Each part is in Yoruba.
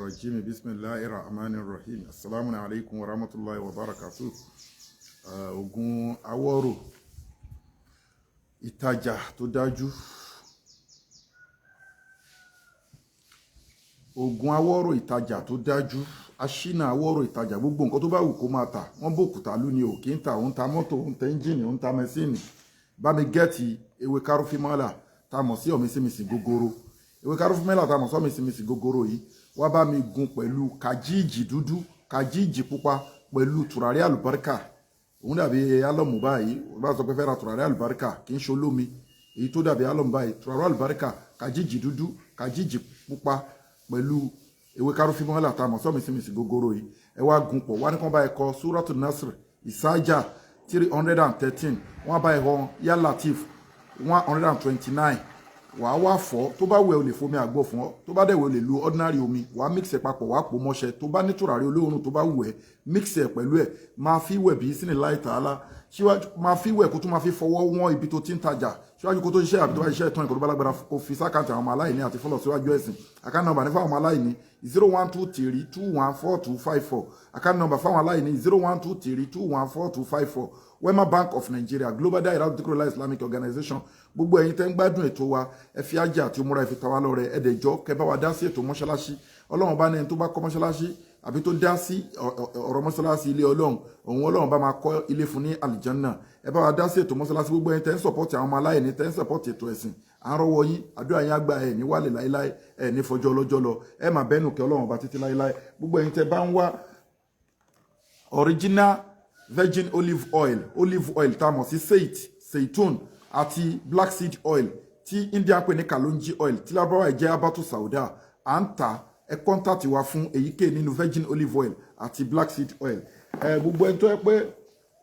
Rajim. Bismillahir Rahmanir Rahim. Assalamu alaikum wa rahmatullahi wa barakatuh. Ogun awọ́rò ìtajà tó dájú. Ogun awọ́rò ìtajà tó dájú. Aṣínà awọ́rò ìtajà, gbogbo nǹkan tó bá wù kó máa tà. Wọ́n bòkúta lú ni ò kí ń ta, òun ta mọ́tò, òun ta ẹ́ńjìnì, òun ta mẹ́sìnì. Bá mi gẹ́ẹ̀tì ewé kárọ́fímọ́là tá a mọ̀ sí ọ̀mísìmísì gogoro. Ewé kárọ́fímọ́là tá a mọ̀ sí ọ̀mísìmísì gogoro yìí, wá bá mi gun pẹ̀lú kàjíìjì dúdú, kàjíìjì pupa, pẹ̀lú tùràrí àlùbáríkà. Òun dàbí álọ̀mù báyìí. Wọ́n bá sọ pé fẹ́ ra tùràrí àlùbáríkà, kì í ṣe olómi, èyí tó dàbí álọ̀mù báyìí, tùràrí àlùbáríkà, kàjíìjì dúdú, kàjíìjì pupa, pẹ̀lú ewé kárọ́fímọ́là tá a mọ̀ sí ọ̀mísìmísì gogoro yìí, ẹ wá gun pọ̀. Wá ní kán bá ẹ kọ Suratu Nasr, Ìsájà 313, wọ́n bá ẹ họ Ya Latif 129. Wàá wá fọ́. Tó bá wẹ̀, o lè fomi àgbo fún ọ. Tó bá dẹ̀ wẹ̀, o lè lo ordinary omi. Wàá mix ẹ̀ papọ̀, wàá pò mọ́ṣẹ. Tó bá ní tùràrí olóòórùn tó bá wù ẹ́, mix ẹ̀ pẹ̀lú ẹ̀, máa fi wẹ̀ bí sínú láì tààlà síwájú. Máa fi wẹ̀ kó tún máa fi fọwọ́ wọ́n ibi tó ti ń tajà síwájú kó tó ṣiṣẹ́, àbí tó bá ṣiṣẹ́ tán, ìkó tó bá lágbára, kó fi sákàtì àwọn ọmọ aláìní àti fọlọ̀ síwájú ẹ̀sìn. Account number ní fáwọn ọmọ aláìní: 0123214254. Account number fáwọn aláìní: 0123214254, Wema Bank of Nigeria, Global Dahiratu Dhikrlahi Islamic Organization. Gbogbo ẹ̀yin tẹ́ ń gbádùn ètò wa, ẹ fi ájà àti òmùra, ẹ fi ta wá lọ́rẹ. Ẹ dẹ̀ jọ̀ọ́, kẹ́ bá wa dá sí ètò mọ́ṣáláṣí. Ọlọ́run bá ní ẹni tó bá kọ́ mọ́ṣáláṣí àbí tó dá sí ọ̀rọ̀ mọ́ṣáláṣí ilé Ọlọ́run, òun Ọlọ́run bá máa kọ́ ilé fún ní àlìjánná. Ẹ bá wa dá sí ètò mọ́ṣáláṣí. Gbogbo ẹ̀yin tẹ́ ń support àwọn ọmọ aláìní, tẹ́ ń support ètò ẹ̀sìn, à ń rọ́wọ́ yín. Àdúrà yín àgbà, ẹ̀ ní wálé láéláé, ẹ̀ ní fọjọ́ ọlọ́jọ́ lọ, ẹ máa bẹ́nu kẹ́ Ọlọ́run bá títí láéláé. Gbogbo ẹ̀yin tẹ́ bá ń wá original virgin olive oil, olive oil tá a mọ̀ sí seitun àti black seed oil tí India pè ní kalonji oil, tí lábáwá jẹ́ abatu sauda, à ń tà. Ẹ contact wa fún èyíkéyìí nínú virgin olive oil àti black seed oil. Ẹ gbogbo ẹni tó yẹ pé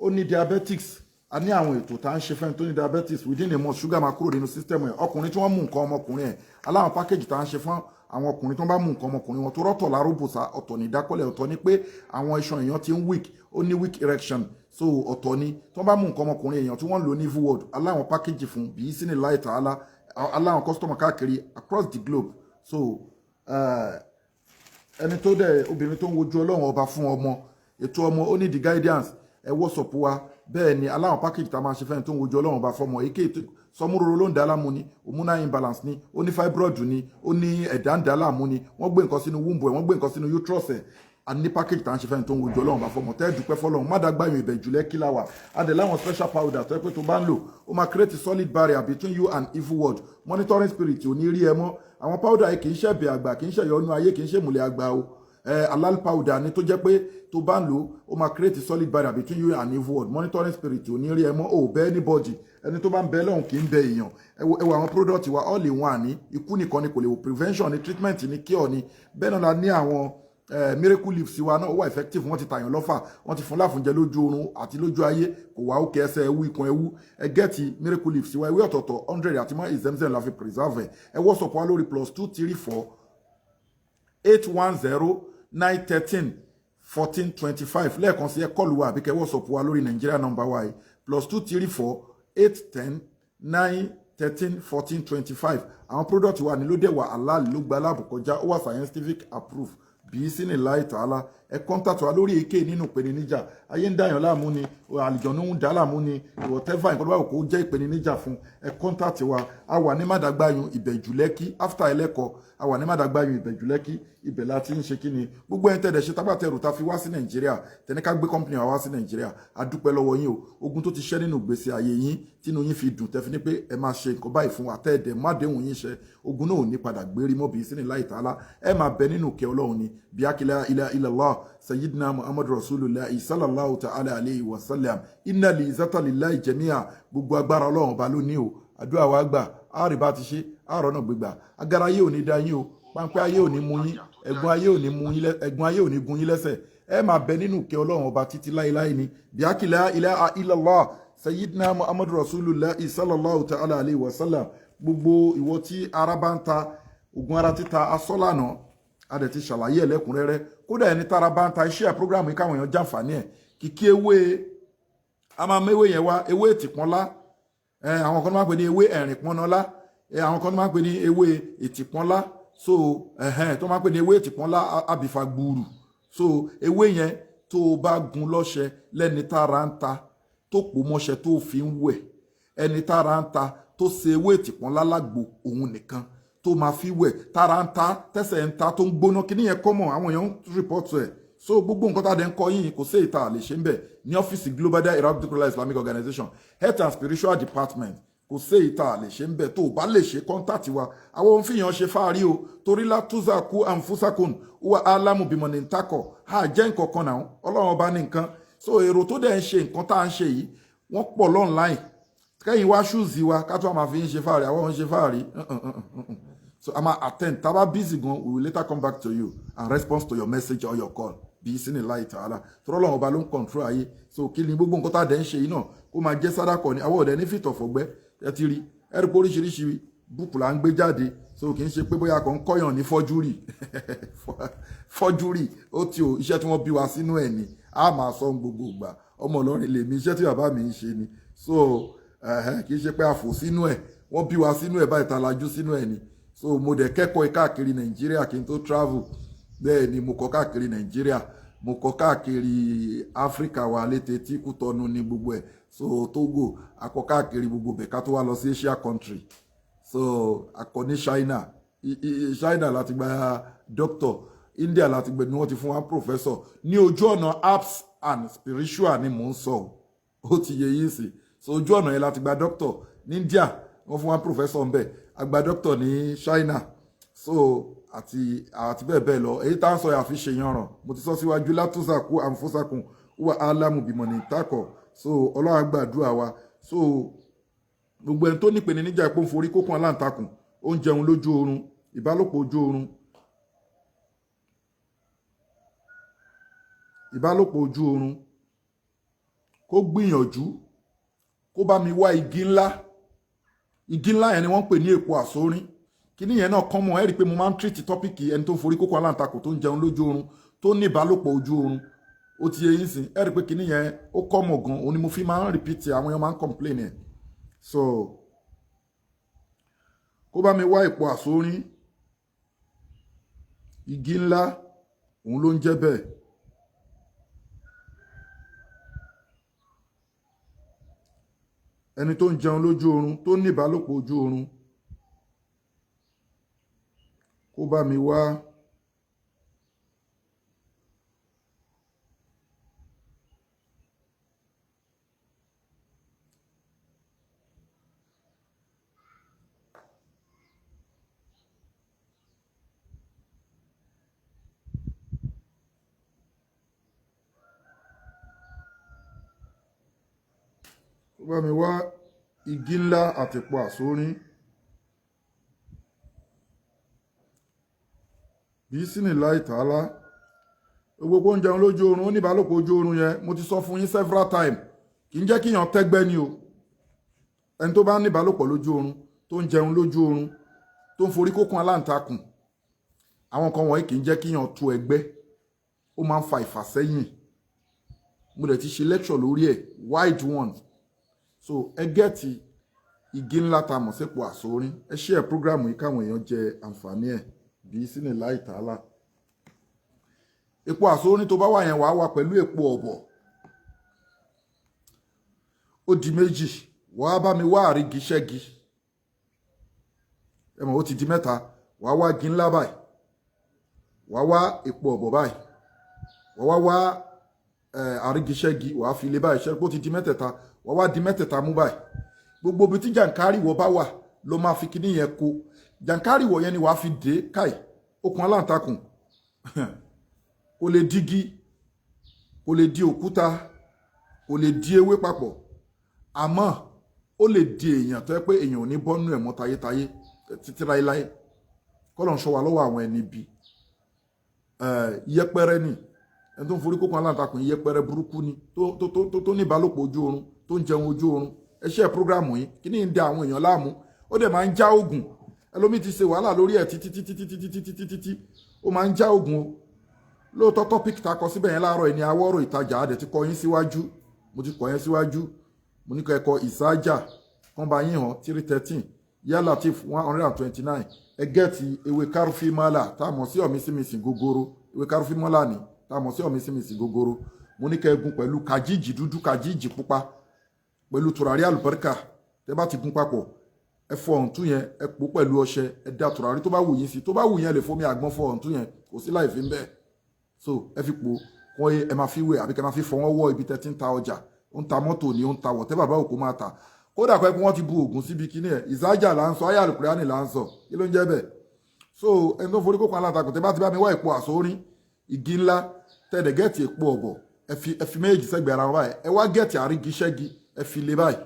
ó ní diabetics, a ní àwọn ètò tá à ń ṣe fẹ́ni tó ní diabetes. Within a month, sugar máa kúrò nínú system ẹ̀. Ọkùnrin tí wọ́n mú nǹkan ọmọkùnrin ẹ̀, aláwọn package tá à ń ṣe fún àwọn ọkùnrin tó ń bá mú nǹkan ọmọkùnrin wọn tó rọ́tọ̀ lárúbùsà. Ọ̀tọ̀ ní ìdákọ́lẹ̀, ọ̀tọ̀ ní pé àwọn iṣan èèyàn ti ń weak, ó ní weak erection. So ọ̀tọ̀ ni tó ń bá mú nǹkan ọmọkùnrin èèyàn tí wọ́n ń lò ní evil world, aláwọn package fún bíi sínú láì tààlà, aláwọn customer káàkiri across the globe. So ẹni tó dẹ̀ obìnrin tó ń wojú Ọlọ́run Ọba fún ọmọ, ètò ọmọ, ó ní the guidance, ẹ WhatsApp wa. Bẹ́ẹ̀ ni aláwọn package tá a máa ṣe fẹ́ni tó ń wojú Ọlọ́run Ọba fọmọ. Èké sọmúroro ló ń dá láàmú ni, hormonal imbalance ni, ó ní fibroid ni, ó ní ẹ̀dá ń dá láàmú ni, wọ́n gbé nǹkan sínú womb ẹ̀, wọ́n gbé nǹkan sínú uterus ẹ̀, a ní package tá à ń ṣe fẹ́ni tó ń wojú Ọlọ́run bá fọmọ. Tẹ́ dúpẹ́ fọlọ́run má dàgbà yàn. Ìbẹ̀jù Lẹ́kí la wà. A dẹ̀ láwọn special powder tó yẹ pé tó bá ń lò, ó máa create solid barrier between you and evil world. Monitoring spirit ò ní rí ẹ mọ́. Àwọn powder yìí kì í ṣẹ̀bẹ̀ àgbà, kì í ṣẹ̀yọ́nú ayé, kì í ṣe ìmùlẹ̀ àgbà o. Halal powder ni tó jẹ́ pé tó bá ń lò, ó máa create solid barrier between you and evil world. Monitoring spirit ò ní rí ẹ mọ́. Ò bẹ́ anybody, ẹni tó bá ń bẹ lọ́hùn kì í bẹ èèyàn. Ẹ wo àwọn product wa, all in one ní. Ikú nìkan ni kò lè wò. Prevention ni, treatment ni, cure ni. Bẹ́ẹ̀ náà la ní àwọn miracle leaves wa náà, ó wà effective. Wọ́n ti tàyàn lọ́fà, wọ́n ti fún láfúnjẹ lójú oorun àti lójú ayé, kò wá òkè, ẹsẹ̀ ẹwú, ikùn ẹwú. Ẹ get miracle leaves wa, ewé ọ̀tọ̀ọ̀tọ̀ 100 àti mọ́ ìzẹ́mzẹ́m la fi preserve ẹ̀. Ẹ WhatsApp wa lórí +234 810 913 1425. Lẹ́ẹ̀kan sí, ẹ call wa àbí kẹ́ WhatsApp wa lórí Nàìjíríà number wa yìí: +234 810 913 1425. Àwọn product wa ní ló dẹ̀ wà halal, ló gba lab kọjá, ó wà scientific approved bí sínú láì tààlà. Ẹ contact wa lórí èké nínú ìpèníjà. Ayé ń dàyàn láàmú ni, àlìjọ̀nù ń dà láàmú ni, whatever nǹkan tó bá wù kó jẹ́ ìpèníjà fún, ẹ contact wa. A wà ní Mádàgbáyún, Ìbẹ̀jú Lẹ́kí, after Ẹlẹ́kọ. A wà ní Mádàgbáyún, Ìbẹ̀jú Lẹ́kí, ibẹ̀ la ti ń ṣe. Kíni gbogbo ẹni tẹ̀dẹ̀ ṣe tágbàtẹrù ta fi wá sí Nàìjíríà, tẹ̀ní ká gbé company wa wá sí Nàìjíríà, a dúpẹ́ lọ́wọ́ yín o. Ogun tó ti ṣẹ́ nínú ìgbésí ayé yín, tínú yín fi dùn, tẹ́ fi ní pé ẹ máa ṣe nǹkan báyìí fún wa, tẹ́ẹ̀dẹ̀ má déhùn yín ṣe, ogun náà ò ní padà gbérí mọ́ bí sínú láì tààlà. Ẹ máa bẹ nínú kẹ́ Ọlọ́run ni bí akílẹ̀ ilẹ̀ illallah sayyidina Muhammad Rasulullah sallallahu ta'ala alayhi wa sallam. Inna li zata lillahi jami'a. Gbogbo agbára, Ọlọ́run Ọba ló ní o. Àdúrà wa gbà, àárẹ̀ bá ti ṣe àárọ̀ náà gbégbà. Agara ayé ò ní dá yín o, páńpẹ́ ayé ò ní mú yín, ẹ̀gbọ́n ayé ò ní mú yín, ẹ̀gbọ́n ayé ò ní gun yín lẹ́sẹ̀. Ẹ máa bẹ nínú ìkẹ́ Ọlọ́run Ọba títí láéláé ni bí akílẹ̀ ilẹ̀ illallah sayyidina Muhammad Rasulullah sallallahu ta'ala alayhi wa sallam. Gbogbo ìwọ tí ara bá ń ta, ogun ara títa asọ́lànà, a dẹ̀ ti ṣàlàyé ẹ̀ lẹ́kùnrẹ́rẹ́. Kódà ẹni tára bá ń ta, iṣẹ́ program yìí káwọn èèyàn jàǹfààní ẹ̀. Kìkì ewé, a máa méwé yẹn wá, ewé ètìpọ́nlá. Àwọn kan máa ń pè ní ewé ẹ̀rìn pọ́nọlá, àwọn kan máa ń pè ní ewé ètìpọ́nlá. So ẹ̀hẹ́n tó máa ń pè ní ewé ètìpọ́nlá àbífà gbùrù. So ewé yẹn tó o bá gun lọ́ṣẹ lẹ́ni tára ń ta, tó pò mọ́ṣẹ tó fi ń wẹ̀, ẹni tára ń ta tó ṣe ewé ètìpọ́nlá lágbo òun nìkan tó máa fi wẹ̀, tára ń ta, tẹ́sẹ̀ ń ta, tó ń gbóná, kíní yẹn kọ́mọ̀, àwọn èèyàn ń rìpọ́tù ẹ̀. So gbogbo nǹkan tá a dẹ̀ ń kọ́ yín, kò sí ìta lè ṣe ń bẹ̀ ní ọ́fíìsì Global Dahiratu Islamic Organization Health and Spiritual Department. Kò sí ìta lè ṣe ń bẹ̀. Tó o bá lè ṣe, contact wa. Àwọn ohun fìyàn ṣe fáàrí o, torí látúnṣàkú àǹfúsàkùn wà álámù bímọ ní ntakọ̀ á jẹ́ nǹkan kan náà. Ọlọ́run ọba ní nǹkan. So èrò tó dẹ̀ ń ṣe nǹkan tá à ń ṣe yìí, wọ́n pọ̀ online. Kẹ́yìn wá ṣùzì wa ká tó máa fi ń ṣe fáàrí. Àwọn ń ṣe fáàrí. So a máa attend. Tá a bá busy gan, we will later come back to you and respond to your message or your call bí sínú láì tààlà, tọ́rọ́ lọ́wọ́ ọba ló ń control ayé. So kí ni gbogbo nǹkan tá a dẹ̀ ń ṣe yìí náà, kó máa jẹ́ sádàkọ̀ ni. Àwọn ọ̀dẹ̀ ní fìtọ̀fọ̀gbẹ́. Ẹ ti rí, ẹ rí pé oríṣiríṣi búùkù là ń gbé jáde. So kì í ṣe pé bóyá kàn ń kọ́yàn ní fọ́júrì fọ́júrì. Ó ti o, iṣẹ́ tí wọ́n bí wa sínú ẹ̀ ni a máa sọ gbogbo ìgbà. Ọmọ Ìlọrin lèmi, iṣẹ́ tí bàbá mi ń ṣe ni. So kì í ṣe pé a fò sínú ẹ̀, wọ́n bí wa sínú ẹ̀ báyìí, ta lajú sínú ẹ̀ ni. So mo dẹ̀ kẹ́kọ̀ọ́ káàkiri Nàìjíríà kí n tó travel. Bẹ́ẹ̀ ni, mo kọ́ káàkiri Nàìjíríà, mo kọ́ káàkiri Áfíríkà wa létí tí Kútọ́nù ní gbogbo ẹ̀. So Togo, akọ káàkiri gbogbo bẹ̀ ká tó wá lọ sí Asia country. So akọ ní China, China láti gba doctor, India láti gbẹ ni wọ́n ti fún wa professor ní ojú ọ̀nà herbs and spiritual ni mò ń sọ. Ó ti yẹ yín sí. So ojú ọ̀nà yẹn láti gba doctor ní India, wọ́n fún wa professor ńbẹ̀, àgbà doctor ní China, so àti bẹ́ẹ̀ bẹ́ẹ̀ lọ. Èyí tá à ń sọ yà fi ṣe yanràn. Mo ti sọ síwájú, látúnṣàkú àǹfóṣàkùn wà álámù bímọ ní ìtakọ̀. So Ọlọ́run á gbàdúrà wa. So gbogbo ẹni tó nípe ní níjà, ìpò ń forí kókun aláǹtakùn, ó ń jẹun lójú oorun, ìbálòpọ̀ ojú oorun, ìbálòpọ̀ ojú oorun, kó gbìyànjú kó bá mi wá igi ńlá. Igi ńlá yẹn ni wọ́n ń pè ní èpo àsórín. Kíní yẹn náà kán mọ́. Ẹ rí i pé mo máa ń treat topic ẹni tó ń forí kókó aláǹtakùn, tó ń jẹun lójú oorun, tó ní ìbálòpọ̀ ojú oorun. Ó ti yé yín sìn. Ẹ rí i pé kíní yẹn ó kọ́ mọ̀ gan, òun ni mo fi máa ń repeat. Àwọn èèyàn máa ń complain ẹ̀. So kó bá mi wá èpo àsórín, igi ńlá, òun ló ń jẹ́ bẹ́ẹ̀. Ẹni tó ń jẹun lójú oorun, tó ní ìbálòpọ̀ ojú oorun, kó bá mi wá kó bá mi wá igi ńlá àtìpó àsórín bí sínú láì tààlà. Gbogbo oúnjẹ lójú oorun, ó ní ìbálòpọ̀ ojú oorun yẹn, mo ti sọ fún yín several times, kì í jẹ́ kí èèyàn tẹ́gbẹ́ ni o. Ẹni tó bá ní ìbálòpọ̀ lójú oorun, tó ń jẹun lójú oorun, tó ń forí kókun aláǹtakùn, àwọn kan wọ̀nyí kì í jẹ́ kí èèyàn tú ẹgbẹ́, ó máa ń fa ìfàsẹ́yìn. Mo dẹ̀ ti ṣe lecture lórí ẹ̀, wide one. So ẹ get igi ńlá ta mọ̀ sípò àsórín. Ẹ share program yìí káwọn èèyàn jẹ àǹfààní ẹ̀ bí sínú láì tààlà. Epo àsórín tó bá wà yẹn, wàá wà pẹ̀lú epo ọ̀bọ̀, ó di méjì. Wàá bá mi wá àrígi ṣẹ́gi, ẹ mọ̀, ó ti di mẹ́ta. Wàá wá igi ńlá báyìí, wàá wá epo ọ̀bọ̀ báyìí, wàá wá wá àrígi ṣẹ́gi, wàá fi lé báyìí. Ṣẹ́gi, ó ti di mẹ́tẹ̀ẹ̀ta. Wàá wá di mẹ́tẹ̀ẹ̀ta mú báyìí. Gbogbo ibi tí jàǹkárìwọ̀ bá wà ló máa fi kíní yẹn kó. Jàǹkárìwọ̀ yẹn ni wàá fi dé káì. Okùn aláǹtakùn kò lè dígí, kò lè di òkúta, kò lè di ewé papọ̀, àmọ́ ó lè di èèyàn tó yẹ pé èèyàn ò ní bọ́nú ẹ̀ mọ́ tayétayé títí láéláé. Kọ́lọ̀ ń ṣọ́ wa lọ́wọ́ àwọn ẹni bí yẹpẹrẹ ni. Ẹni tó ń forí kókun aláǹtakùn, yẹpẹrẹ burúkú ni, tó ní ìbálòpọ̀ ojú oorun, tó ń jẹun ojú oorun. Ẹ ṣe program yìí. Kí ni ń da àwọn èèyàn láàmú? Ó dẹ̀ máa ń já oògùn. Ẹlòmíì ti ṣe wàhálà lórí ẹ̀ títí títí títí títí títí títí. Ó máa ń já oògùn o. Lóòótọ́, topic ta kọ síbẹ̀ yẹn láàárọ̀ yìí ni awọ́rò ìtajà. Á dẹ̀ ti kọ yín síwájú, mo ti kọ yẹn síwájú. Mo ní kọ́ ẹ̀kọ́ ìsájà kan bá yín hàn 3:13. Ya Latif 129. Ẹ get ewé kárúfímọ́là tá a mọ̀ sí ọ̀mísìmísì gogoro. Ewé kárúfímọ́là ni tá a mọ̀ sí ọ̀mísìmísì gogoro. Mo ní kẹ́ ẹ gún pẹ̀lú kàjíìjì dúdú, kàjíìjì pupa, pẹ̀lú tùràrí àlùbáríkà. Tẹ́ bá ti gún papọ̀, ẹ fọ ọ̀ǹtún yẹn, ẹ pò pẹ̀lú ọṣẹ, ẹ da tùràrí tó bá wù yín sí. Tó bá wù yín, ẹ lè fomi àgbọn fọ ọ̀ǹtún yẹn, kò sí láì fi ń bẹ́ẹ̀. So ẹ fi pò kọ́, ẹ máa fi wẹ̀ àbí kẹ́ máa fi fọwọ́ wọ́ ibi tẹ́ ti ń ta ọjà. Ó ń ta mọ́tò ni, ó ń ta wọ̀ tẹ́ bàbá òkú máa ta. Kódà pé wọ́n ti bu oògùn síbi kíní ẹ̀. Ìsájà là ń sọ, ayé àlùkùránì là ń sọ, kí ló ń jẹ́ bẹ́ẹ̀? So ẹni tó forí kókó alátakò, tẹ́ bá ti bá mi wá èpo àsórín igi ńlá, tẹ́lẹ̀ get èpo ọ̀bọ̀, ẹ fi méjì sẹ́gbẹ̀ẹ́ ara wọn báyìí. Ẹ wá get àrígiṣẹ́gi, ẹ fi lé báyìí.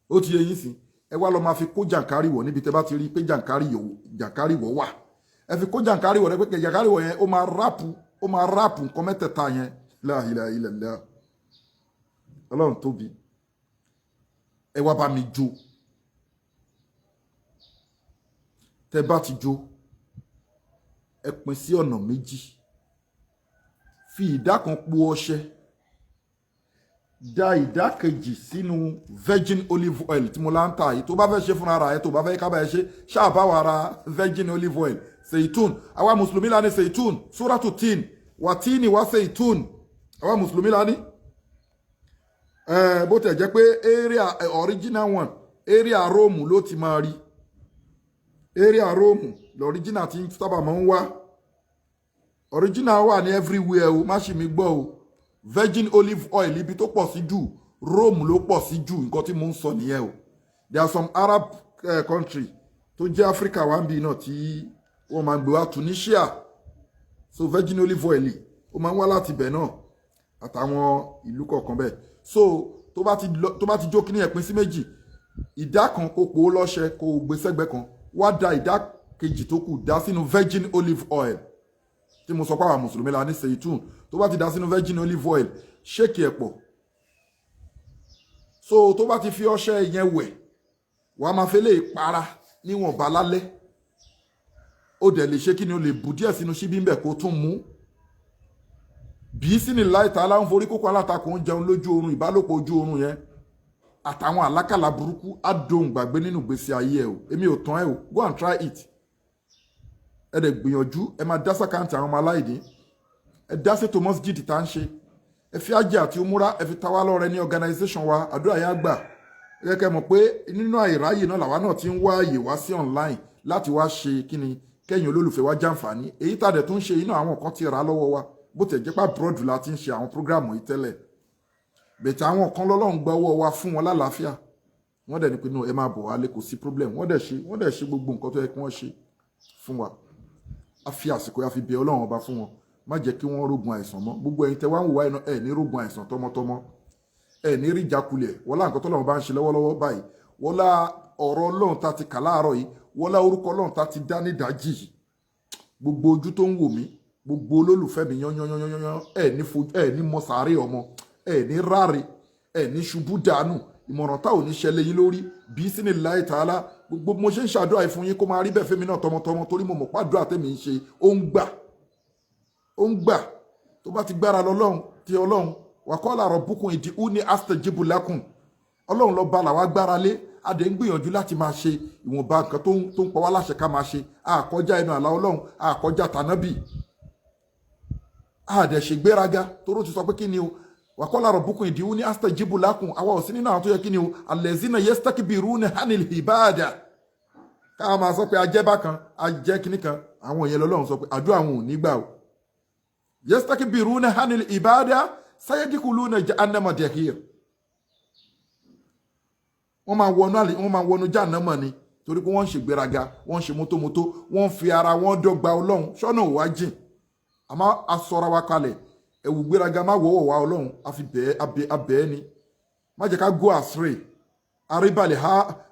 Ó ti yé yín sí. Ẹ wá lọ máa fi kó jàǹkárì wọ̀ níbi tẹ́ bá ti rí pé jàǹkárì wọ̀ wà. Ẹ fi kó jàǹkárì wọ̀ rẹ pé jàǹkárì wọ̀ yẹn, ó máa wrap nǹkan mẹ́tẹ̀ẹ̀ta yẹn. La ilaha illallah, Ọlọ́run tóbi. Ẹ wá bá mi jó. Tẹ́ bá ti jó, ẹ pín sí ọ̀nà méjì. Fi ìdá kan po ọṣẹ, da ìdá kejì sínú virgin olive oil tí mo lá ń tà yìí. Tó bá fẹ́ ṣe fúnra rẹ̀, tó bá fẹ́ kábàá ẹ ṣe, ṣáà bá wa ra virgin olive oil, seitun. Àwa mùsùlùmí la ní seitun, suratu tin wà tíìnì wá seitun. Àwa mùsùlùmí la ní. Bó tẹ̀ jẹ́ pé area original one, area Róòmù ló ti máa rí. Area Róòmù l'original ti sábà máa ń wá. Original wà ní everywhere o, má ṣì mí gbọ́ o. Virgin olive oil, ibi tó pọ̀ sí jù, Rome ló pọ̀ sí jù. Nǹkan tí mo ń sọ nìyẹn o. There are some Arab country tó jẹ́ Africa wá ń bí náà tí wọ́n máa ń gbé wá, Tunisia. So virgin olive oil, ó máa ń wá láti ibẹ̀ náà àtàwọn ìlú kọ̀ọ̀kan bẹ́ẹ̀. So tó bá ti jó kíní ẹ̀, pín sí méjì. Ìdá kan, kó pò ó lọ́ṣẹ, kó o gbé sẹ́gbẹ́ kan. Wá da ìdá kejì tó kù dá sínú virgin olive oil tí mo sọ pé àwọn mùsùlùmí la ní seitun. Tó bá ti dá sínú virgin olive oil, shake ẹ̀ pọ̀. So tó bá ti fi ọṣẹ yẹn wẹ̀, wàá máa fi lè para níwọ̀nba lálẹ́. Ó dẹ̀ lè ṣe kí ni, o lè bù díẹ̀ sínú ṣíbí ń bẹ̀ kó tún mú bí sínú láìta aláwọn forí kókó alátakò ń jẹun lójú oorun, ìbálòpọ̀ ojú oorun yẹn àtàwọn àlákàlà burúkú á dohun gbàgbé nínú ìgbésí ayé ẹ o. Èmi ò tán ẹ o. Go and try it. Ẹ dẹ̀ gbìyànjú, ẹ máa dá s'account àwọn ọmọ aláìní, ẹ dá sétò mọ́síjìdì tá ń ṣe, ẹ fi ájì àti umura, ẹ fi tawá lọ́rẹ ní organisation wa. Àdúrà yẹn á gbà. Ẹ kẹ́ mọ̀ pé nínú àìráyè náà làwa náà ti ń wá àyè wá sí online láti wá ṣe kíni kẹ́yìn olólùfẹ́ wa jàǹfààní. Èyí tá a dẹ̀ tún ṣe iná, àwọn kan ti rà á lọ́wọ́ wa. Bó tẹ̀ jẹ́ pé abroad la ti ń ṣe àwọn program yìí tẹ́lẹ̀ bẹ̀tẹ̀, àwọn kan lọ́lọ́run gba ọwọ́ wa fún wọn lálàáfíà. Wọ́n dẹ̀ ní pé, "No, ẹ máa bọ̀ wálé, kò sí problem." Wọ́n dẹ̀ ṣe gbogbo nǹkan tó yẹ kí wọ́n ṣe fún wa. A fi àsìkò yà fi bẹ Ọlọ́run Ọba fún wọn, má jẹ́ kí wọ́n rógun àìsàn mọ́. Gbogbo ẹ̀yin tẹ́ wá ń wò wá iná, ẹ̀ ní rógun àìsàn tọmọtọmọ, ẹ̀ ní rí ìjákulẹ̀. Wọ́lá nǹkan tọ́lọ́run bá ń ṣe lọ́wọ́lọ́wọ́ báyìí, wọ́lá ọ̀rọ̀ Ọlọ́run tá ti kà láàárọ̀ yìí, wọ́lá orúkọ Ọlọ́run tá ti dá nídàájì yìí, gbogbo ojú tó ń wò mí, gbogbo olólùfẹ́ mi yányányányányán, ẹ̀ ní fojú, ẹ̀ ní mọ sàárè ọmọ, ẹ̀ ní ráre, ẹ̀ ní ṣubú dànù. Ìmọ̀ràn tá ò ní ṣẹlẹ̀ yín lórí bí sínú láì tààlà. Gbogbo mo ṣe ń ṣàdúrà yìí fún yín, kó máa rí bẹ́ẹ̀ fẹ́mi náà tọmọtọmọ, torí mo mọ̀ pàdúrà tèmi ń ṣe, ó ń gbà, ó ń gbà. Tó bá ti gbára lọ́lọ́run tí Ọlọ́run wàkọ́lá rabbukum ud'uni astajib lakum. Ọlọ́run lọ́ba làwa gbára lé. A dẹ̀ ń gbìyànjú láti máa ṣe ìwọ̀nba nǹkan tó ń pa wá láṣẹ ká máa ṣe. Àkọjá ẹnu àlá Ọlọ́run, àkọjá tànábì, a dẹ̀ ṣègbéraga toró ti sọ pé kí ni o, wàkọ́lá rabbukum ud'uni astajib lakum. Àwa ò sí nínú àwọn tó yẹ kí ni o, allazina yastakbiruna anil ibada, ká máa sọ pé ajẹ́ bákan, ajẹ́ kíní kan. Àwọn yẹn lọ́lọ́run sọ pé àdúrà àwọn ò ní gbà o. Yastakbiruna anil ibada sayadkhuluna jahannama dakhir. Wọ́n máa wọnú jahannama ni, torí pé wọ́n ń ṣègbéraga, wọ́n ń ṣe mótómótó, wọ́n ń fi ara wọn dọ́gba Ọlọ́run. Ṣọ́nà ò wá jìn, àmọ́ a sọra wa kalẹ̀. Ẹ̀wù gbéraga má wọ́wọ́ wa. Ọlọ́run àfi bẹ́ẹ̀ abẹ́ abẹ́ ni, má jẹ́ ká go astray. Arí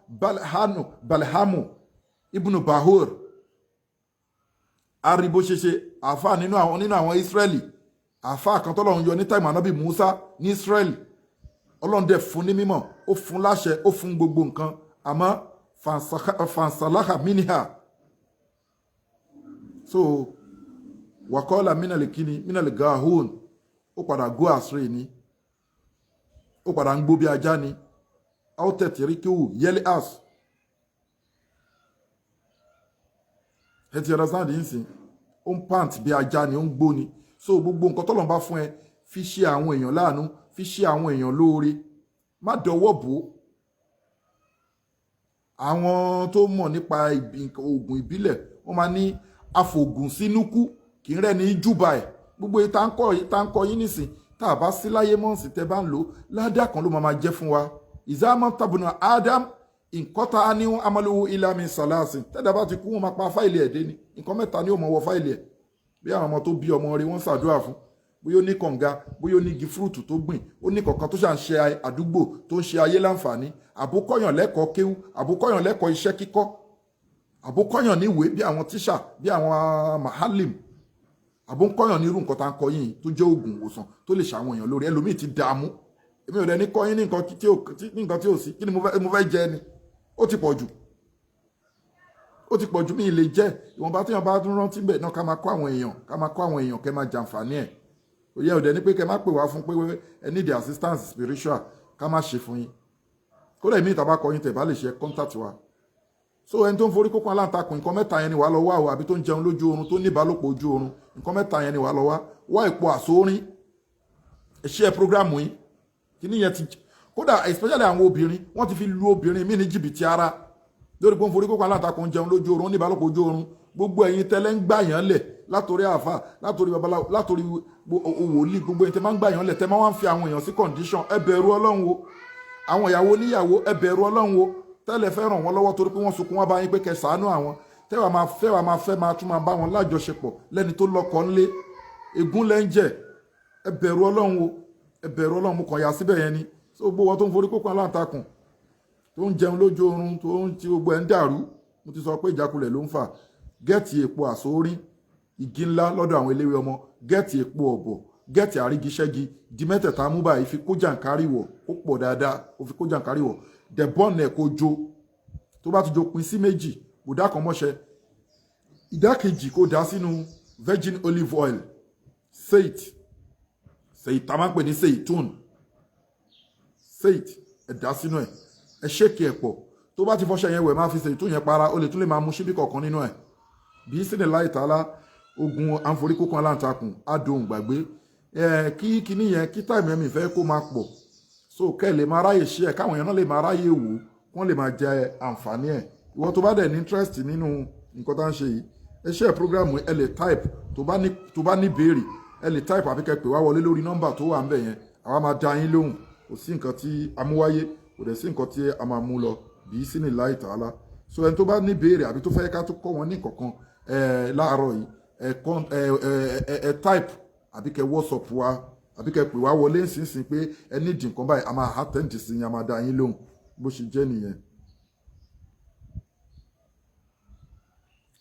balhanu Balhamu ibnu Bahur, arí bó ṣe ṣe àáfàá nínú àwọn Israẹli, àáfàá kan tọ́lọ́run yọ ní time ànábì Musa ní Israẹli. Ọlọ́run dẹ̀ fún ní mímọ̀, ó fún láṣẹ, ó fún gbogbo nǹkan, àmọ́ fansalaha minha. So wakọ́lá mínàlì kíni mínàlì gahun, ó padà go astray ni, ó padà ń gbó bí ajá ni. Áwòtẹ̀tìríkìwù yẹ́lí as. Ẹ ti understand yín sìn? Ó ń pant bí ajá ni, ó ń gbó ni. So gbogbo nǹkan tọ́lọ́run bá fún ẹ, fi ṣe àwọn èèyàn láàánú, fi ṣe àwọn èèyàn lóore, má dọwọ́ bò ó. Àwọn tó mọ̀ nípa oògùn ìbílẹ̀, wọ́n máa ní àfògùn sínú kú kì í rẹ́ni júbà ẹ̀. Gbogbo ìta ń kọ́ yín nísìn, tá a bá sí láyé mọ́ọ̀sì, tẹ́ bá ń lò ládàá kan ló máa jẹ́ fún wa. Ìzámọ́ tabùnà Adam nkọ́ta ní amaluwu ilami salasi. Tẹ́lẹ̀ bá ti kú, wọn máa pa fáìlì ẹ̀ dé ni. Nǹkan mẹ́ta ni ó mọ̀ wọ fáìlì ẹ̀. Bí àwọn ọmọ tó bí ọmọ rẹ̀, wọ́n ṣàdúrà fún, bóyá ó ní kànga, bóyá ó ní igi fúrúùtù tó gbìn, ó ní kọ̀ọ̀kan tó ṣà ń ṣe àdúgbò, tó ń ṣe ayé láǹfààní, àbókọ́yàn lẹ́kọ̀ọ́ kéwú, àbókọ́yàn lẹ́kọ̀ọ́ iṣẹ́ kíkọ́, àbókọ́yàn níwèé bí àwọn tíṣà, bí àwọn mahalim, àbókọ́yàn ní irú nǹkan tá ń kọ́ yìí tó jẹ́ oògùn ìwòsàn tó lè ṣàwọn èèyàn lórí. Ẹlòmíì ti dààmú. Èmi ò dẹ̀ ní kọ́ yín ní nǹkan tí ò sí. Kí ni mo fẹ́ jẹ ni? Ó ti pọ̀ jù, ó ti pọ̀ jù, mí lè jẹ́. Ìwọ̀nba tí wọ́n bá tún rántí bẹ̀ náà, ká máa kọ́ àwọn èèyàn, ká máa kọ́ àwọn èèyàn, kẹ́ máa jàǹfààní ẹ̀. Òye ò dẹ̀ ní pé kẹ́ má pè wá fún pé ẹ need the assistance spiritual, ká má ṣe fún yín. Kódà èmi ìta bá kọ yín, tẹ̀ bá lè ṣe, contact wa. So ẹni tó ń forí kókó aláǹtakùn, nǹkan mẹ́ta yẹn ni wàá lọ wá o. Àbí tó ń jẹun lójú oorun, tó ní ìbálòpọ̀ ojú oorun, nǹkan mẹ́ta yẹn ni wàá lọ wá. Wá ìpò àsórín. Ẹ ṣe ẹ program yín. Kíní yẹn ti kódà, especially àwọn obìnrin, wọ́n ti fi lu obìnrin mí ní jìbìtì ara lórí pé ń forí kókó aláǹtakùn, ń jẹun lójú oorun, ní ìbálòpọ̀ ojú oorun. Gbogbo ẹ̀yin tẹ́lẹ̀ ń gbà yàn lẹ̀, látòrí àáfà, látòrí babaláwo, látòrí wòlíì, gbogbo ẹ̀yin tẹ́ máa ń gbà yàn lẹ̀, tẹ́ máa wá ń fi àwọn èèyàn sí condition, ẹ bẹ̀rù Ọlọ́run o. Àwọn ìyàwó oníyàwó, ẹ bẹ̀rù Ọlọ́run o. Tẹ́lẹ̀ fẹ́ ràn wọ́n lọ́wọ́ torí pé wọ́n sunkún wọ́n bá yín pé kẹ́ ṣàánú àwọn, tẹ́wàá máa fẹ́ wàá máa fẹ́ máa tún máa bá wọn lájọṣepọ̀ lẹ́ni tó lọ́kọ ńlé, ègún lẹ́ ń jẹ. Ẹ bẹ̀rù Ọlọ́run o, ẹ bẹ̀rù Ọlọ́run. Mo kàn yà síbẹ̀ yẹn ni. So gbogbo wọn tó ń forí kókó aláǹtakùn, tó ń jẹun lójú oorun, tó ń ti gbogbo ẹ̀ ń dàrú, mo ti sọ pé ìjákulẹ̀ ló ń fà. Get èpo àsórí igi ńlá lọ́dọ̀ àwọn eléwé ọmọ, get èpo ọ̀bọ̀, get àrígiṣẹ́gi. Di mẹ́tẹ̀ẹ̀ta mú báyìí, fi kó jàǹkárí wọ̀, kó pọ̀ dáadáa. Ó fi kó jàǹkárí wọ̀, dẹ̀bọ́n ẹ̀ kó jó. Tó bá ti jó, pín sí méjì, kò dá kan mọ́ṣẹ́. Ìdá kejì, kó dá sínú virgin olive oil, seit seit tá a máa ń pè ní seitun, seit. Ẹ̀ dá sínú ẹ̀, ẹ shake ẹ̀ pọ̀. Tó bá ti fọṣẹ yẹn wẹ̀, máa fi seitun yẹn para. Ó lè tún lè máa mu ṣíbí kọ̀ọ̀kan nínú ẹ̀. Bí sínú láì tààlà, ogun àǹforíkókun aláǹtakùn adóhùn gbàgbé ẹ. Kí kíní yẹn, kí time ẹ̀mí fẹ́ kó máa pọ̀, so kẹ́ ẹ̀ lè máa ráyè ṣe ẹ̀, káwọn èèyàn náà lè máa ráyè wò, wọ́n lè máa jẹ àǹfààní ẹ̀. Ìwọ tó bá dẹ̀ ní interest nínú nǹkan tá ń ṣe yìí, ẹ share program. Ẹ lè type. Tó bá ní béèrè, ẹ lè type àbí kẹ́ pè wá wọlé lórí nọ́mbà tó wà ń bẹ̀ yẹn. Àwa máa dá yín lóhùn. Kò sí nǹkan tí a mú wáyé, kò dẹ̀ sí nǹkan tí a máa mú lọ, bí sínú láì tààlà. So ẹni tó bá ní béèrè àbí tó fẹ́ ká tó kọ́ wọn ní kankan láàárọ̀ yìí, ẹ type àbí kẹ́ WhatsApp wa àbí kẹ́ pè wá wọlé nísinsìnyí pé ẹ ní ìdí nǹkan báyìí. A máa attend sí yín, a máa dá yín lóhùn. Bó ṣe jẹ́ nìyẹn.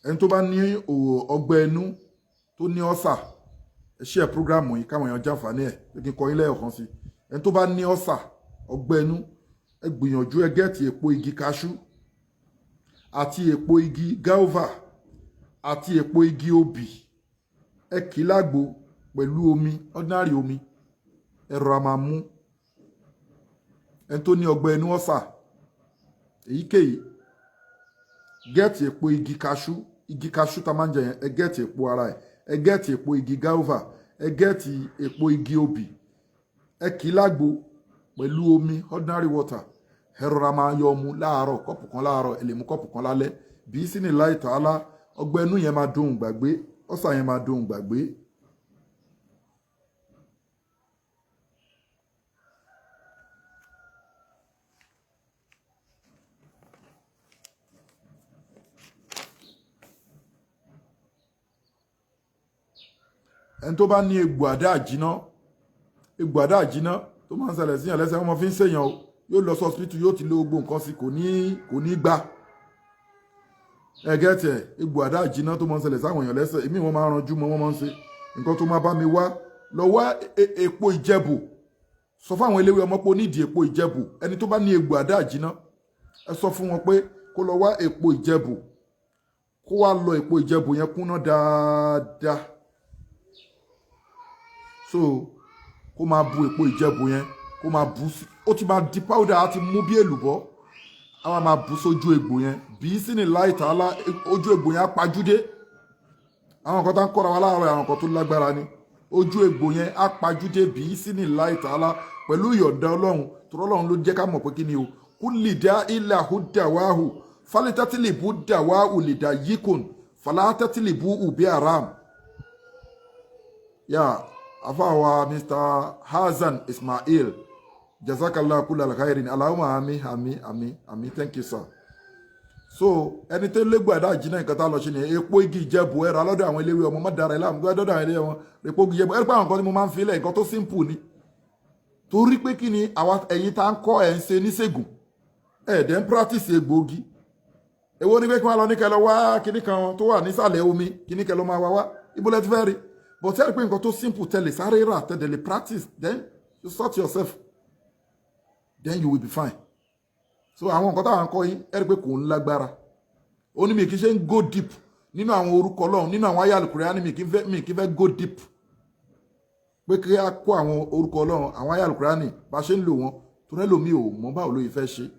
Ẹni tó bá ní ọgbẹ́ inú, tó ní ulcer, ẹ share program yìí káwọn èèyàn jàǹfààní ẹ̀, pé kí n kọ yín lẹ́ẹ̀kan sí. Ẹni tó bá ní ulcer, ọgbẹ́ inú, ẹ gbìyànjú, ẹ get èpo igi kaṣú àti èpo igi guava àti èpo igi obì. Ẹ kì í lágbo pẹ̀lú omi, ordinary omi. Ẹ rọra máa mú. Ẹni tó ní ọgbẹ́ inú, ulcer èyíkéyìí, get èpo igi kaṣú, igi kaṣú tá a máa ń jẹ yẹn, ẹ get èpo ara ẹ̀, ẹ get èpo igi guava, ẹ get èpo igi obì. Ẹ kì í lágbo pẹ̀lú omi, ordinary water. Ẹ rọra máa yọ ọmu láàárọ̀, kọ́pù kan láàárọ̀, ẹ lè mú kọ́pù kan lálẹ́. Bí sínú láì tààlà, ọgbẹ́ inú yẹn máa dohùn gbàgbé, ulcer yẹn máa dohùn gbàgbé. Ẹni tó bá ní egbò àdá àjínà, egbò àdá àjínà tó máa ń ṣẹlẹ̀ síyàn lẹ́sẹ̀, wọ́n máa fi ń ṣèyàn o. Yóò lọ sí hospital, yóò ti lo gbogbo nǹkan sí, kò ní gbà. Ẹ get ẹ̀, egbò àdá àjínà tó máa ń ṣẹlẹ̀ sáwọn èèyàn lẹ́sẹ̀, èmi wọn máa ń ranjú mọ́, wọ́n máa ń ṣe nǹkan tó máa bá mi wá lọ wá èpo ìjẹ̀bù. Sọ fáwọn eléwé ọmọ pé ó nídìí èpo ìjẹ̀bù. Ẹni tó bá ní egbò àdá àjínà, ẹ sọ fún wọn pé kó lọ wá èpo ìjẹ̀bù, kó wá lọ èpo ìjẹ̀bù yẹn kúnná dáadáa. So kó máa bu èpo ìjẹ̀bù yẹn, kó máa bu sí, ó ti máa di powder, á ti mú bí èlùbọ́. Á wá máa bu sójú egbò yẹn. Bí sínú láì tààlà, ojú egbò yẹn á pajúdé. Àwọn nǹkan tá ń kọ́ra wa láàárọ̀, àwọn nǹkan tó lágbára ni. Ojú egbò yẹn á pajúdé bí sínú láì tààlà pẹ̀lú ìyọ̀ǹda Ọlọ́run, tọ́rọ́ Ọlọ́run ló jẹ́ ká mọ̀ pé kí ni o. Kúlì dá ilà húdàwáhù falitátìlìbù dàwáhù lìdá yíkùn falátátìlìbù ùbí aram. Yà afáwa Mr. Hasan Ismail, jazakallah kula alkhairin, Allahumma ami ami ami ami, thank you, sir. So ẹni tó légbò àdá jìnnà, nǹkan tá a lọ ṣe nìyẹn. Epo igi ìjẹbù, ẹ̀rọ alọ́dọ̀ àwọn eléwé ọmọ má dára ẹ̀ láàmú lọ́dọ̀ àwọn eléwé wọn. Epo igi ìjẹbù, ẹ̀rọ pé àwọn nǹkan tí mo máa ń filẹ̀, nǹkan tó simple ni. Torí pé kí ni, àwa ẹ̀yin tá ń kọ́ ẹ̀ ń ṣe níṣègùn, ẹ̀ dẹ̀ ń practice egbòogi. Èwo ni pé kí wọ́n lọ ní kẹ́ lọ wá kíní kan tó wà nísàlẹ̀ omi, kíní kẹ́ lọ máa wá wá, ibo lẹ ti fẹ́ rí? But ẹ rí pé nǹkan tó simple tẹ́lẹ̀ sáré rà tẹ́lẹ̀ lè practice, then you sort yourself, then you will be fine. So àwọn nǹkan táwọn kọ́ yín, ẹ rí pé kò ń lágbára. Ó ní mi kì í ṣe ń go deep nínú àwọn orúkọ Ọlọ́run, nínú àwọn ayé Àlùkùránì. Mi kì í fẹ́ go deep pé kí á kó àwọn orúkọ Ọlọ́run, àwọn ayé Àlùkùránì, bá ṣe ń lò wọ́n, tó rẹ́ lómi ò mọ̀ báwo ló yẹ fẹ́ ṣe.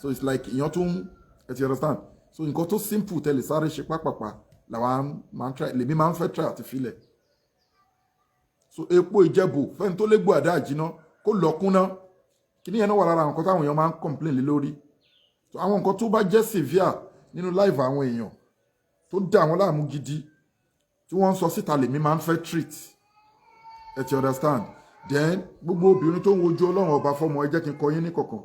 So it's like ìyẹn tó ń, ẹ ti understand? So nǹkan tó simple tẹ́lẹ̀ sáré ṣe pápápá làwọn máa ń try, lèmi máa ń fẹ́ try àti filẹ̀. So epo ìjẹ̀bù fẹ́ni tó légbò àdá àjìná, kó lọ kúnná. Kíní yẹn náà wà lára àwọn nǹkan táwọn èèyàn máa ń complain lé lórí. So àwọn nǹkan tó bá jẹ́ severe nínú life àwọn èèyàn, tó dá àwọn láàmú gidi, tí wọ́n ń sọ síta, lèmi máa ń fẹ́ treat. Ẹ ti understand? Then gbogbo obìnrin tó ń wojú Ọlọ́run Ọba fọ́mọ, ẹ jẹ́ kí n kọ yín ní kọ̀ọ̀kan.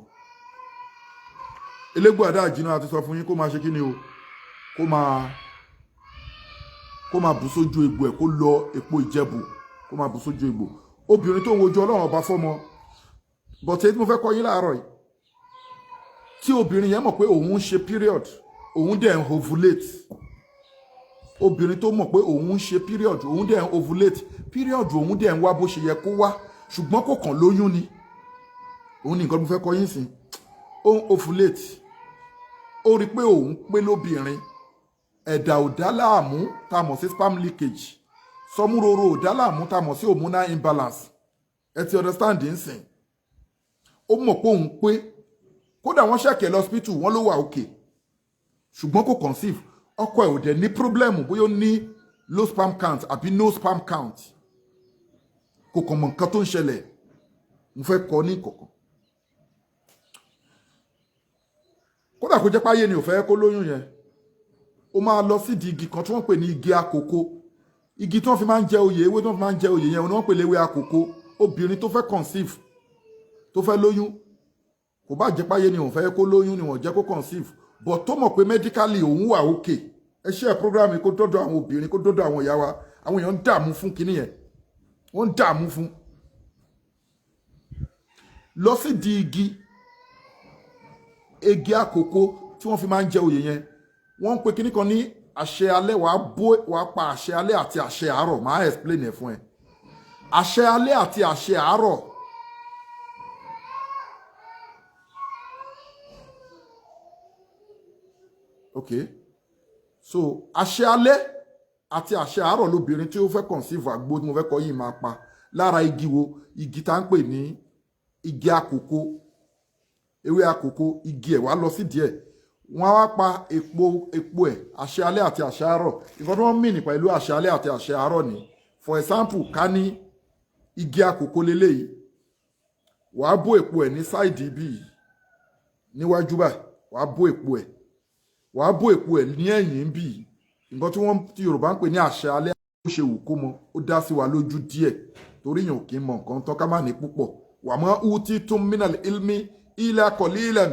Elégbò àdá àjìnà, àti sọ fún yín kó máa ṣe kí ni o, kó máa bù sójú egbò ẹ̀, kó lọ epo ìjẹ̀bù, kó máa bù sójú egbò. Obìnrin tó ń wojú Ọlọ́run Ọba fọ́mọ, but èyí tí mo fẹ́ kọ́ yín láàárọ̀ yìí, tí obìnrin yẹn mọ̀ pé òun ń ṣe period, òun dẹ̀ ń ovulate. Obìnrin tó mọ̀ pé òun ń ṣe period, òun dẹ̀ ń ovulate, period òun dẹ̀ ń wá bó ṣe yẹ kó wá, ṣùgbọ́n kò kàn lóyún ni, òun ní nǹkan tó fẹ́ kọ́ yín sí. Ó ń ovulate, ó rí i pé òun pé lóbìnrin, ẹ̀dà ò dá láàmú tá a mọ̀ sí sperm leakage, sọmúroro ò dá láàmú tá a mọ̀ sí hormonal imbalance. Ẹ ti understand nsìn? Ó mọ̀ pé òun pé, kódà wọ́n check ẹ̀ lọ́sípítù, wọ́n ló wà òkè, ṣùgbọ́n kò conceive. Ọkọ ẹ̀ ò dẹ̀ ní problem, bóyá ó ní low sperm count àbí no sperm count, kò kàn mọ̀ nǹkan tó ń ṣẹlẹ̀. Mo fẹ́ kọ́ ní kọ̀ọ̀kan. Kódà kó jẹ́ páyé ni ò fẹ́ kó lóyún yẹn, ó máa lọ sídìí igi kan tí wọ́n pè ní igi àkókò. Igi tí wọ́n fi máa ń jẹ oyè, ewé tí wọ́n fi máa ń jẹ oyè yẹn, wọ́n pè léwé àkókò. Obìnrin tó fẹ́ conceive, tó fẹ́ lóyún, kò bá jẹ́ páyé ni òun fẹ́ kó lóyún ni wọ́n jẹ́ kó conceive, but tó mọ̀ pé medically òun wà okay. Ẹ ṣe program kó dọ́dọ̀ àwọn obìnrin, kó dọ́dọ̀ àwọn ìyá wa. Àwọn èèyàn ń dààmú fún kinní yẹn, wọ́n ń dààmú fún. Lọ sí di igi àkókò tí wọ́n fi máa ń jẹ oyè yẹn. Wọ́n ń pe kinní kan ní àṣẹ alẹ́. Wàá bó, wàá pa àṣẹ alẹ́ àti àṣẹ àárọ̀. Màá explain ẹ̀ fún ẹ. Àṣẹ alẹ́ àti àṣẹ àárọ̀. Ok, so àṣẹ alẹ́ àti àṣẹ àárọ̀ lóbìnrin tí ó fẹ́ conceive, àgbo tí mo fẹ́ kọ́ yìí máa pa lára igi wo? Igi tá ń pè ní igi àkókò, ewé àkókò, igi ẹ̀ wá lọ sí díẹ̀, wọ́n á wá pa epo ẹ̀, àṣẹ alẹ́ àti àṣẹ àárọ̀. Nǹkan tí wọ́n mìnì pẹ̀lú àṣẹ alẹ́ àti àṣẹ àárọ̀ ni, for example, ká ní igi àkókò leléyìí, wàá bó epo ẹ̀ ní side bíi níwájú báyìí, wàá bó epo ẹ̀, wàá bó epo ẹ̀ ní ẹ̀yìn bíi. Nǹkan tí wọ́n tí Yorùbá ń pè ní àṣẹ alẹ́, ó ṣe wù kó mọ, ó dá sí wa lójú díẹ̀, torí yàn ò kí ń mọ nǹkan tán, ká má ní púpọ̀. Wà mọ́ uti tún minal ilmi ila qalilan.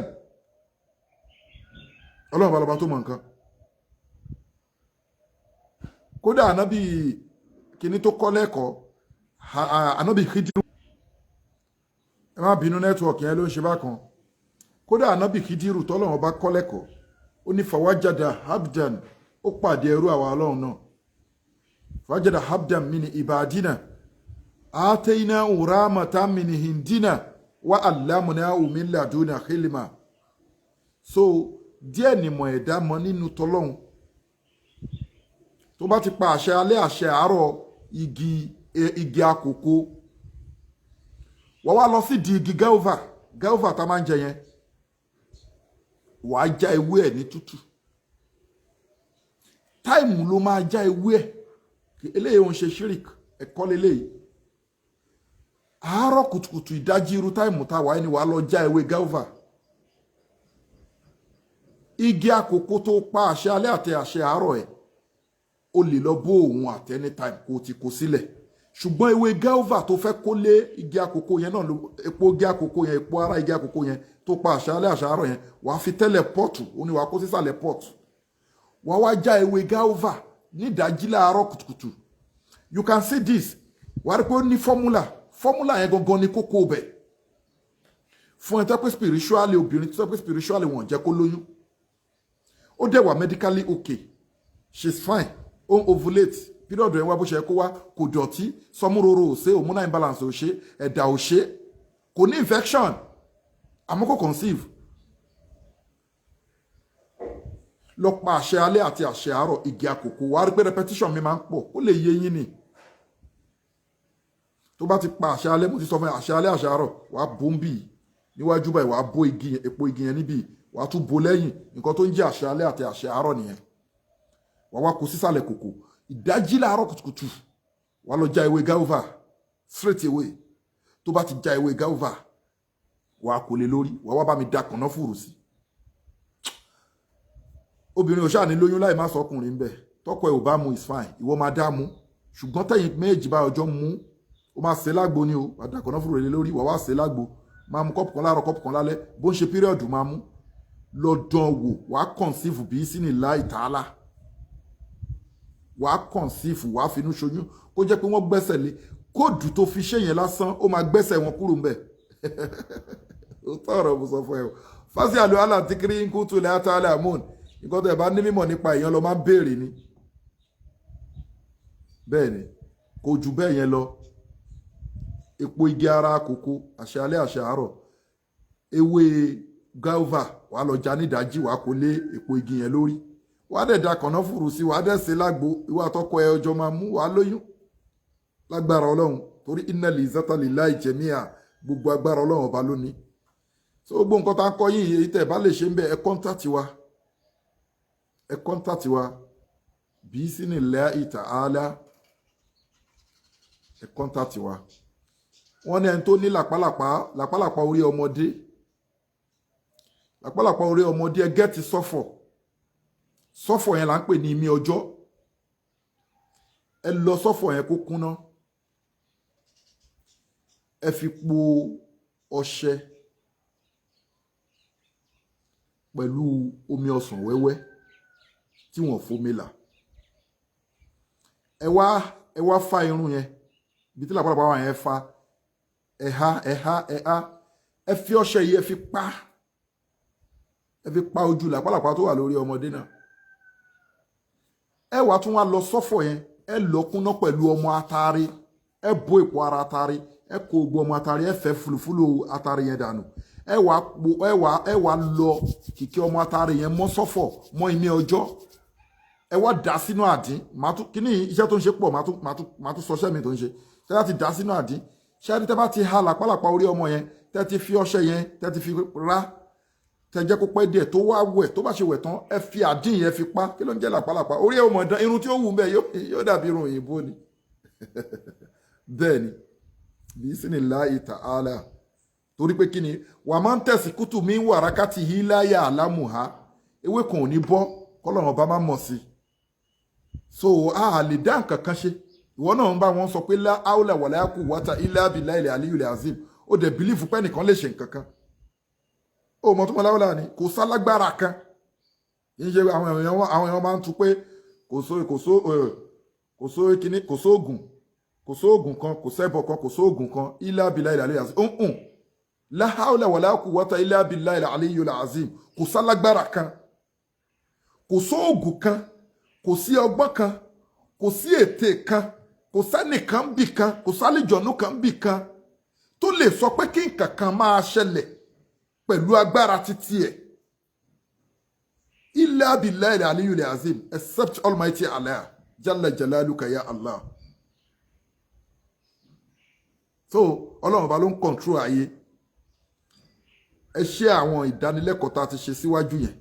Ọlọ́run bá lọ́ba tó mọ nǹkan. Kódà ànábì kìíní tó kọ́ lẹ́kọ̀ọ́, ànábì Khidiru, ẹ má bínú, network yẹn ló ń ṣe bákan. Kódà ànábì Khidiru tọ́lọ́run bá kọ́ lẹ́kọ̀ọ́, ó ní fawajada abdan, ó pàdé ẹrú àwa Ọlọ́run náà. Fawajada abdan mini ibadina atayna rahmatan min indina wa allamnahu min laduna hilma. So díẹ̀ nìmọ̀ ẹ̀dá mọ nínú tọlọ́hun. Tó bá ti pa àṣẹ alẹ́, àṣẹ àárọ̀ igi àkókò, wọ́n wá lọ sí di igi guava. Guava tá a máa ń jẹ yẹn, wàá já ewé ẹ̀ ní tútù. Time ló máa já ewé ẹ̀. Eléyìí ò ń ṣe shirik, ẹ̀kọ́ lélẹ́yìí. Àárọ̀ kùtùkùtù, ìdájí, irú time tá a wà ẹni, wàá lọ já ewé guava, igi àkókò tó pa àṣẹ alẹ́ àti àṣẹ àárọ̀ ẹ̀. O lè lọ bó òun at any time kó o ti kó sílẹ̀, ṣùgbọ́n ewé guava tó fẹ́ kó lé igi àkókò yẹn náà, epo igi àkókò yẹn, epo ara igi àkókò yẹn tó pa àṣẹ alẹ́, àṣẹ àárọ̀ yẹn, wàá fi tẹ́lẹ̀ pot. Ó ní wàá kó sísàlẹ̀ pot. Wàá wá já ewé guava nídàájí láàárọ̀ kùtùkùtù. You can see this. Wàá rí pé ó ní formula. Formula yẹn gangan ni kókó bẹ̀ fún ẹ tó pé spiritually, obìnrin tó pé spiritually wọ́n jẹ́ kó lóyún, ó dẹ̀ wà medically okay, she's fine, ó ń ovulate, period ẹ̀ wá bó ṣe kó wá, kò dọ̀tí, sọmúroro ò ṣe, hormonal imbalance ò ṣe, ẹ̀dà ò ṣe, kò ní infection, àmọ́ kò conceive. Lọ pa àṣẹ alẹ́ àti àṣẹ àárọ̀ igi àkókò. Wàá rí pé repetition mi máa ń pọ̀, ó lè yé yín ni. Tó bá ti pa àṣẹ alẹ́, mo ti sọ fún ẹ, àṣẹ alẹ́, àṣẹ àárọ̀, wàá bó ń bì níwájú báyìí, wàá bó igi yẹn, epo igi yẹn níbí, wàá tún bo lẹ́yìn. Nǹkan tó ń jẹ́ àṣẹ alẹ́ àti àṣẹ àárọ̀ nìyẹn. Wàá wá kó sísàlẹ̀ kòkò. Ìdájí láàárọ̀ kùtùkùtù, wàá lọ já ewé guava straight away. Tó bá ti já ewé guava, wàá kó lé lórí, wàá wá bá mi da kànáfùrù sí. Obìnrin ò ṣáà ní lóyún láì má sọ ọkùnrin ń bẹ. Tọkọ ẹ ò bá mu is fine, ìwọ máa dá mu. Ṣùgbọ́n tẹ̀yìn méjì bá ọjọ́ mú, ó máa ṣe lágbo ni o. Wàá da kànáfùrù lé lórí, wàá wá ṣe lágbo, máa mu cup kan láàárọ̀, cup kan lálẹ́. Bó ń ṣe period, máa mú lọ́dọ̀ wò, wàá conceive bí sínú láì tààlà. Wàá conceive, wàá finú ṣoyún. Kó jẹ́ pé wọ́n gbẹ́sẹ̀ lé code tó fi ṣe yẹn lásán, ó máa gbẹ́sẹ̀ wọn kúrò ńbẹ̀. Ó tọrọ, mo sọ fún ẹ o. Fásitì àlọ́ àlà tí kiri ń kú tó lẹ́ àtàlẹ́ àmọ́n. Nǹkan tó ẹ̀ bá ní mímọ̀ nípa èèyàn lọ máa ń béèrè ni. Bẹ́ẹ̀ ni, kò jù bẹ́ẹ̀ yẹn lọ. Epo igi ara kòkó, àṣẹ alẹ́, àṣẹ àárọ̀, ewé guava, wàá lọ já nídàájí, wàá kó lé epo igi yẹn lórí, wàá dẹ̀ da kànáfùrù sí, wàá dẹ̀ ṣe lágbo. Ìwà àtọkọ ẹ ọjọ́ máa mú, wàá lóyún lágbára Ọlọ́run, torí innal izzata lillahi jami'a, gbogbo agbára Ọlọ́run ọba lónìí. So gbogbo nǹkan tá a kọ́ yìí, èyí tẹ̀ bá lè ṣe ń bẹ, ẹ contact wa, ẹ contact wa bí sinillahi ta'ala, ẹ contact wa. Wọ́n ní ẹni tó ní làpálàpá, làpálàpá orí ọmọdé, làpálàpá orí ọmọdé, ẹ get sulphur. Sulphur yẹn là ń pè ní imí ọjọ́. Ẹ lọ sulphur yẹn kó kúnná, ẹ fi po ọṣẹ pẹ̀lú omi ọsàn wẹ́wẹ́ tí wọ́n fomi là. Ẹ wá fa irun yẹn ibi tí làpálàpá wà yẹn. Fa, ẹ há, ẹ há, ẹ há. Ẹ fi ọṣẹ yìí, ẹ fi pa, ẹ fi pa ojú làpálàpá tó wà lórí ọmọdé náà. Ẹ wá tún wá lọ sulphur yẹn, ẹ lọ kúnná pẹ̀lú ọmọ atare. Ẹ bó èpo ara atare, ẹ kó gbogbo ọmọ atare, ẹ fẹ́ fúlùfúlù atare yẹn dànù. Ẹ wá po, ẹ wá lọ kìkì ọmọ atare yẹn mọ́ sulphur, mọ́ imí ọjọ́. Ẹ wá dà sínú àdín. Màá tún kíní iṣẹ́ tó ń ṣe pọ̀, màá tún sọṣẹ́ mi tó ń ṣe. Ṣé láti dà sínú àdín, ṣé ẹni tẹ́ bá ti ha làpálàpá orí ọmọ yẹn, tẹ́ ti fi ọṣẹ yẹn, tẹ́ ti fi rá, tẹ́ jẹ́ kó pẹ́ díẹ̀ tó wá wẹ̀, tó bá ṣe wẹ̀ tán, ẹ fi àdín yẹn fi pa. Kí ló ń jẹ́ làpálàpá orí ọmọ ìdán? Irun tí ó wù bẹ́ẹ̀ yóò dàbí irun òyìnbó ni. Bẹ́ẹ̀ ni, bí sinillahi ta'ala. Torí pé kí ni wà máa ń tẹ̀sí kútù mí wàrákàtì híláyà alámùhá, ewé kan ò ní bọ́ kọ́lọ́run ọba má mọ̀ sí. So a lè dá nǹkan kan ṣe. Ìwọ náà ń bá wọn sọ pé la haula wala quwwata illa billahi aliyul azim. Ó dẹ̀ believe pé ẹnìkan lè ṣe nǹkan kan. Ó mọ̀ tó mọ̀ láwùlà ni kò sálágbára kan. Kì í ṣe àwọn èèyàn máa ń tu pé kò só kíní, kò sóògùn, kò sóògùn kan, kò sẹ́bọ̀ kan, kò sóògùn kan illa billahi aliyul azim. Ń la haula wala quwwata illa billahi aliyul azim. Kò sálágbára kan, kò sóògùn kan, kò sí ọgbọ́n kan, kò sí ète kan, kò sẹ́nìkan bì kan, kò sálìjọ̀nù kan bì kan tó lè sọ pé kí nǹkan kan máa ṣẹlẹ̀ pẹ̀lú agbára títí ẹ̀ illa billahi aliyul azim, except Almighty Allah jalla jalaluka ya Allah. So Ọlọ́run ọba ló ń control ayé. Ẹ ṣe àwọn ìdánilẹ́kọ̀ọ́ tá a ti ṣe síwájú yẹn.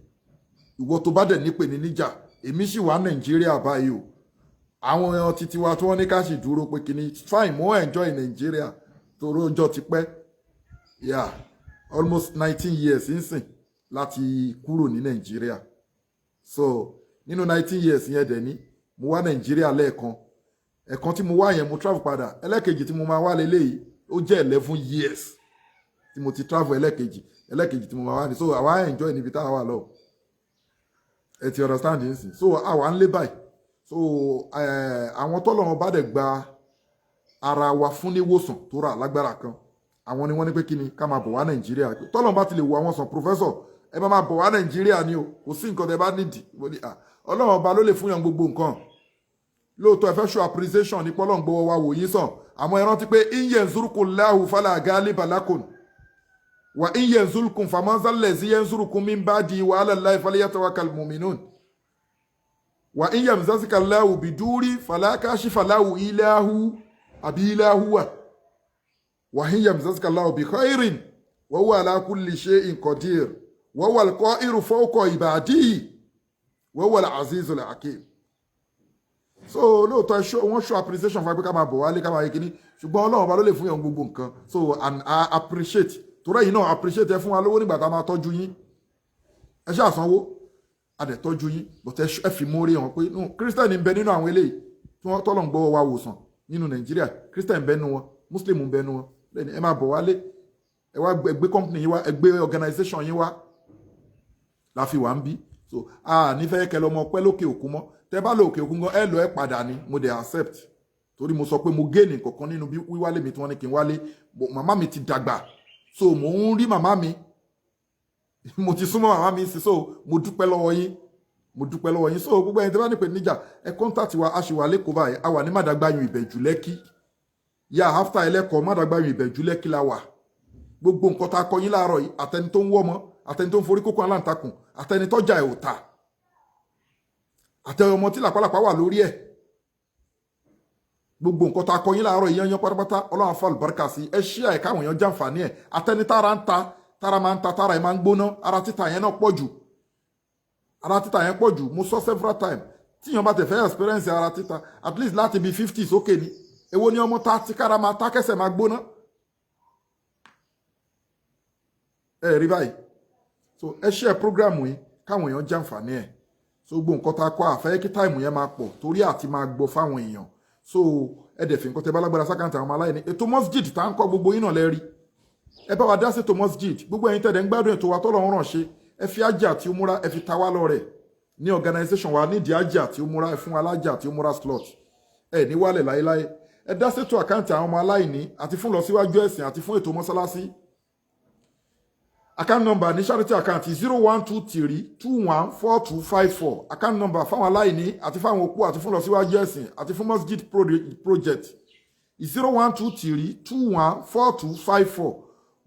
Ìwọ tó bá dẹ̀ nípè ní níjà, èmi sì wà Nàìjíríà báyìí o. Àwọn èèyàn títí wa tí wọ́n ní ká sì dúró pé kíní fine. Mo enjoy Nàìjíríà torí ọjọ́ ti pẹ́. Yeah, almost 19 years nsìn láti kúrò ní Nàìjíríà. So nínú 19 years yẹn dẹ̀ ní mo wá Nàìjíríà lẹ́ẹ̀kan. Ẹ̀kan tí mo wá yẹn, mo travel padà. Ẹlẹ́kejì tí mo máa wá leléyìí, ó jẹ́ 11 years tí mo ti travel. Ẹlẹ́kejì tí mo máa wá ní. So àwa enjoy níbi táwa wà lọ, ẹ ti understand nsìn. So àwa ń lé báyìí. So àwọn tọ́lọ́run bá dẹ̀ gba ara wa fún níwòsàn tó rà lágbára kan, àwọn ni wọ́n ní pé kí ni ká máa bọ̀ wá Nàìjíríà. Tọ́lọ́run bá ti lè wo àwọn sàn, professor, ẹ bá máa bọ̀ wá Nàìjíríà ni o, kò sí nǹkan tẹ bá nídìí. Ọlọ́run ọba ló lè fún yàn gbogbo nǹkan. Lóòótọ́, ẹ fẹ́ show appreciation ní pọ́lọ́n gbowó wa wò yín sàn, àmọ́ ẹ rántí pé إن ينصركم الله فلا غالب لكم وإن يخذلكم فمن ذا الذي ينصركم من بعده وعلى الله فليتوكل المؤمنون وإن يمسسك الله بضر فلا كاشف له إلا هو àbí إلا هو وإن يمسسك الله بخير وهو على كل شيء قدير وهو القاهر فوق عباده وهو العزيز الحكيم. So lóòótọ́, wọ́n show appreciation fún wa pé ká máa bọ̀ wálé, ká máa yẹ kínní, ṣùgbọ́n Ọlọ́run ọba ló lè fún yàn gbogbo nǹkan. So and I appreciate, torí ẹ̀yin náà appreciate, ẹ fún wa lówó nígbà tá a máa tọ́jú yín. Ẹ ṣáà sanwó, a dẹ̀ tọ́jú yín, but ẹ fi mórí hàn pé no, Christian ń bẹ nínú àwọn eléyìí tí wọ́n tọ́lọ̀ ń gbọ́wọ́ wa wòsàn nínú Nàìjíríà. Christian ń bẹ nínú wọn, Muslim ń bẹ nínú wọn. Lẹ́ni ẹ máa bọ̀ wálé, ẹ wá gbé company yín wá, ẹ gbé organization yín wá, la fi wà ń bí. So a nífẹ̀ẹ́ kẹlẹ́ ọmọ pẹ́ lókè òkun mọ́. Tẹ bá lọ òkè òkun gan, ẹ lọ, ẹ padà ni. Mo dẹ̀ accept torí mo sọ pé mo gain nǹkankan nínú bí wíwálé mi tí wọ́n ní kí n wálé. Màmá mi ti dàgbà, so mò ń rí màmá mi, mo ti súnmọ́ màmá mi sí. So mo dúpẹ́ lọ́wọ́ yín, mo dúpẹ́ lọ́wọ́ yín. So gbogbo ẹni tí wọ́n ní pè níjà, ẹ contact wa. A ṣì wà lẹ́kọ̀ọ́ báyìí. A wà ní Màdàgbáyùn, Ìbẹ̀jú Lẹ́kì yà, after ẹlẹ́kọ̀ọ́, Màdàgbáyùn, Ìbẹ̀jú Lẹ́kì la wà. Gbogbo nǹkan tá a kọ yín láàárọ̀ yìí, àtẹni tó ń wọ́ ọmọ, àtẹni tó ń forí kókó aláǹtakùn, àtẹni tọ́jà ẹ̀ ò ta, àtẹni ọmọ tí làpálàpá wà lórí ẹ̀, gbogbo nǹkan tá a kọ yín láàárọ̀ yìí yán pátápátá, Ọlọ́run á fa àlùbáríkà sí. Ẹ ṣí ẹ̀ káwọn èèyàn jàǹfààní ẹ̀. Àtẹni tára ń ta, tára máa ń ta, tára ẹ̀ máa ń gbóná, ara títa yẹn náà pọ̀ jù, ara títa yẹn pọ̀ jù. Mo sọ several times, tíyan bá tẹ̀ fẹ́ experience ara títa, at least láti bí 50 sókè ni. Èwo ni ọmọ ta tí kára máa ta, kẹsẹ̀ máa gbóná? Ẹ rí báyìí. So ẹ share program yìí káwọn èèyàn jàǹfààní ẹ̀. So gbogbo nǹkan tá a kọ́, àfẹ́ kí time yẹn máa pọ̀ torí àti máa gbọ́ fáwọn èèyàn. So ẹ dẹ̀ fi nǹkan tẹ bá lágbára s'account àwọn ọmọ aláìní. Ètò masjid tá à ń kọ́, gbogbo yín náà lẹ́rí, ẹ bá wa dá sí ètò masjid. Gbogbo ẹ̀yin tẹ̀dẹ̀ ń gbádùn ètò wa, tọ́lọ́run ràn ṣe, ẹ fi ájà àti umura, ẹ fi ta wá lọ́rẹ̀ ní organisation wa nídìí ájà àti umura. Ẹ fún wa lájà àti umura slot, ẹ ní wálẹ̀ láéláé. Ẹ dá sétò account àwọn ọmọ aláìní àti fún lọ síwájú ẹ̀sìn àti fún ètò mọ́sálásí. Account number ní charity account, 0123214254. Account number fáwọn aláìní àti fáwọn opó àti fún lọ síwájú ẹ̀sìn àti fún masjid project, 0123214254,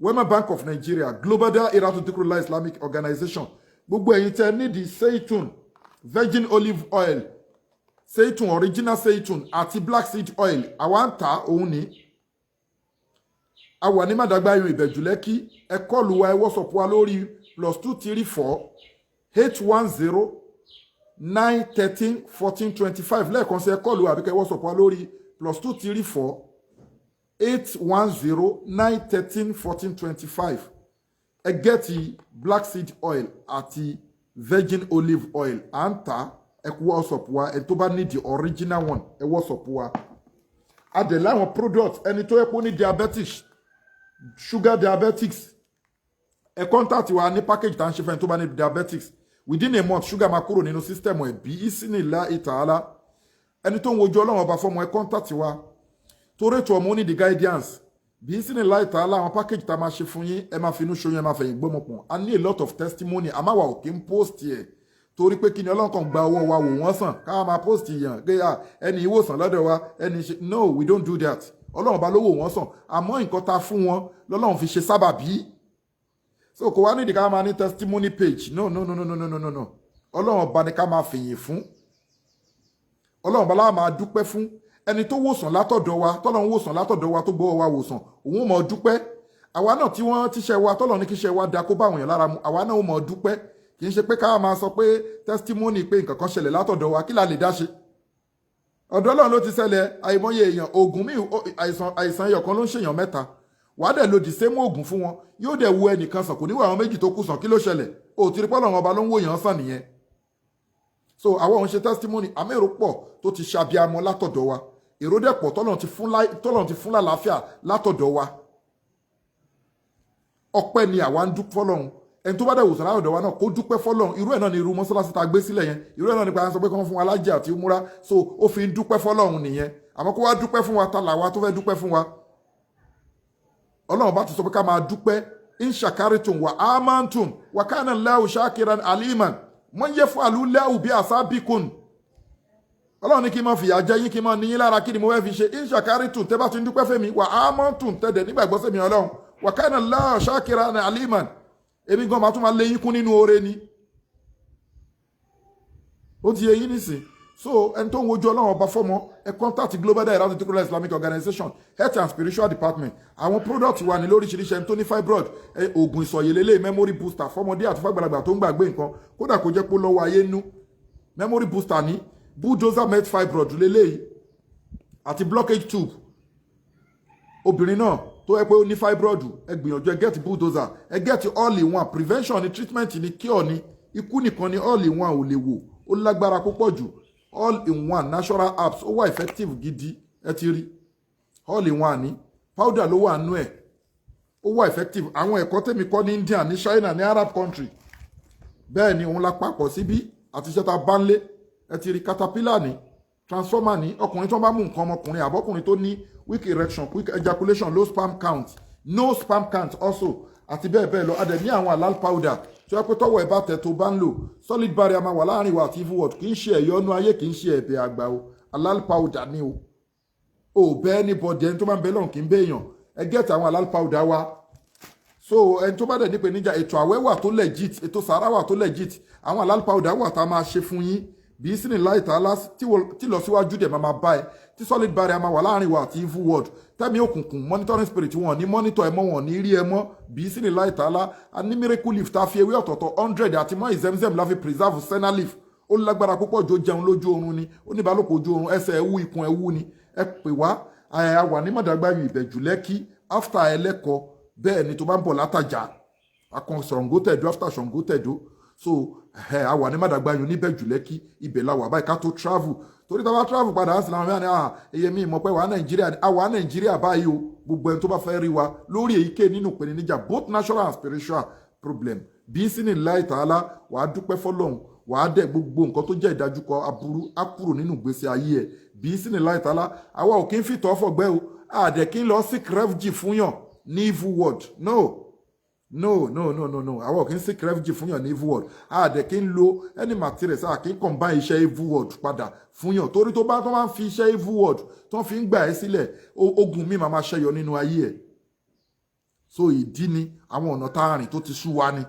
Wema Bank of Nigeria, Global Dahiratu Dhikrlahi Islamic Organization. Gbogbo ẹ̀yin tẹ́ nídìí seitun, virgin olive oil, seitun, original seitun àti black seed oil, àwa ń ta òun ní. A wà ní Màdàgbáyò, Ìbẹ̀jú Lẹ́kì. Ẹ call wa, ẹ WhatsApp wa lórí +234 810 913 1425. Lẹ́ẹ̀kan sí, ẹ call wa àbí kẹ́ WhatsApp wa lórí +234 810 913 1425. Ẹ get black seed oil àti virgin olive oil, à ń tà. Ẹ kú WhatsApp wa. Ẹ tó bá ní the original one, ẹ WhatsApp wa. A dẹ̀ láwọn product. Ẹni tó yẹ kó ní diabetes, sugar diabetics, ẹ contact wa ní package tá à ń ṣe fẹ́ni tó bá ní diabetics. Within a month, sugar máa kúrò nínú system ẹ̀ بإذن الله تعالى. Ẹni tó ń wojú Ọlọ́run ọba fọmọ, ẹ contact wa torí ètò ọmọ ní the guidance بإذن الله تعالى. Àwọn package tá a máa ṣe fún yín, ẹ máa finú ṣoyún, ẹ máa fẹ̀yìn gbọ́mọpọ̀n. A ní a lot of testimony, àmọ́ àwa ò kí ń post ẹ̀ torí pé kí ni? Ọlọ́run kan gba ọwọ́ wa wò wọ́n sàn, ká máa post yàn pé ẹni ìwòsàn lọ́dọ̀ wa, ẹni ṣe. No, we don't do that. Ọlọ́run bá ló wò wọ́n sàn, àmọ́ nǹkan ta fún wọn lọ́lọ́run fi ṣe sábàbí. So kò wá nídìí ká máa ní testimony page. No, no, no, no, no, no, no, no. Ọlọ́run ọba ni ká máa fìyìn fún, Ọlọ́run ọba láà máa dúpẹ́ fún. Ẹni tó wòsàn látọ̀dọ̀ wa, tọ́lọ́run wòsàn látọ̀dọ̀ wa, tó gbọ́ wa wòsàn, òun ò mọ̀ dúpẹ́. Àwa náà tí wọ́n tíṣẹ́ wa, tọ́lọ́run ní kíṣẹ́ wa da kó bá àwọn èèyàn lára mu, àwa náà ò mọ̀ dúpẹ́. Kì í ṣe pé ká máa sọ pé testimony pé nǹkan kan ṣẹlẹ̀ látọ̀dọ̀ wa. Kí la lè dá ṣe? Ọ̀dọ̀ Ọlọ́run ló ti ṣẹlẹ̀. Àìmọye èèyàn, oògùn míì, àìsàn ẹyọ kan ló ń ṣèyàn mẹ́ta. Wàá dẹ̀ lo the same oògùn fún wọn, yóò dẹ̀ wo ẹnìkan sàn, kò ní wo àwọn méjì tó kù sàn. Kí ló ṣẹlẹ̀? Òtí rí pọ́lọ́run ọba ló ń wò yàn sàn nìyẹn. So àwọn òun ṣe testimony àmọ́ èrò pọ̀ tó ti ṣàbíamọ látọ̀dọ̀ wa. Èrò dẹ̀ pọ̀ tọ́lọ́run ti fún lálàáfíà látọ̀dọ̀ wa. Ọpẹ́ ni àwa ń dúpẹ́ fọ́lọ́run. Ẹni tó bá dẹ̀ wòsàn látọ̀dọ̀ wa náà, kó dúpẹ́ fọ́lọ́run. Irú ẹ̀ náà ni irú mọ́sálásí tá a gbé sílẹ̀ yẹn. Irú ẹ̀ náà ni pé à ń sọ pé kí wọ́n fún wa lájẹ àti múra. So ó fi ń dúpẹ́ fọ́lọ́run nìyẹn. Àmọ́ kó wá dúpẹ́ fún wa, ta làwa tó fẹ́ dúpẹ́ fún wa? Ọlọ́run bá ti sọ pé ká máa dúpẹ́. In shakaritum wa amantum wa kana Allahu shakiran aliman man yaf'alu Allahu bi asabikum. Ọlọ́run ní kí n máa fìyà jẹ yín, kí n máa níyín lára, kí ni mo fẹ́ fi ṣe? In shakaritum, tẹ́ bá ti ń dúpẹ́ fẹ́mi, wa amantum, tẹ́dẹ̀ nígbàgbọ́ sẹ́mi Ọlọ́run, wa kana Allahu shakiran aliman, èmi gan máa tún máa lé yín kún nínú oore ni. Ó ti yé yín nísìn. So ẹni tó ń wojú Ọlọ́run ọba fọ́mọ, ẹ contact Global Dahiratu Dhikrlahi Islamic Organization, Health and Spiritual Department. Àwọn product wà ní lóríṣiríṣi. Ẹni tó ní fibroid, oògùn ìsọ̀yẹ̀lélẹ̀, memory booster fọmọdé àti fàgbàlagbà tó ń gbàgbé nǹkan, kódà kó jẹ́ pé ó lọ́wọ́ ayé nú, memory booster ní. Bulldozer met fibroid lélẹ́yìí àti blockage tube. Obìnrin náà tó yẹ pé ó ní fibroid, ẹ gbìyànjú, ẹ get bulldozer, ẹ get all in one. Prevention ni, treatment ni, cure ni. Ikú nìkan ni all in one ò lè wò, ó lágbára púpọ̀ jù. All in one natural herbs, ó wà effective gidi. Ẹ ti rí all in one ní powder ló wà nú ẹ̀, ó wà effective. Àwọn ẹ̀kọ́ tèmi kọ́ ní India, ní China, ní Arab country, bẹ́ẹ̀ ni òun la papọ̀ síbí àti iṣẹ́ ta bá ń lé. Ẹ ti rí caterpillar ní, transformer ní. Ọkùnrin tó bá mú nǹkan ọmọkùnrin, àbọ́kùnrin tó ní weak erection, quick ejaculation, low sperm count, no sperm count also, àti bẹ́ẹ̀ bẹ́ẹ̀ lọ. A dẹ̀ ní àwọn halal powder tí wọ́n pé tọ́wọ́ ẹ bá tẹ̀ tó bá ń lò, solid barrier máa wà láàrin wa àti evil world. Kì í ṣe ẹ̀yọ́nú ayé, kì í ṣe ẹ̀bẹ̀ àgbà o. Halal powder ni o. Ò bẹ́ anybody. Ẹni tó máa ń bẹ lọ́run kì í bẹ́ èèyàn. Ẹ get àwọn halal powder wa. So ẹni tó bá dẹ̀ nípe níjà, ètò àwẹ̀ wà tó legit, ètò sàrà wà tó legit, àwọn halal powder wà tá a máa ṣe fún yín bí sínú láì tààlà tí lọ síwájú dẹ̀ máa bá ẹ, tí solid barrier máa wà láàrin wa àti evil world. Tẹ́mi òkùnkùn, monitoring spirit, wọn ní monitor ẹ mọ́, wọn ní rí ẹ mọ́ bí sínú láì tààlà. A ní miracle leaf tá a fi ewé ọ̀tọ̀ọ̀tọ̀ 100 àti mọ́ ìzẹ́mzẹ́m la fi preserve senna leaf. Ó lágbára púpọ̀ jò. Jẹun lójú oorun ni, ó ní ìbálòpọ̀ ojú oorun, ẹsẹ̀ ẹ̀wú, ikùn ẹ̀wú ni. Ẹ pè wá. A wà ní Mọ̀dàgbàyù, Ìbẹ̀jú Lẹ́kí, after Ẹlẹ́kọ. Bẹ́ẹ̀ ni, tó bá ń bọ̀ látàjà akọ Ṣàngó Tẹ̀dó, after Ṣàngó Tẹ̀dó. So ẹ a wà ní Mọ̀dàgbàyù níbẹ̀jú Lẹ́kí. Ibẹ̀ la wà báyìí ká tó travel, torí tá a bá travel padà á sì làwọn mìíràn ní à èyí mi mọ̀ pé wà á Nàìjíríà, a wà á Nàìjíríà báyìí o. Gbogbo ẹni tó bá fẹ́ rí wa lórí èyíkéyìí nínú ìpèníjà, both natural and spiritual problem, bí sínú láì tààlà, wàá dúpẹ́ fọlọ́run, wàá dẹ̀ gbogbo nǹkan tó jẹ́ ìdájúkọ aburú á kúrò nínú ìgbésí ayé ẹ̀ bí sínú láì tààlà. Àwa ò kí ń fìtọ́ fọ̀gbẹ́ o. Àdẹ̀ kí ń lọ seek refuge fún yàn ní evil world. No, no, no, no, no, no. Àwa ò kí ń seek refuge fún yàn ní evil world. Àdẹ̀ kí ń lo any materials. A kì í combine iṣẹ́ evil world padà fún yàn, torí tó bá tó máa ń fi iṣẹ́ evil world tó fi ń gbà ẹ́ sílẹ̀, ogun mi máa máa ṣẹyọ nínú ayé ẹ̀. So ìdí ni àwọn ọ̀nà tá a rìn tó ti sú wa ni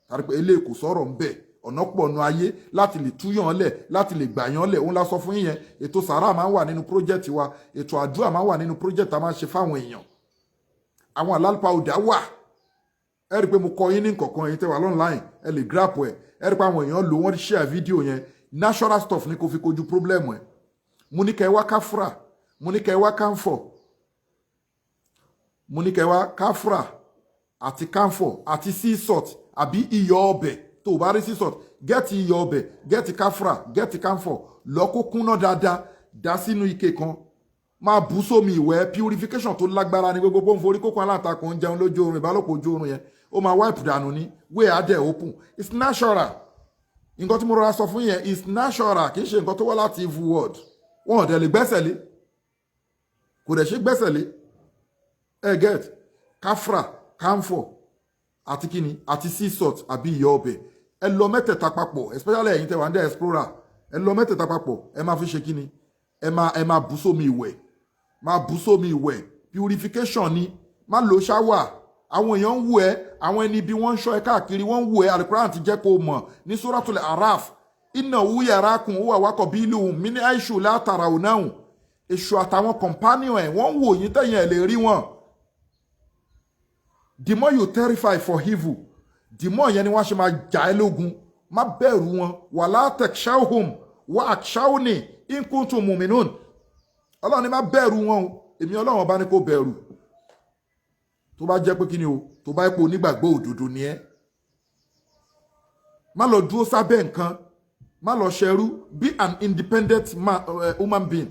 tàbí pé eléyìí kò sọ̀rọ̀ ń bẹ̀. Ọ̀nà pọ̀ nu ayé láti lè túyàn lẹ̀, láti lè gbà yàn lẹ̀. Òun la sọ fún yín yẹn. Ètò sàrà máa ń wà nínú project wa, ètò àdúrà máa ń wà nínú project tá a máa ń ṣe fáwọn èèyàn. Àwọn halal powder wà. Ẹ rí i pé mo kọ yín ní nǹkankan. Ẹ̀yin tẹ́ wà online, ẹ lè grab ẹ. Ẹ rí i pé àwọn èèyàn lò wọ́n, share fídíò yẹn. Natural stuff ni kò fi kojú problem ẹ. Mo ní kẹ́ ẹ wá káfúrà, mo ní kẹ́ ẹ wá camphor, mo ní kẹ́ ẹ wá káfúrà àti camphor àti sea salt àbí iyọ̀ ọbẹ̀. Tó o bá rí sea salt, get iyọ̀ ọbẹ̀, get káfúrà, get camphor. Lọ kó kúnná dáadáa, dá sínú ike kan, máa bù sómi ìwẹ̀. Purification tó lágbára ní. Gbogbo pọ́nforí kókó aláǹtakùn ń jẹun lójú oorun, ìbálòpọ̀ ojú oorun yẹn, ó máa wipe dànù ní way adẹ open. It's natural. Nǹkan tí mo rọra sọ fún yẹn is natural, kì í ṣe nǹkan tó wá láti evil world. Wọn ò dẹ̀ lè gbẹ́sẹ̀ lé, kò dẹ̀ ṣe gbẹ́sẹ̀ lé. Ẹ get kafra, camphor àti kíni àti sea salt àbí iyọ̀ ọbẹ̀. Ẹ lọ mẹ́tẹ̀ẹ̀ta papọ̀, especially ẹ̀yin tẹ́ wà ní explorer. Ẹ lọ mẹ́tẹ̀ẹ̀ta papọ̀, ẹ máa fi ṣe kíni, ẹ máa bù sómi ìwẹ̀, máa bù sómi ìwẹ̀. Purification ni. Má lo shower. Àwọn èèyàn ń wù ẹ́, àwọn ẹni bí wọ́n ń ṣọ́ ẹ káàkiri, wọ́n ń wù ẹ́. Alukuran ti jẹ́ kó o mọ̀ ní Suratul Araf, innahu yarakum huwa wa qabiluhu min haythu la tarawnahum. Èṣù àtàwọn companion ẹ̀, wọ́n ń wò yín tẹ̀yìn ẹ̀ lè rí wọn. The more you terrify for evil, the more yẹn ni wọ́n ṣe máa jà ẹ́ lógun. Má bẹ̀rù wọn. Wala takshawhum wa akshawni in kuntum mu'minun. Ọlọ́run ní má bẹ̀rù wọn o. Èmi Ọlọ́run Ọba ní kó bẹ̀rù, tó bá jẹ́ pé kí ni o, tó bá pé onígbàgbọ́ òdodo ni ẹ́. Má lọ dúró sábẹ́ nǹkan, má lọ ṣẹrú. Be an independent man, human being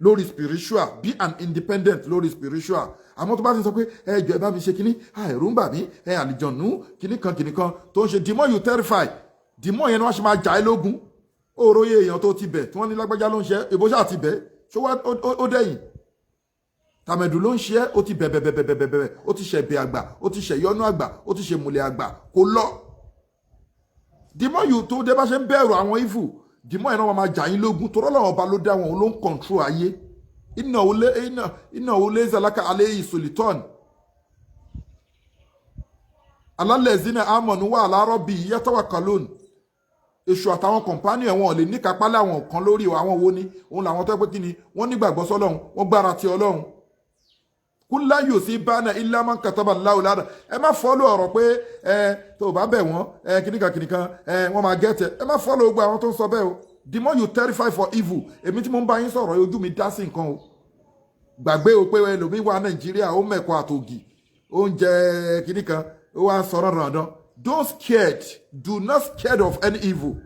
lórí spiritual. Be an independent lórí spiritual. Àmọ́ tó bá ti sọ pé ẹ jọ̀ọ́, ẹ bá mi ṣe kínní, ẹ̀rù ń bà mí, ẹ àlìjọ̀nù kínní kan kínní kan tó ń ṣe, the more you terrify, the more yẹn ni wọ́n ṣe máa jà ẹ́ lógún. Òróyè èèyàn tó ti bẹ̀ tí wọ́n ní lágbájá ló ń ṣe, ìbò ṣáà ti bẹ̀ ṣó wá ó dẹ̀yìn. Tàmẹ̀dù ló ń ṣe é, ó ti bẹ̀ bẹ̀ bẹ̀ bẹ̀ bẹ̀ bẹ̀, ó ti ṣẹ̀bẹ̀ àgbà, ó ti ṣẹ̀yọ́nú àgbà, ó ti ṣe mùlẹ̀ àgbà, kò lọ. The more you tó dé bá ṣe ń bẹ̀rù àwọn evil, the more yẹn náà wọ́n máa jà yín lógún. Torí Ọlọ́run Ọba ló dá wọn, òun ló ń control ayé. Iná olè zalaka alẹ́ ìsòlítọ́n alálẹ̀ zina amọ̀nù wà alárọ̀ bíi yẹ́tọ̀wà kalóòn. Èṣù àtàwọn company ẹ̀wọ̀n lè ní kápá láwọn kan lórí àwọn wo ni òun làwọn tó pé kí ni wọ́n nígbàgbọ́ sọ́lọ́run, wọ́n gbára ti Ọlọ́run. Kúnlá yóò sí bánà ilá máa ń kàtàbà láwùládà. Ẹ má follow ọ̀rọ̀ pé ẹ tó o bá bẹ̀ wọ́n, ẹ kìnìkan kìnìkan, ẹ wọ́n máa gẹ́tẹ̀. Ẹ má follow gbogbo àwọn tó ń sọ bẹ́ẹ̀ o. The more you terrify for evil, èmi tí mo ń bá yín sọ̀rọ̀, ojú mi dá sí nǹkan o. Gbàgbé o pé ẹlòmíín wà Nàìjíríà, ó mẹ̀kọ àtògì, oúnjẹ kìnìkan, ó wá ń sọ̀rọ̀ ràndán. Don't scared, do not scared of any evil.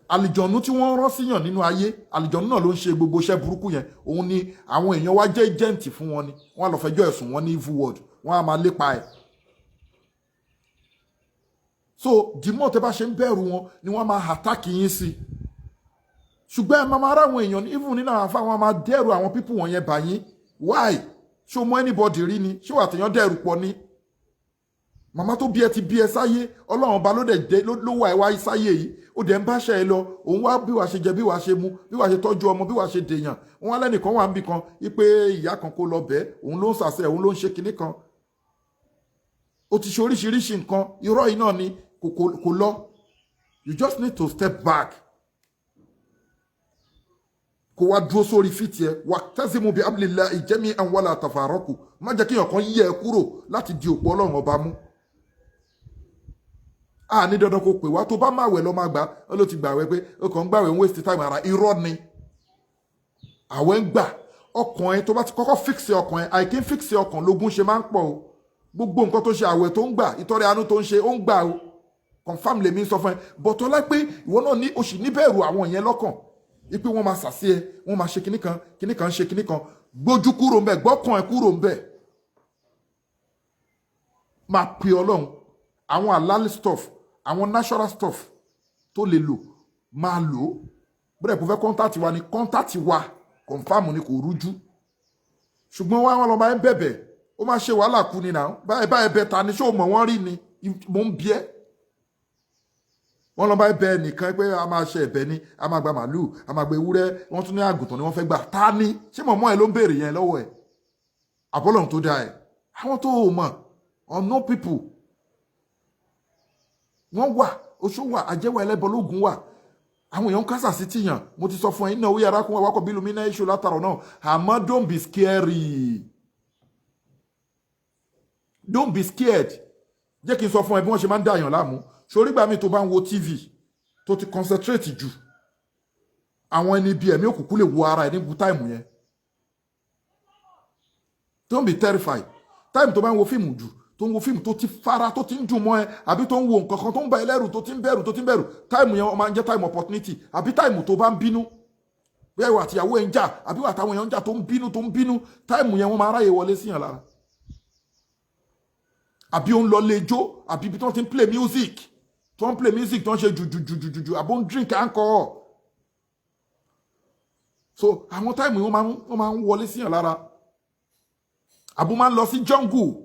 Àlìjọ̀nú tí wọ́n rán síyàn nínú ayé, àlìjọ̀nú náà ló ń ṣe gbogbo iṣẹ́ burúkú yẹn. Òun ni àwọn èèyàn wá jẹ́ agent fún wọn ni wọ́n á lọ fẹjọ́ ẹ̀sùn wọn ní evil world, wọ́n á máa lépa ẹ̀. So the more tẹ́ bá ṣe ń bẹ̀rù wọn ni wọ́n máa attack yín sí. Ṣùgbọ́n ẹ máa máa ráwọn èèyàn, even nínú àwọn afá, wọn máa dẹ́rù àwọn people wọ̀nyẹn bà yín. Why? Ṣé o mọ anybody rí ni? Ṣé wàá tèèyàn dẹ́rù pọ̀ ni? Màmá tó bí ẹ ti bí ẹ sáyé, Ọlọ́run Ọba ló dẹ̀ dé ló wà ẹ wá sáyé yìí, ó dẹ̀ ń báṣẹ́ ẹ lọ. Òun wá bí wàá ṣe jẹ, bí wàá ṣe mu, bí wàá ṣe tọ́jú ọmọ, bí wàá ṣe dèèyàn. Wọn wá lẹ́nìkan wà níbì kan wípé ìyá kan kó lọ bẹ́ẹ̀, òun ló ń sàṣẹ, òun ló ń ṣe kinní kan. Ó ti ṣe oríṣiríṣi nǹkan, irọ́ yìí náà ni kò lọ. You just need to step back, kó wá dúró sórí feet ẹ. Wà tasimu bi hablillahi jami'an wala tafarraqu. Má jẹ́ kí èèyàn kan yí ẹ kúrò láti di òpó Ọlọ́run Ọba mú. A ní dandan kó pè wá. Tó bá máa wẹ̀ lọ́ máa gbà ó ló ti gbàwẹ̀ pé ó kàn ń gbàwẹ̀, ń waste time ara. Irọ́ ni. Àwẹ̀ ń gbà ọkàn ẹ. Tó bá ti kọ́kọ́ fix ọkàn ẹ, àìkí ń fix ọkàn lógún ṣe máa ń pọ̀ o. Gbogbo nǹkan tó ṣe, àwẹ̀ tó ń gbà, ìtọrẹ àánú tó ń ṣe, ó ń gbà o. Confam lèmi sọ fún ẹ. Bọ̀tọ́lá pé ìwọ náà ní oṣù níbẹ̀rù àwọn yẹn lọ́kàn ipe wọ́n máa sàsí ẹ, wọ́n máa ṣe kinní kan kinní kan, ṣe kinní kan, gbójú kúrò ńbẹ̀, gbọ́kàn ẹ kúrò ńbẹ̀, máa pe Ọlọ́run. Àwọn halal stuff, àwọn natural stuff tó lè lò, máa lò ó. Bẹ́ẹ̀ kò fẹ́ contact wa ni, contact wa, confam ni, kò rújú. Ṣùgbọ́n wọn lọ máa ń bẹ̀bẹ̀, ó máa ṣe wàhálà kú ni náà. Báyìí báyìí bẹ ta ni? Ṣé o mọ̀ wọ́n rí ni? Mò ń bí ẹ́. Wọ́n lọ bá bẹ nìkan pé a máa ṣe ẹ̀bẹ̀ ni, a máa gba màálù, a máa gba ewúrẹ́, wọ́n tún ní àgùntàn ni wọ́n fẹ́ gbà. Ta ni? Ṣé mọ̀mọ́ ẹ ló ń béèrè yẹn lọ́wọ́ ẹ̀? Àbọ́lọ́run tó dá ẹ̀? Àwọn tó o mọ̀, unknown people, wọ́n wà. Oṣó wà, àjẹwà, ẹlẹ́bọlógún wà, àwọn èèyàn ń kásà sí tìyàn. Mo ti sọ fún ẹ iná owó yàrá kún wa wákọ̀ bílùmí náà èṣù látàrọ̀ náà. Àmọ́ don't be scary, don't be scared. Jẹ́ kí n sọ fún ẹ bí wọ́n ṣe máa ń dàyàn láàmú. Sórí gbà mí, tó bá ń wo TV, tó ti concentrate jù, àwọn ẹni bíi ẹ̀mí òkùnkùn lè wo ara ẹ̀ ní bu time yẹn. Don't be terrified. Time tó bá ń wo fíìmù jù, tó ń wo fíìmù tó ti fara, tó ti ń dùn mọ́ ẹ, àbí tó ń wo nǹkan kan tó ń ba ẹ lẹ́rù, tó ti ń bẹ̀rù, tó ti ń bẹ̀rù, time yẹn ó máa ń jẹ́ time opportunity. Àbí time tó bá ń bínú, bóyá ìwà àtìyàwó ẹ̀ ń jà, àbí ìwà àtàwọn èèyàn ń jà, tó ń bínú, tó ń bínú, time yẹn wọ́n máa ráyè wọlé síyàn lára. Àbí ó ń lọ lẹ́jọ́, àbí ibi tí wọ́n ti ń play music, tó ń play music, tó ń ṣe jùjùjùjùjù, àbó ń drink alcohol. So àwọn time yẹn wọ́n máa ń wọlé síyàn lára. Àbó máa ń lọ sí jungle,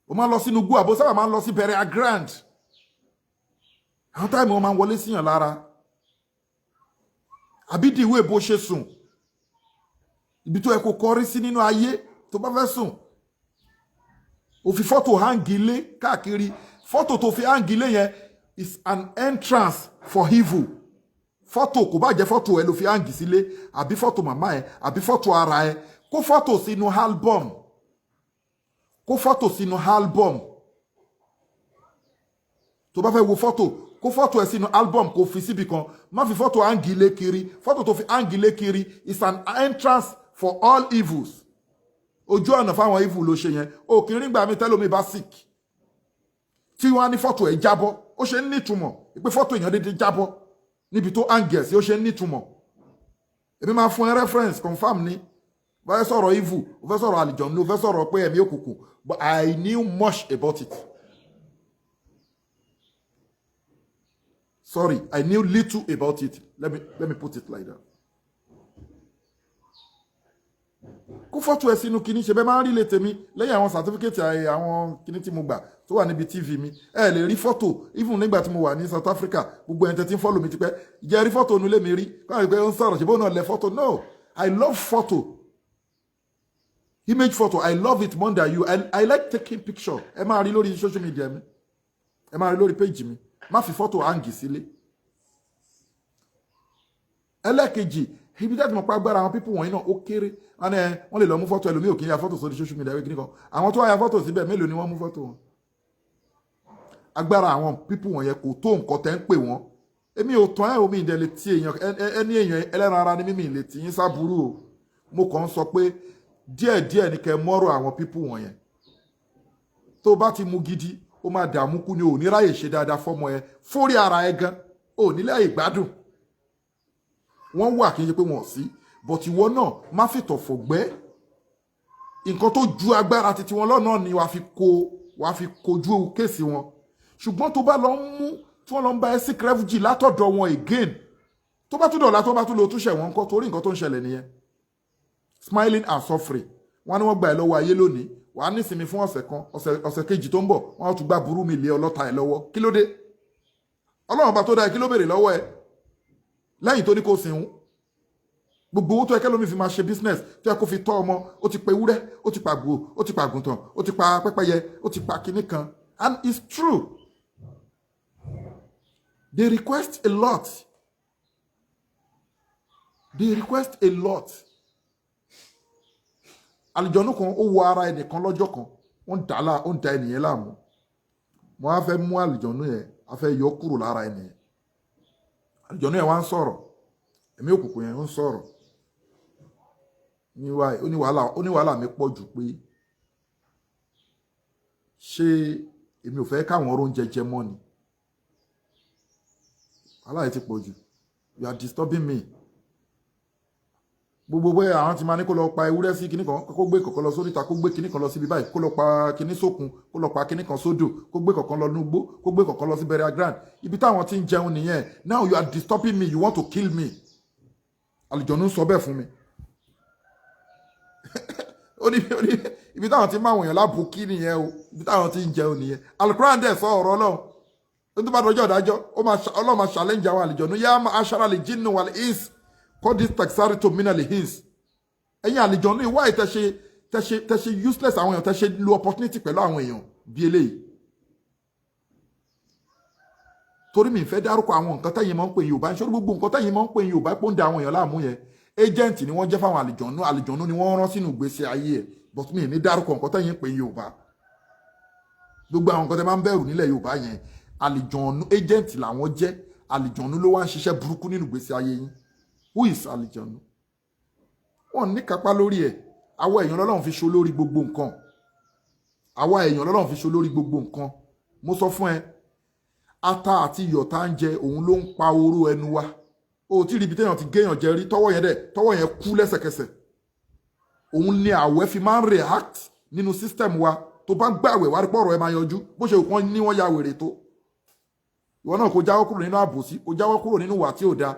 ó máa ń lọ sínú igbó, àbó sábà máa ń lọ sí burial ground, àwọn time wọ́n máa ń wọlé síyàn lára. Àbí dìwé bó ṣe sùn, ibi tó yẹ kó kọrí sí nínú ayé, tó bá fẹ́ sùn, ó fi fọ́tò hang ilé káàkiri. Fọ́tò tó fi hang ilé yẹn is an entrance for evil. Fọ́tò, kò bá jẹ́ fọ́tò ẹ ló fi hang sílé, àbí fọ́tò màmá ẹ, àbí fọ́tò ara ẹ, kó fọ́tò sínú album, kó fọ́tò sínú album. Tó bá fẹ́ wo fọ́tò, Kó fọ́tò ẹ̀ sínú album, kó fi síbi kan. Má fi fọ́tò hang lé kiri. Fọ́tò tó fi hang lé kiri is an entrance for all evils. Ojú ọ̀nà fáwọn evil ló ṣe yẹn. O kì í rí gbà mí tẹ́lómi bá sick tí wọ́n á ní fọ́tò ẹ̀ jábọ́. Ó ṣe ń nítumọ̀ pé fọ́tò èèyàn dédé jábọ́ níbi tó hang ẹ̀ sí, ó ṣe ń nítumọ̀. Èmi máa fún ẹ reference, confirm ni. Bá fẹ́ sọ̀rọ̀ evil, ó fẹ́ sọ̀rọ̀ àlìjọ̀nù, ó fẹ́ sọ̀rọ̀ pé ẹ̀mí òkùnkùn, but I knew much about it. Sorry, I knew little about it. Let me put it like that. Kó fọ́tò ẹ sínú kinní ṣe bẹ́ẹ̀ máa ń rí lé tèmi lẹ́yìn àwọn certificate, àwọn kinní tí mo gbà tó wà níbi TV mi. Ẹ lè rí fọ́tò even nígbà tí mo wà ní South Africa. Gbogbo ẹni tẹ́ ti ń follow mi tipẹ́ jẹ́ rí fọ́tò onúlé mi rí kọ́ ẹ̀ pé ó ń sọ̀rọ̀ ṣe bó náà lẹ fọ́tò. No, I love photo, image photo. I love it more than you. I like taking picture. Ẹ máa rí lórí social media mi, ẹ máa rí lórí page mi. Má fi fọ́tò hang sílé. Ẹlẹ́ẹ̀kejì, ibi tí a ti mọ̀ pé agbára àwọn people wọ̀nyí náà ó kéré, wọn ẹ wọ́n lè lọ mú fọ́tò ẹlòmíì, ò kì í ya fọ́tò sórí social media wíkí nìkan. Àwọn tó wá ya fọ́tò síbẹ̀, mélòó ni wọ́n mú fọ́tò wọn? Agbára àwọn people wọ̀nyẹn kò tó nǹkan tẹ́ ń pè wọ́n. Èmi ò tán ẹ̀, omi ìdẹ̀ lè ti èèyàn ẹni, èèyàn ẹlẹ́ran ara ni mímì lè tì yín sábúrú o. Mo kàn ń sọ pé díẹ̀díẹ̀ ni kẹ́ mọ́rọ̀ àwọn people wọ̀nyẹn. Tó bá ti mú gidi, ó máa dààmú kú ni. Ò ní ráyè ṣe dáadáa fọ́mọ ẹ, fórí ara ẹ gan ò ní láyè gbádùn. Wọ́n wà, kí n ṣe pé wọ́n sí, but ìwọ náà má fìtọ̀ fọ̀gbẹ́. Nǹkan tó ju agbára titi wọn lọ́nà ni wàá fi kojú case wọn. Ṣùgbọ́n tó bá lọ ń mú tí wọ́n lọ ń bá ẹ seek refuge látọ̀dọ̀ wọn again, tó bá tún dọ̀la, tó bá tún lọ túnṣe wọn kọ́, torí nǹkan tó ń ṣẹlẹ̀ nìyẹn. Smiling and suffering. Wọ́n ní wọ́n gbà ẹ́ lọ́wọ́ ayé lónìí, wàá nísinmi fún ọ̀sẹ̀ kan, ọ̀sẹ̀ kejì tó ń bọ̀, wọ́n á tún gbá burú mi lé ọlọ́ta ẹ̀ lọ́wọ́. Kí ló dé? Ọlọ́run bá tó dá ẹ, kí ló béèrè lọ́wọ́ ẹ lẹ́yìn tó ní kó sìn? Gbogbo owó tó yẹ kẹ́lómi fi máa ṣe business, tó yẹ kó fi tọ́ ọmọ, ó ti pa ewúrẹ́, ó ti pa àgbò, ó ti pa àgùntàn, ó ti pa pẹ́pẹ́yẹ, ó ti pa kinní kan. And it's true, they request a lot, they request a lot. Àlùjọ̀nnú kan ó wọ ara ẹnìkan lọ́jọ́ kan, ó ń dà á ó ń da ẹnìyẹn láàmú. Mo á fẹ́ mú àlùjọ̀nnú yẹn, a fẹ́ yọ kúrò lára ẹnìyẹn. Àlùjọ̀nnú yẹn wá ń sọ̀rọ̀, ẹ̀mí òkùnkùn yẹn ń sọ̀rọ̀ ó ní wàhálà mi pọ̀ jù, pé ṣé èmi ò fẹ́ káwọn oúnjẹ jẹ mọ́ ni? Wàhálà yìí ti pọ̀ jù, you are disturbing me. Gbogbo bóyá àwọn ti máa ní kó lọ pa ewúrẹ́ sí kinní kan, kó gbé kọ̀ọ̀kan lọ sóríta, kó gbé kinní kan lọ síbi báyìí, kó lọ pa kinní sókun, kó lọ pa kinní kan sódò, kó gbé kọ̀ọ̀kan lọ núgbó, kó gbé kọ̀ọ̀kan lọ sí burial ground, ibi táwọn ti ń jẹun nìyẹn. Now you are disturbing me, you want to kill me. Àlùjọ̀nnú sọ bẹ́ẹ̀ fún mi. Ó ní ibi táwọn ti máa wọ̀nyàn lábùkí nìyẹn o, ibi táwọn ti ń jẹun nìyẹn. Alukuran dẹ̀ sọ ọ̀rọ̀ Ọlọ́run tó bá dọjọ́ ìdájọ́, Ọlọ́run máa challenge àwọn àlùjọ̀nnú. Yá ma'ashara al-jinni wal ins qad istakthartum minal ins. Ẹ̀yin àlùjọ̀nnú, ìwá ìtẹ̀ṣe tẹ̀ṣe tẹ̀ṣe useless àwọn èèyàn, tẹ̀ṣe lo opportunity pẹ̀lú àwọn èèyàn bí eléyìí. Torí mi fẹ́ dárúkọ àwọn nǹkan tẹ́yìn máa ń pè Yorùbá níṣẹ́. Gbogbo nǹkan tẹ́yìn máa ń pè Yorùbá pé ó ń da àwọn èèyàn láàmú yẹn, agent ni wọ́n jẹ́ fáwọn àlùjọ̀nnú. Àlùjọ̀nnú ni wọ́n rán sínú ìgbésí ayé ẹ̀, but mi ní dárúkọ nǹkan tẹ́yìn pè Yorùbá. Gbogbo àwọn nǹkan tẹ́ máa ń bẹ̀rù nílẹ̀ Yorùbá yẹn, àlùjọ̀nnú agent làwọn jẹ́. Àlùjọ̀nnú ló wá ń ṣiṣẹ́ burúkú nínú ìgbésí ayé yín. Who is àlùjọ̀nnú? Wọ́n ní kápá lórí ẹ̀. Àwa èèyàn lọ́lọ́run fi ṣe olórí gbogbo nǹkan. Àwa èèyàn lọ́lọ́run fi ṣe olórí gbogbo nǹkan. Mo sọ fún ẹ, ata àti iyọ̀ tá ń jẹ, òun ló ń pa oró ẹnu wa. O tí rí ibi téèyàn ti géèyàn jẹ rí, tọwọ́ yẹn dẹ̀ tọwọ́ yẹn kú lẹ́sẹ̀kẹsẹ̀. Òun ni àwẹ̀ fi máa ń react nínú system wa. Tó bá ń gbàwẹ̀, wá rí pọ̀rọ̀ ẹ máa yanjú. Bó ṣe kàn ní wọ́n ya wèrè tó, ìwọ náà kò jáwọ́ kúrò nínú àbòsí, kò jáwọ́ kúrò nínú ìwà tí ò dáa.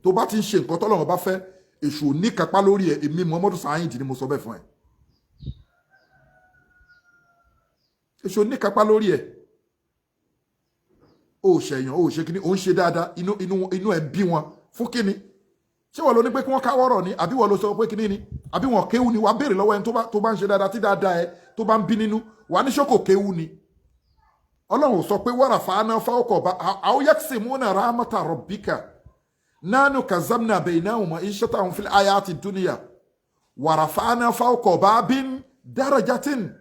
Tó bá ti ń ṣe nǹkan tọ́lọ́run bá fẹ́, èṣù ò ní kápá lórí ẹ. Èmi Muhammadu Saheed ni mo sọ bẹ́ẹ̀ fún ẹ. Èṣù ò ní kápá lórí ẹ. O ṣẹ̀yàn, o ṣe kíní, o ń ṣe dáadáa, inú ẹ bí wọn fún kíní. Ṣé wọ́n ló ní pé kí wọ́n káwọ́rọ̀ ni, àbí wọ́n ló sọ pé kíní ni, àbí wọ́n kéwú ni? Wàá béèrè lọ́wọ́ ẹni tó bá ń ṣe dáadáa, tí dáadáa ẹ tó bá ń bí nínú, wàá ní ṣókò kéwú ni. Ọlọ́run sọ pé wàrà fàánà fáwọkọ̀ bá àwọn yaqsimuna rahmata rabbika nánú kazamna baynahum ma'ishatahum fil hayati dunya wàrà fàánà fáwọkọ̀ bá bin darajatin.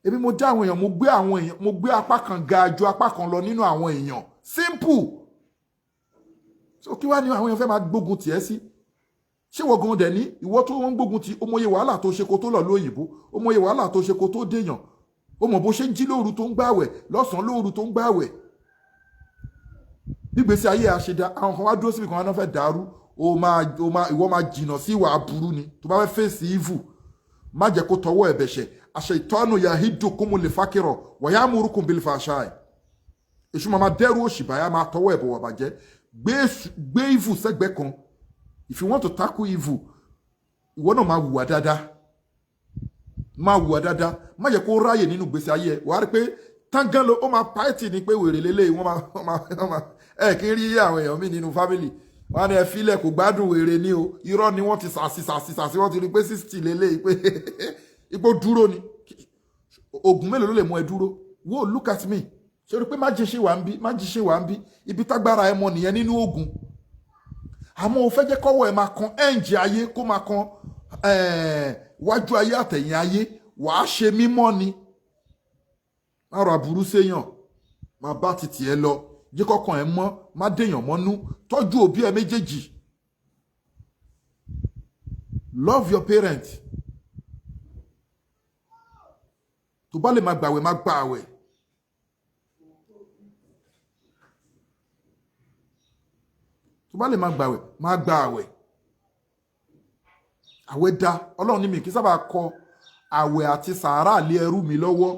Ebi mo dá àwọn èèyàn, mo gbé àwọn èèyàn, mo gbé apá kan ga ju apá kan lọ nínú àwọn èèyàn. Simple. So kí wá ní àwọn èèyàn fẹ́ máa gbógun tiẹ̀ sí? Ṣé wọ́n gan dẹ̀ ní ìwọ tó ń gbógun ti? Ó mọye wàhálà tó ṣe kó tó lọ lóyìnbó, ó mọye wàhálà tó ṣe kó tó dèèyàn, ó mọ̀ bó ṣe ń jí lóru tó ń gbàwẹ̀, lọ́sàn-án lóru tó ń gbàwẹ̀, gbígbèsè ayé àṣedá. Àwọn kan wá dúró síbi kan, wọn náà fẹ́ dàrú. Ó máa ìwọ máa jìnnà sí ìwà aburú ni. Tó bá fẹ́ fèsì evil, má jẹ́ kó tọwọ́ ẹ̀ bẹ̀ṣẹ̀. Àṣẹ ìtọ́nù yahidukumul fakira wa yamurukum bil fahsha. Èṣù máa dẹ́rù òṣì báyà, máa tọwọ́ ẹ̀ bọ̀ wà bàjẹ́. Gbé evil sẹ́gbẹ́ kan. If you want to tackle evil, ìwọ náà máa hùwà dáadáa, máa hùwà dáadáa. Má jẹ́ kó ráyè nínú gbèsè ayé ẹ. Wàá rí pé tángán ló ó máa pàìtì ní pé wèrè lélẹ́yìí. Wọ́n máa ẹ kí n rí àwọn èèyàn mi nínú family wọ́n á ní ẹ filẹ̀, kò gbádùn, wèrè ni o. Irọ́ ni. Wọ́n ti sàsì sàsì sàsì, wọ́n ti rí pé 60 lélẹ́yìí, pé ipò dúró ni. Oògùn mélòó ló lè mú ẹ dúró? Wo, look at me. Ṣe rí pé má jí ṣe wà ń bí, má jí ṣe wà ń bí. Ibi tágbára ẹ mọ nìyẹn nínú oògùn. Àmọ́ o fẹ́ jẹ́ kọ́wọ́ ẹ máa kan ẹ́ǹjì ayé, kó máa kan wájú ayé, àtẹ̀yìn ayé. Wàá ṣe mímọ́ ni. Má rọ aburú séèyàn, má bá títì ẹ lọ, jẹ́ kọ́kàn ẹ mọ́, má dèèyàn mọ́nú, tọ́jú òbí ẹ méjèèjì. Love your parents. Tó bá lè máa gbàwẹ̀, má gbàwẹ̀. Tó bá lè máa gbàwẹ̀, má gbàwẹ̀. Àwẹ̀ da. Ọlọ́run ní mi kì í sábà kọ àwẹ̀ àti sàárà lé ẹrú mi lọ́wọ́.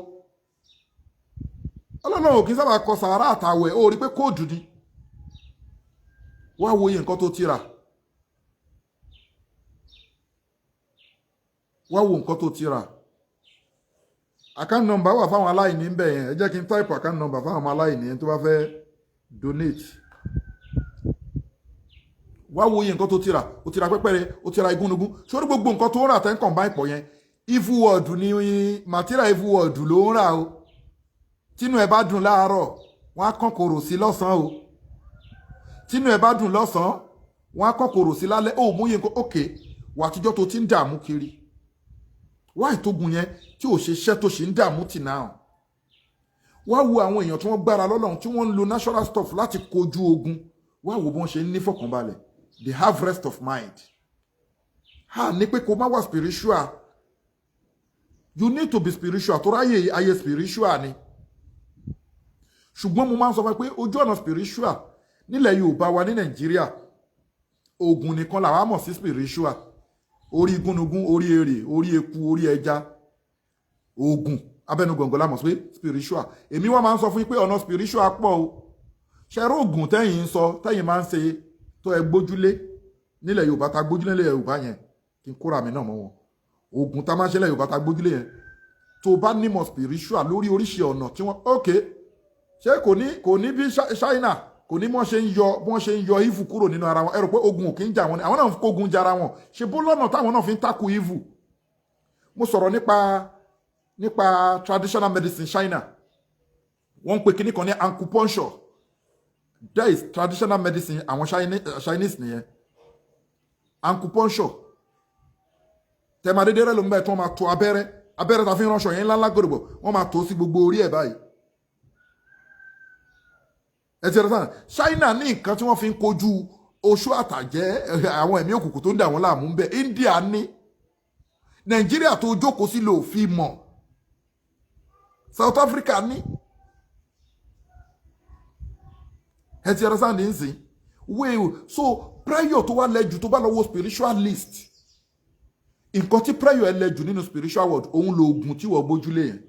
Ọlọ́run ò kì í sábà kọ sàárà àtàwẹ̀. Ó rí pé kóòdù ni. Wá wo iye nǹkan tó ti rà, wá wo nǹkan tó ti rà. Account number wà fáwọn aláìní ń bẹ̀ yẹn. Ẹ jẹ́ kí n type account number fáwọn ọmọ aláìní yẹn tó bá fẹ́ donate. Wá wo iye nǹkan tó ti rà. Ó ti ra pẹ́pẹ́rẹ́, ó ti ra igúnnugún sórí gbogbo nǹkan tó ń rà tẹ́ ń combine pọ̀ yẹn. Evil world ni material, evil world ló ń rà o. Tínú ẹ bá dùn láàárọ̀, wọ́n á kàn kòrò sí lọ́sàn-án o. Tínú ẹ bá dùn lọ́sàn-án, wọ́n á kàn kòrò sí lálẹ́. Ó mú iye nǹkan òkè wà àtijọ́ tó ti ń dààmú kiri wá ìtógun yẹn tí ò ṣe iṣẹ́ tó ṣe ń dààmú tì náà. Wá wo àwọn èèyàn tí wọ́n gbára lọ́lọ́run, tí wọ́n ń lo natural stuff láti kojú ogun. Wá wo bí wọ́n ṣe ń ní fọkànbalẹ̀. They have rest of mind. Ha ní pé kó má wà spiritual. You need to be spiritual tó ráyè ayé spiritual ni. Ṣùgbọ́n mo máa ń sọ fún ẹ pé ojú ọ̀nà spiritual nílẹ̀ Yorùbá wa ní Nàìjíríà, oògùn nìkan làwa mọ̀ sí spiritual. Orí gúnugún, orí èrè, orí eku, orí ẹja, oògùn abẹnugọ̀ngọ̀ la mọ̀ sí spiritual. Èmi wọ́n máa ń sọ fún yín pé ọ̀nà spiritual pọ̀ o. Ṣẹ̀rọ oògùn tẹ́yìn ń sọ, tẹ́yìn máa ń ṣe tó ẹ gbójúlé nílẹ̀ Yorùbá, ta gbójúlé nílẹ̀ Yorùbá yẹn, kí n kóra mi náà mọ́ wọn, oògùn tá máa ń ṣe nílẹ̀ Yorùbá ta gbójúlé yẹn, tó bá nímọ̀ spiritual lórí oríṣi ọ̀nà tí wọ́n, ok, ṣé kò ní bí China kò ní bọ́n ṣe ń yọ evil kúrò nínú ara wọn. Ẹ rò pé ogun ò kí ń jà wọn ni? Àwọn náà ń kógun jara wọn. Ṣe bó lọ́nà táwọn náà fi ń tackle evil? Mo sọ̀rọ̀ nípa traditional medicine China. Wọ́n ń pe kinní kan ní acupuncture. That is traditional medicine àwọn Chinese nìyẹn, acupuncture. Tẹ̀mádédé rẹ̀ ló ń bẹ̀ tí wọ́n máa to abẹ́rẹ́, abẹ́rẹ́ ta fi ń ránṣọ yẹn ńláńlá gbòdògbò, wọ́n máa tó sí gbogbo orí ẹ̀ báyìí. Ẹ ti rẹ sáà, China ní nǹkan tí wọ́n fi ń kojú oṣù àtàjẹ́, àwọn ẹ̀mí òkùnkùn tó ń dà wọ́n láàmú ń bẹ. India ní, Nàìjíríà tó jókòó sí lò fi mọ̀. South Africa ní. Ẹ ti rẹ sáà ní nsìn wéè. So prayer tó wá lẹ́jù, tó bá lọ wo spiritual list, nǹkan tí prayer ẹ lẹ́jù nínú spiritual world, òun lo oògùn tí wọ́n gbójúlé yẹn.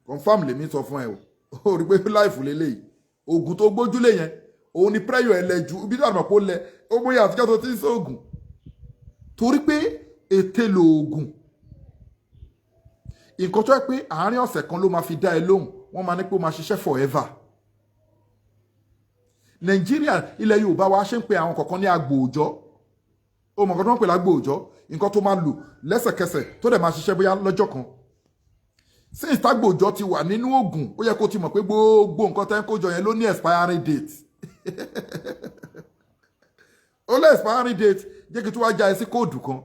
Confam lèmi sọ fún ẹ o. Ó rí pé láìfù lélẹ́yìí, oògùn tó gbójúlé yẹn, òun ni prayer ẹ lẹ́jù. Ibi tí àmọ̀ pé ó lẹ ó bóyá àtijọ́ tó ti ń sóògùn, torí pé ète lòògùn. Nǹkan tó yẹ pé àárín ọ̀sẹ̀ kan ló máa fi dá ẹ lóhùn, wọ́n máa ní pé ó máa ṣiṣẹ́ forever. Nàìjíríà, ilẹ̀ Yorùbá wa ṣe ń pe àwọn kọ̀ọ̀kan ní agbòòjọ́. Ó mọ̀ nǹkan tó ń pè lágbòòjọ́? Nǹkan tó máa lò lẹ́sẹ̀kẹsẹ̀, tó dẹ̀ máa ṣiṣẹ́ bóyá lọ́jọ́ kan. Since tágbòòjọ́ ti wà nínú oògùn, ó yẹ kó ti mọ̀ pé gbogbo nǹkan tẹ́ ń kójọ yẹn ló ní expiring date. Ó lé expiring date. Jẹ́ kí tí wàá já ẹ sí kóòdù kan.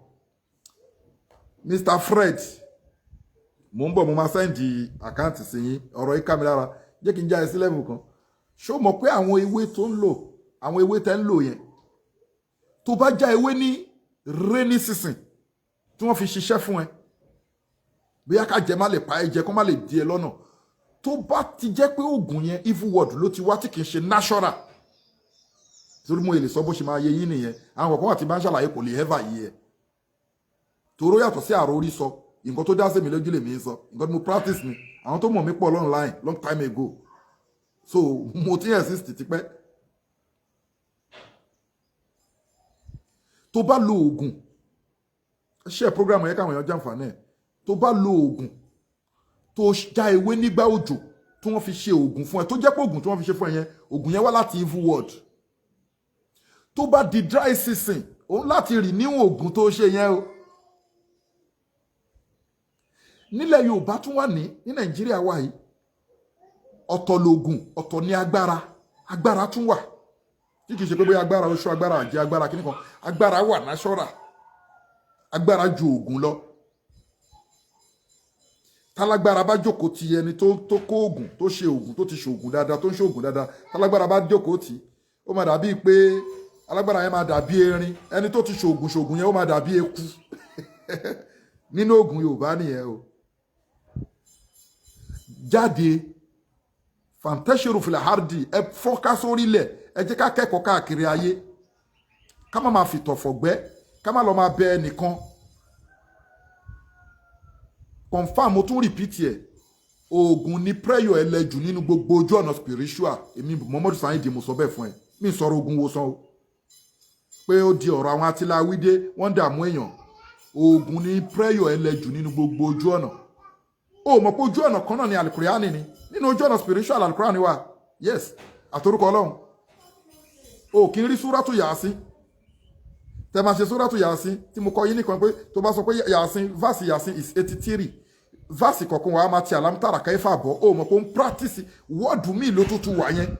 Mr. Fred, Mò ń bọ̀, mo máa send account sí yín. Ọ̀rọ̀ yìí ká mi lára. Jẹ́ kí n já ẹ sí level kan. Ṣó mọ̀ pé àwọn ewé tó ń lò, àwọn ewé tẹ́ ń lò yẹn, tó bá já ewé ní rainy season tí wọ́n fi ṣiṣẹ́ fún ẹ, bóyá ká jẹ má lè pa ẹ jẹ, kó má lè di ẹ lọ́nà, tó bá ti jẹ́ pé oògùn yẹn evil world ló ti wá, tí kì í ṣe natural, torí mo lè sọ bó ṣe máa yé yín nìyẹn. Àwọn kọ̀ọ̀kan wà tí bá ń ṣàlàyé, kò lè ever yé ẹ, toró yàtọ̀ sí àròrí sọ. Nǹkan tó dá sí mi lójú lèmi ń sọ, nǹkan tí mo practice ni. Àwọn tó mọ̀ mí pọ̀ online long time ago, so mo ti exist tipẹ́. Tó bá lo oògùn, ṣe program yẹn káwọn èèyàn jàǹfààní ẹ̀. Tó bá lo oògùn, tó já ewé nígbà òjò tí wọ́n fi ṣe oògùn fún ẹ, tó jẹ́ pé oògùn tí wọ́n fi ṣe fún ẹ yẹn, oògùn yẹn wá láti evil world, tó bá di dry season, òun láti rì níwọ̀n oògùn tó ṣe yẹn o. Nílẹ̀ Yorùbá tún wà ní Nàìjíríà wà yìí, ọ̀tọ̀ lògùn, ọ̀tọ̀ ní agbára. Agbára tún wà tí kìí ṣe pé bóyá agbára oṣù, agbára àjẹ́, agbára kíní kan. Agbára wà natural, agbára ju oògùn lọ. Tálágbára bá jókòó ti ẹni tó kó oògùn, tó ṣe oògùn, tó ti ṣoògùn dáadáa, tó ń ṣoògùn dáadáa, tálágbára bá jókòó tì, ó máa dàbí pé alágbára yẹn máa dàbí erin. Ẹni tó ti ṣoògùn ṣoògùn yẹn, ó máa dàbí eku nínú oògùn Yorùbá nìyẹn o. Jáde, فانتشروا في الأرض, ẹ fọ́nká sórílẹ̀. Ẹ jẹ́ ká kẹ́kọ̀ọ́ káàkiri ayé, ká má máa fìtọ̀ fọ̀gbẹ́, ká má lọ máa bẹ ẹnìkan. Confam, mo tún repeat ẹ̀, oògùn ní prayer ẹlẹ́jù nínú gbogbo ojú ọ̀nà spiritual. Èmi Muhammadu Saheed, mo sọ bẹ́ẹ̀ fún ẹ. Mi sọ̀rọ̀ oògùn wòsàn o, pé ó di ọ̀rọ̀ àwọn atiláwídé, wọ́n dààmú èèyàn. Oògùn ní prayer ẹlẹ́jù nínú gbogbo ojú ọ̀nà. Ó mọ̀ pé ojú ọ̀nà kan náà ni alukurani ni. Nínú ojú ọ̀nà spiritual, alukurani wà, yes, àtorúkọ Ọlọ́run. O kì í rí súrátù Yàásín tẹ máa ṣe. Súrátù Yàásín tí mo kọ yín nìkan pé tó bá sọ pé Yàásín, verse Yàásín is 83. Verse kọ̀ọ̀kan wàá máa ti ألم تر كيف bọ̀. Ó mọ̀ pé ó ń practice word míì ló tuntun wà yẹn.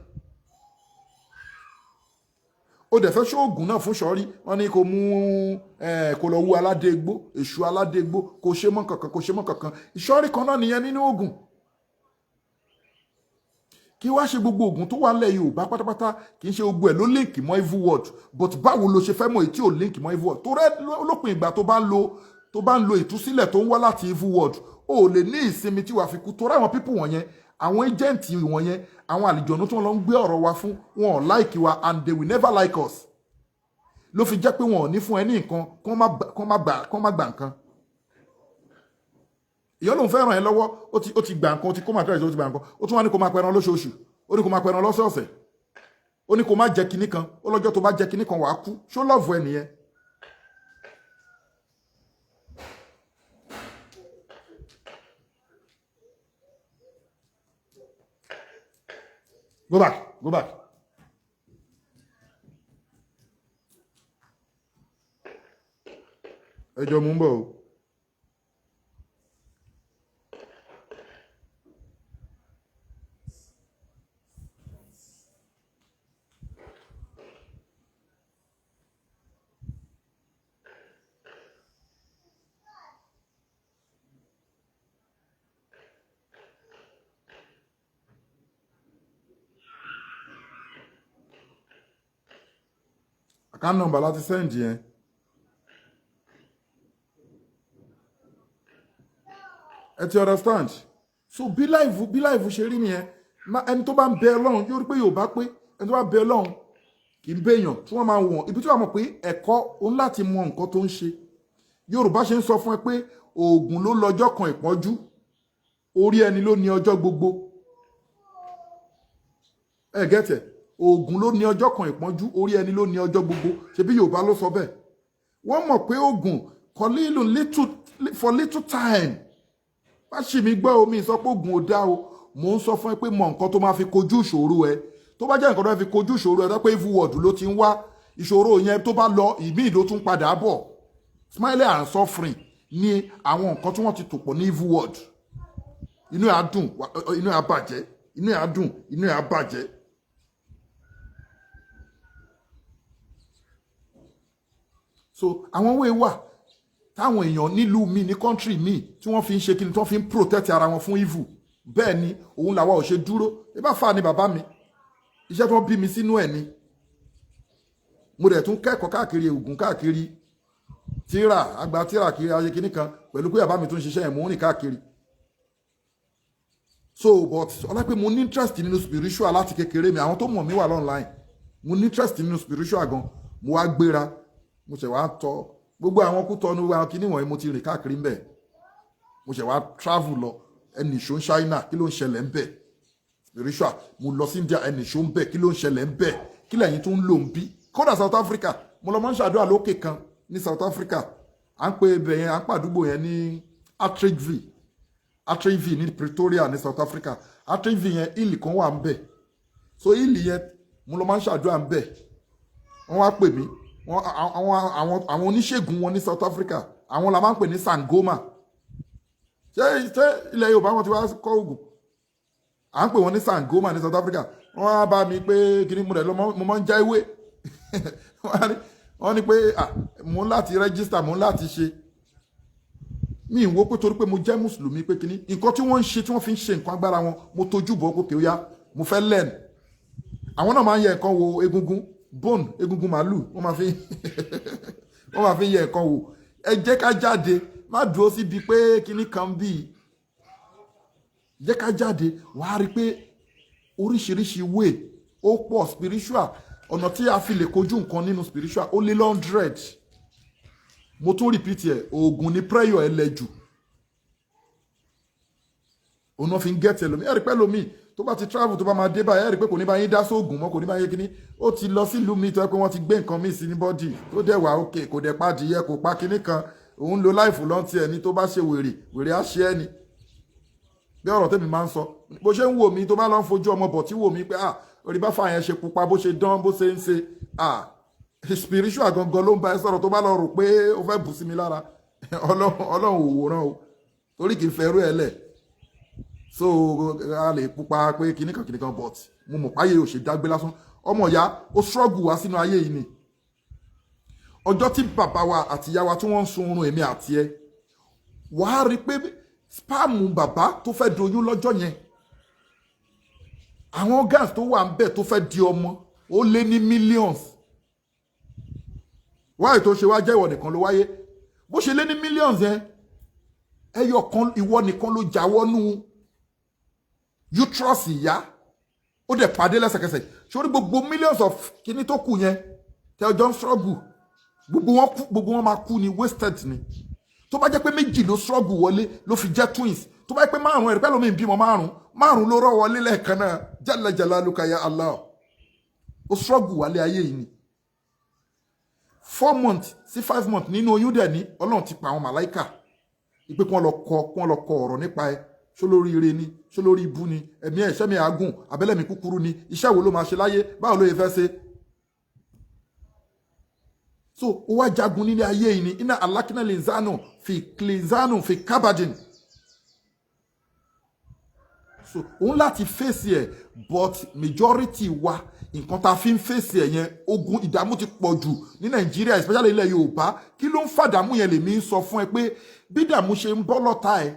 Ó dẹ̀ fẹ́ ṣóògùn náà fún sọ́rí, wọ́n ní kó mú kó lọ wú aládégbó, èṣù aládégbó, kó ṣe mọ́ kankan, kó ṣe mọ́ kankan. Ìṣọ́rí kan náà nìyẹn nínú oògùn. Kí wá ṣe gbogbo oògùn tó wà nílẹ̀ Yorùbá pátápátá, kì í ṣe gbogbo ẹ̀ ló link mọ́ evil world. But báwo ló ṣe fẹ́ mọ̀ èyí tí ò link mọ́ evil world? Tó rẹ́ lópin ìgbà tó bá ń lo ìtúsílẹ̀ tó ń wá láti evil world, ó lè ní ìsinmi tí wàá fi kú, torí àwọn people wọ̀nyẹn, àwọn agent wọ̀nyẹn, àwọn àlìjọ̀nù tí wọ́n lọ ń gbé ọ̀rọ̀ wa fún wọn, ò like wa and they will never like us. Ló fi jẹ́ pé wọn ò ní fún ẹ ní nǹkan, kán má gbà nǹkan. Ìyọ́ lòun fẹ́ ràn ẹ́ lọ́wọ́, ó ti gbà nǹkan, ó ti kó materials, ó ti gbà nǹkan, ó tún wá ní kó máa pẹran lóṣooṣù, ó ní kó máa pẹran lọ́sọ̀ọ̀sẹ̀, ó ní kó má jẹ kinní kan, ó lọ́jọ́ tó bá jẹ kinní kan, wàá kú. Ṣó love ẹ nìyẹn? Go back, go back. Ẹ jọ mú ń bọ̀ o. Account number láti send yẹn. Ẹ ti understand? So bí life ṣe rí nìyẹn. Ẹni tó bá ń bẹ Ọlọ́run yóò rí pé Yorùbá pé ẹni tó bá bẹ Ọlọ́run kì í béèyàn tí wọ́n máa wọ̀n ibi tí wọ́n mọ̀ pé ẹ̀kọ́ òun láti mọ nǹkan tó ń ṣe. Yorùbá ṣe ń sọ fún ẹ pé oògùn ló lọ́jọ́ kan ìpọ́njú, orí ẹni ló ní ọjọ́ gbogbo. Ẹ get ẹ̀? Oògùn ló ní ọjọ́ kan ìpọ́njú, orí ẹni ló ní ọjọ́ gbogbo. Ṣebí Yorùbá ló sọ bẹ́ẹ̀? Wọ́n mọ̀ pé oògùn kọlílù little for little time. Má ṣì mí gbọ́ omi sọ pé oògùn ò dá o. Mò ń sọ fún ẹ pé mọ nǹkan tó máa fi kojú ìṣòro ẹ. Tó bá jẹ́ nǹkan tó máa fi kojú ìṣòro ẹ, tó pé evil world ló ti ń wá ìṣòro yẹn, tó bá lọ, ìmíì ló tún padà bọ̀. Smiling and suffering ní àwọn nǹkan tí wọ́n ti tò pọ̀ ní evil world. Inú ẹ̀ á dùn, inú ẹ̀ á bàjẹ́, inú ẹ̀ á dùn, inú ẹ̀ á bàjẹ́. So àwọn owó wà tá Táwọn èèyàn nílùú mi, ní country mi, tí wọ́n fi ń ṣe kíni, tí wọ́n fi ń protect ara wọn fún evil. Bẹ́ẹ̀ ni òun làwa ò ṣe dúró. Ibà fà ni bàbá mi, iṣẹ́ tí wọ́n bí mi sínú ẹ̀ ni. Mo dẹ̀ tún kẹ́kọ̀ọ́ káàkiri, ògùn káàkiri, tíra àgbà, tíra kiri ayé kíní kan, pẹ̀lú pé bàbá mi tún ṣiṣẹ́ yẹn, mò ń rìn káàkiri. So, but ọlá pé mo ní interest nínú spiritual láti kékeré mi, àwọn tó mọ̀ mí wà online, mo ní interest nínú spiritual gan. Mo wá gbéra, mo ṣẹ̀ wá tọ́ gbogbo àwọn kú tọ́nu, àwọn kíní wọ̀nyí, mo ti rìn káàkiri ń bẹ̀. Mo ṣẹ̀ wá travel lọ, ẹnì ṣó ń China, kí ló ń ṣẹlẹ̀ ń bẹ̀? Spiritual. Mo lọ sí India, ẹnì ṣó ń bẹ̀, kí ló ń ṣẹlẹ̀ ń bẹ̀? Kí lẹ́yìn tó ń lò ń bí? Kódà South Africa, mo lọ máa ń ṣàdúrà lókè kan ní South Africa. À ń pe ibẹ̀ yẹn, à ń pàdúgbò yẹn ní Atteridgeville, Atteridgeville ní Pretoria ní South Africa. Atteridgeville yẹn, hill kan wà ń bẹ̀. So hill yẹn, mo lọ máa ń ṣàdúrà ń bẹ̀. Wọ́n wá pè mí, wọ́n àwọn oníṣègùn wọn ní South Africa, àwọn la máa ń pè ní Sangoma. Ṣé ilẹ̀ Yorùbá wọn ti wá kọ́ oògùn? À ń pè wọ́n ní Sangoma ní South Africa. Wọ́n á bá mi pé kí ni mo rẹ̀ lọ, mo máa ń já ewé. Wọ́n ní pé mo ń láti register, mo ń láti ṣe. Mi ń wo pé torí pé mo jẹ́ mùsùlùmí pé kíní nǹkan tí wọ́n ń ṣe, tí wọ́n fi ń ṣe nǹkan agbára wọn. Mo tójú bọ̀ pé ó yá, mo fẹ́ learn. Àwọn náà máa ń yẹ nǹkan wo, egungun, bone, egungun màálù, wọ́n máa fi yẹ nǹkan wò. Ẹ jẹ́ ká jáde, má dúró síbi pé kíní kan bíi. Jẹ́ ká jáde, wàá rí i pé oríṣiríṣi way ó pọ̀. Spiritual, ọ̀nà tí a fi lè kojú nǹkan nínú spiritual, ó lé 100. Mo tún repeat ẹ̀, oògùn ní prayer ẹ lẹ jù. Òun náà fi ń get ẹlòmíì. Ẹ rí pẹ́ lómi tó bá ti travel, tó bá máa dé báyìí, ẹ rí pé kò ní bá yín dá sóògùn mọ́, kò ní bá yín kíní. Ó ti lọ sílùú mi tó yẹ pé wọ́n ti gbé nǹkan míì sí ní body, tó dẹ̀ wà òkè, kò dẹ̀ padìyẹ, kò pa kíní kan. Òun lo life lọ́ntì ẹni tó bá ṣe wèrè, wèrè á ṣe ẹ́ ni. Bí ọ̀rọ̀ tèmi máa ń sọ, bó ṣe ń wò mí, tó bá lọ ń fojú ọmọ bọ̀ tí wò mí pé, ah, orí bá fà yẹn ṣe pupa, bó ṣe dán, bó ṣe ń ṣe, ah, spiritual gangan ló ń bá ẹ sọ̀rọ̀. Tó bá lọ rò pé ó fẹ́ bù sí mi lára, Ọlọ́run ò wòran o, torí kì í fẹ́ rú ẹ lẹ̀. So a lè pupa pé kinní kan kinní kan, but mo mọ̀ páyé ò ṣe dágbé lásán. Ọmọ ìyá, ó struggle wá sínú ayé yìí ni. Ọjọ́ tí bàbá wa àti ìyá wa tí wọ́n ń sun oorun, èmi àti ẹ, wàá rí i pé sperm bàbá tó fẹ́ doyún lọ́jọ́ yẹn, àwọn organs tó wà ń bẹ̀ tó fẹ́ di ọmọ, ó lé ní millions. Wáyé tó ṣe wá jẹ́ ìwọ nìkan ló wáyé? Bó ṣe lé ní millions yẹn, ẹyọ kan, ìwọ nìkan ló jáwọ́ nú uterus ìyá, ó dẹ̀ pàdé lẹ́sẹ̀kẹsẹ̀. Sórí gbogbo millions of kíní tó kù yẹn tẹ ọjọ́ ń struggle, gbogbo wọn kú, gbogbo wọn máa kú ni, wasted ni. Tó bá jẹ́ pé méjì ló struggle wọlé ló fi jẹ́ twins, tó bá jẹ́ pé márùn, ẹ̀rí pẹ́lú mi ń bímọ márùn márùn ló rọ́ wọlé lẹ́ẹ̀kan náà. Jalla jalaluka ya Allah. Ó struggle wálé ayé yìí ni. 4 months sí 5 months nínú oyún dẹ̀ ní Ọlọ́run ti pa àwọn màláìkà ìpè kí wọ́n lọ kọ ọ̀rọ̀ nípa ẹ. Ṣó lórí ire ni? Ṣó lórí ibú ni? Ẹ̀mí ẹ̀ ṣẹ́mi àágùn abẹ́lẹ̀mí kúkúrú ni? Iṣẹ́ wo ló máa ṣe láyé? Báwo ló yẹ fẹ́ ṣe? So ó wá jagun nílé ayé yìí ni. Iná alákínà linzanu fi klinzanu fi kábàdìn. So òun láti fèsì ẹ̀, but majority wa, nǹkan tá a fi ń fèsì ẹ̀ yẹn, ogun ìdààmú ti pọ̀ jù ní Nàìjíríà, especially ilẹ̀ Yorùbá. Kí ló ń fàdàmú yẹn? Lèmi ń sọ fún ẹ pé bí dààmú ṣe ń bọ́ lọ́ta ẹ,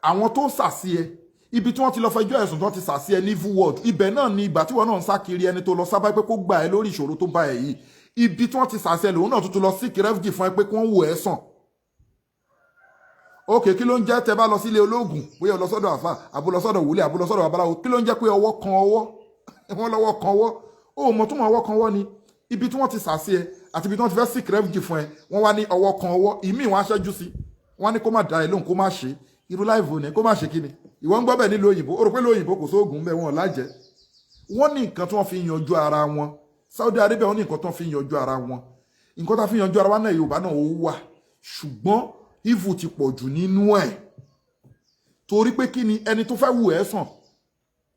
àwọn tó ń sàsí ẹ, ibi tí wọ́n ti lọ fẹjọ́ ẹ̀sùn, tí wọ́n ti sàsí ẹ ní evil world, ibẹ̀ náà ni ìgbà tí wọ́n náà ń sá kiri. Ẹni tó lọ sábà pé kó gbà ẹ lórí ìṣòro tó bá ẹ yìí, ibi tí wọ́n ti sàsí ẹ lòun náà tuntun lọ seek refuge fún ẹ pé kí wọ́n wò ẹ́ sàn. Ok, kí ló ń jẹ́ tẹ bá lọ sílé ológun, bóyá lọ sọ́dọ̀ àfà, àbó lọ sọ́dọ̀ wòlíì, àbó lọ sọ́dọ̀ babaláwo, kí ló ń jẹ́ pé ọwọ́ kan ọwọ́? Wọ́n lọ́wọ́ kan ọwọ́, ó mọ̀ tó mọ̀. Ọwọ́ kan ọwọ́ ni ibi tí wọ́n ti sàsí ẹ àti ibi tí wọ́n ti fẹ́ seek refuge fún ẹ. Wọ́n wá ní ọwọ́ kan ọwọ́ ìmíì, wọ́n á ṣẹ́jú sí wọ́n á ní kó má da ẹ lóhùn, kó má ṣe irú láìvò ní, kó má ṣe kíni. Ìwọ ń gbọ́ bẹ́ẹ̀ nílùú òyìnbó, ó rò pé lóyìnbó kò sóògùn bẹ́ẹ̀, wọn lájẹ́. Wọ́n ní nǹkan tí wọ́n fi yanjú ara wọn. Saudi Arabia, wọ́n ní nǹkan tí wọ́n fi yanjú ara wọn. Nǹkan tí wọ́n fi yanjú ara wọn náà, Yorùbá náà ó wà, ṣùgbọ́n evil ti pọ̀ jù nínú ẹ̀. Torí pé kí ni? Ẹni tó fẹ́ wù ẹ́ sàn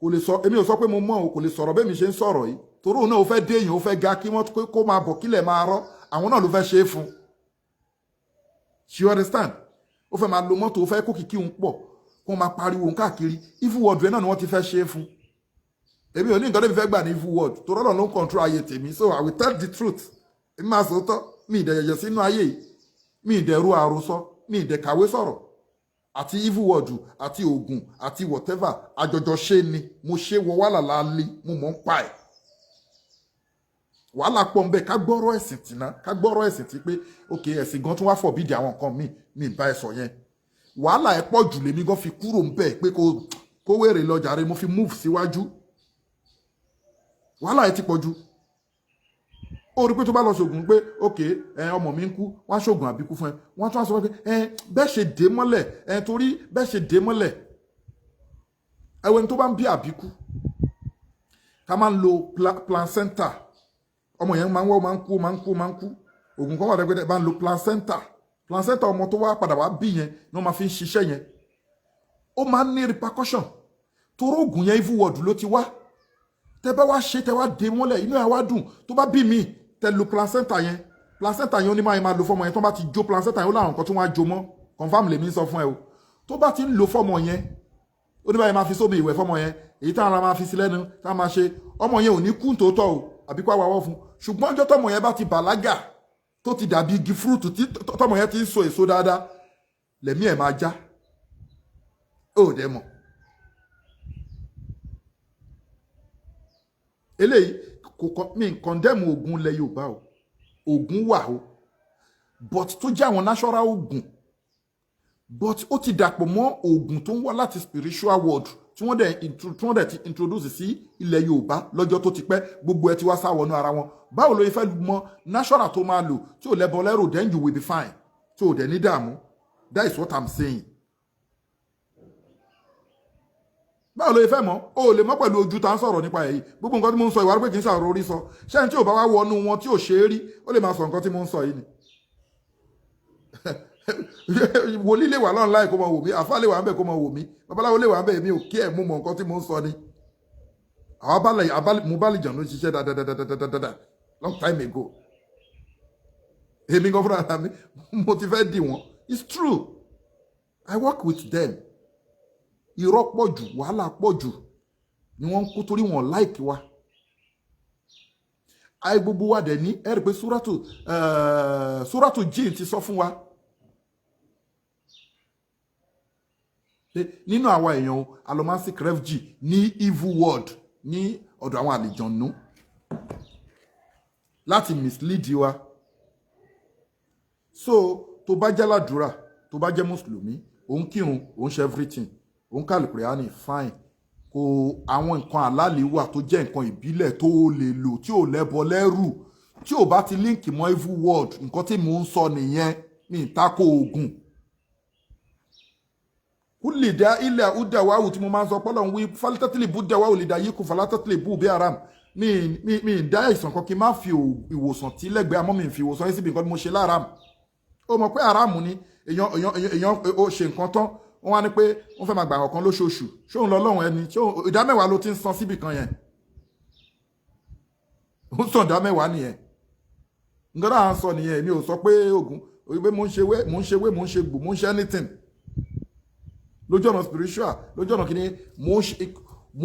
kò lè sọ, èmi ò sọ pé mo mọ̀ o, kò lè sọ̀rọ̀ bẹ́ẹ̀ mi ṣe ń sọ̀rọ̀ yìí, torí òun náà ó fẹ́ dé èèyàn, ó fẹ́ ga, kí wọ́n kó máa bọ̀, kílẹ̀ máa rọ́. Àwọn náà ló fẹ́ ṣe é fún. You understand? Ó fẹ́ máa lo mọ́tò, ó fẹ́ kó kìkì òun pọ̀, kó máa pariwo òun káàkiri. Evil world rẹ náà ni wọ́n ti fẹ́ ṣe é fún. Èmi ò ní nǹkan tó fi fẹ́ gbà ní evil world, torí Ọlọ́run ló ń control ayé tèmi. So I will tell the truth. Èmi máa sòótọ́ mi ìdẹ̀yẹ̀yẹ̀ sínú ayé yìí. Mi ì dẹ̀rú àròsọ, mi ì dẹ̀ kàwé sọ̀rọ̀ àti evil word àti oògùn àti whatever. Àjọjọ ṣe ni mo ṣe wọ wàhálà láàlí, mo mọ̀ ń pa ẹ̀. Wàhálà pọ̀ nbẹ. Ká gbọ́rọ̀ ẹ̀sìn tìǹà, ká gbọ́rọ̀ ẹ̀sìn tí pé ok, ẹ̀sìn gan tún wá forbid àwọn nǹkan míì. Mi bá ẹ sọ yẹn, wàhálà ẹ̀ pọ̀ jù. Lèmi gan fi kúrò ńbẹ̀ pé kó wèrè lọ jàre. Mo fi move síwájú. Wàhálà ẹ̀ ti pọ̀ jù. Ó rí pé tó bá lọ ṣògùn pé ok, ẹ ọmọ mi ń kú, wọ́n á ṣògùn àbíkú fún ẹ, wọ́n tún á sọ pé ẹ bẹ́ẹ̀ ṣe dé mọ́lẹ̀ ẹ, torí bẹ́ẹ̀ ṣe dé mọ́lẹ̀. Ẹwẹ́ni tó bá ń bí àbíkú, ká máa ń lo placenta. Ọmọ yẹn máa ń wọ́, máa ń kú, máa ń kú, máa ń kú. Ògùn kan wà dẹ́gbẹ́dẹ́ bá ń lo placenta. Placenta ọmọ tó wá padà wá bí yẹn ni wọ́n máa fi ń ṣiṣẹ́ yẹn. Ó máa ń ní repercussion toró. Ògùn yẹn, evil world ló ti wá. Tẹ bá wá ṣe, tẹ wá dé mọ́lẹ̀, inú ẹ̀ wá dùn. Tó bá bí mi, tẹ lo placenta yẹn, placenta yẹn ó ní máa lo fọmọ yẹn. Tó bá ti jó placenta yẹn, ó láwọn nǹkan tí wọ́n á jó mọ́. Confam lèmi ń sọ fún ẹ o. Tó bá ti ń lo fọmọ yẹn, ó ní báyìí máa fi sómi ìwẹ̀ fọmọ yẹn, èyí táwọn ará máa fi sí lẹ́nu táwọn máa ṣe, ọmọ yẹn ò ní kú tòótọ́ o, àbí kó àwọ̀ fún. Ṣùgbọ́n ọjọ́ tọmọ yẹn bá ti bàlágà, tó ti dàbí igi fruit, tí tọmọ yẹn ti ń so èso dáadáa, lẹ̀mí ẹ̀ máa já. Ó dẹ̀ mọ̀ eléyìí kò kọ́ mi condemn oògùn ilẹ̀ Yorùbá o. Oògùn wà o, but tó jẹ́ àwọn natural oògùn, but ó ti dàpọ̀ mọ́ oògùn tó ń wá láti spiritual world tí wọ́n dẹ̀ ti introduce sí ilẹ̀ Yorùbá lọ́jọ́ tó ti pẹ́. Gbogbo ẹ ti wá sáwọnú ara wọn. Báwo ló yẹ fẹ́ mọ natural tó máa lò tí ò lẹ́bọ lẹ́rù? Then you will be fine, tí ò dẹ̀ ní dààmú. That is what I'm saying. Báwo ló yẹ fẹ́ mọ̀? O ò lè mọ̀ pẹ̀lú ojú tá à ń sọ̀rọ̀ nípa èyí. Gbogbo nǹkan tí mo ń sọ, ìwà pé kì í sàrò orí sọ. Ṣé ẹni tí ò bá wá wọnú wọn, tí ò ṣe é rí, ó lè máa sọ nǹkan tí mo ń sọ yìí ni? Wòlíì lè wà lọ́nà láì kó mọ wò mí, àfáà lè wà ń bẹ̀ kó mọ wò mí, babaláwo lè wà ń bẹ̀, èmi ò kí ẹ̀. Mú mọ nǹkan tí mo ń sọ ni. Àwọn abálẹ̀ mo bá lè jàn ló ń ṣiṣẹ́ dáadáa long time ago. Èmi gan fúnra mi, mo ti fẹ́ dì wọ́n. It's true, I work with them. Irọ́ pọ̀ jù, wàhálà pọ̀ jù ni wọ́n ń kú torí wọn like wa. Ayé gbogbo wa dẹ̀ ní ẹ rí pé súrátù jinn ti sọ fún wa pé nínú àwa èèyàn o, a lọ máa ń seek refuge ní evil world, ní ọ̀dọ̀ àwọn àlìjọ̀nú láti mislead wa. So tó bá jẹ́ ládùúrà, tó bá jẹ́ mùsùlùmí, òun kírun, òun ṣe everything, òun kàlù kùránì, fine. Kò àwọn nǹkan àlálì wà tó jẹ́ nǹkan ìbílẹ̀ tó lè lò tí ò lẹ́bọ lẹ́rù, tí ò bá ti link mọ́ evil world. Nǹkan tí mò ń sọ nìyẹn. Mi ì tako oògùn kúlì dá ilẹ̀ udawawu tí mo máa ń sọ pọ́lọ̀ ń wí falitátìlì bú dáwàwù lè dá yìí kù falátàtìlì bú bí aram. Mi dá ìsàn kan kí n má fi ìwòsàn tí lẹ́gbẹ̀ẹ́, àmọ́ mi fi ìwòsàn yìí síbi nǹkan tí mo ṣe láram. Ó mọ̀ pé aram ni èèyàn èèyàn ó ṣe nǹkan tán, wọ́n wá ní pé wọ́n fẹ́ máa gbà ọ̀kan lóṣooṣù. Ṣóun lọ lọ́hùn ẹni ìdá mẹ́wàá ló ti ń san síbì kan yẹn? Ó sàn ìdá mẹ́wàá nìyẹn. Nǹkan náà ń sọ nìyẹn. Èmi ò sọ pé oògùn pé mò ń ṣe wé, mò ń ṣe wé, mò ń ṣe gbò, mò ń ṣe anything lójú ọ̀nà spiritual, lójú ọ̀nà kìíní, mò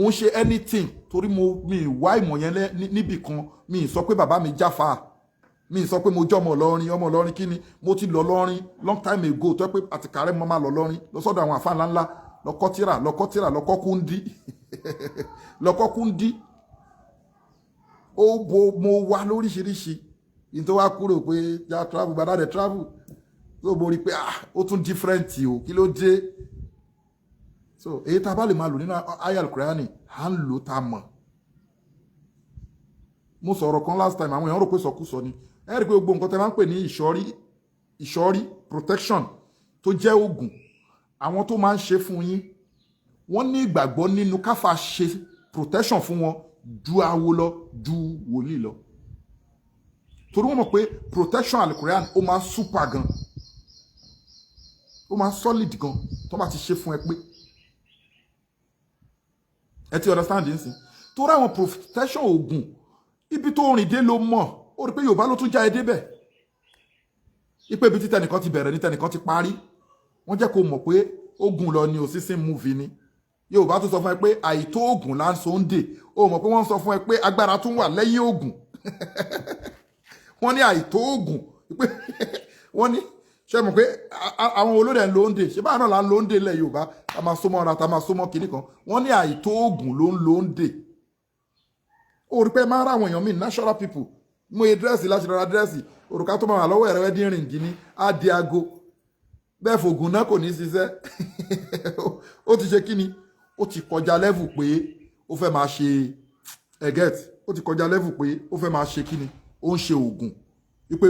ń ṣe anything torí mo mi wá ìmọ̀ yẹn níbì kan. Mi sọ pé bàbá mi jáfa, mi sọ pé mo jẹ́ ọmọ Ìlọrin. Ọmọ Ìlọrin kí ni? Mo ti lọ lọrin long time ago, tó pé àti kàrẹ́ mo máa lọ lọrin, lọ sọ́dọ̀ àwọn àfa ńláńlá, lọ́kọ́ tíra, lọ́kọ́ tíra, lọ́kọ́ kúndí, lọ́kọ́ kúndí. Ó bo mo wá lóríṣiríṣi ní tó wá kúrò pé já travel gbadá dẹ̀ travel tó mo rí pé ah, ó tún different o. Kí ló dé? So èyí tá a bá lè máa lò nínú ayal Al-Qur'ani, à ń lò tá a mọ̀. Mo sọ̀rọ̀ kan last time, àwọn èèyàn rò pé sọkúsọ ni. Ẹ rí i pé gbogbo nǹkan tẹ́ máa ń pè ní ìṣọ́rí, ìṣọ́rí, protection tó jẹ́ oògùn, àwọn tó máa ń ṣe fún yín, wọ́n ní ìgbàgbọ́ nínú káfà ṣe protection fún wọn ju awo lọ, ju wòlíì lọ, torí wọ́n mọ̀ pé protection Al-Qur'an, ó máa super gan, ó máa solid gan tó bá ti ṣe fún ẹ pé ẹ ti understand nsìn. Torí àwọn protection oògùn, ibi tó rìn dé ló mọ̀. Ó rí pé Yorùbá ló tún já ẹ débẹ̀, ipe ibi tí tẹnìkan ti bẹ̀rẹ̀ ní tẹnìkan ti parí. Wọ́n jẹ́ kó mọ̀ pé ogun lọ ni òsísìn movie ni. Yorùbá tún sọ fún ẹ pé àìtó oògùn là ń so ń dè. Ó mọ̀ pé wọ́n sọ fún ẹ pé agbára tún wà lẹ́yìn oògùn. Wọ́n ní àìtó oògùn pé wọ́n ní Ṣé mọ̀ pé àwọn olóde ń lo oúnjẹ? Ṣé báwa náà là ń lo oúnjẹ ilẹ̀ Yorùbá? Ta máa so mọ́ra, ta máa so mọ́ kinní kan. Wọ́n ní àìtó oògùn ló ń lo oúnjẹ. Ó rí pé máa ń rà àwọn èèyàn míì, natural people. Mo ye dress láti rọra dress, òrùka tó máa wà lọ́wọ́ ẹ̀rọ wedding ring ní á di aago bẹ́ẹ̀, fògùn náà kò ní ṣiṣẹ́. Ó ti ṣe kíni, ó ti kọjá level pé ó fẹ́ máa ṣe ẹ̀gẹ́t. Ó ti kọjá level pé ó fẹ́ máa ṣe kíni, ó ń ṣe oògùn, wípé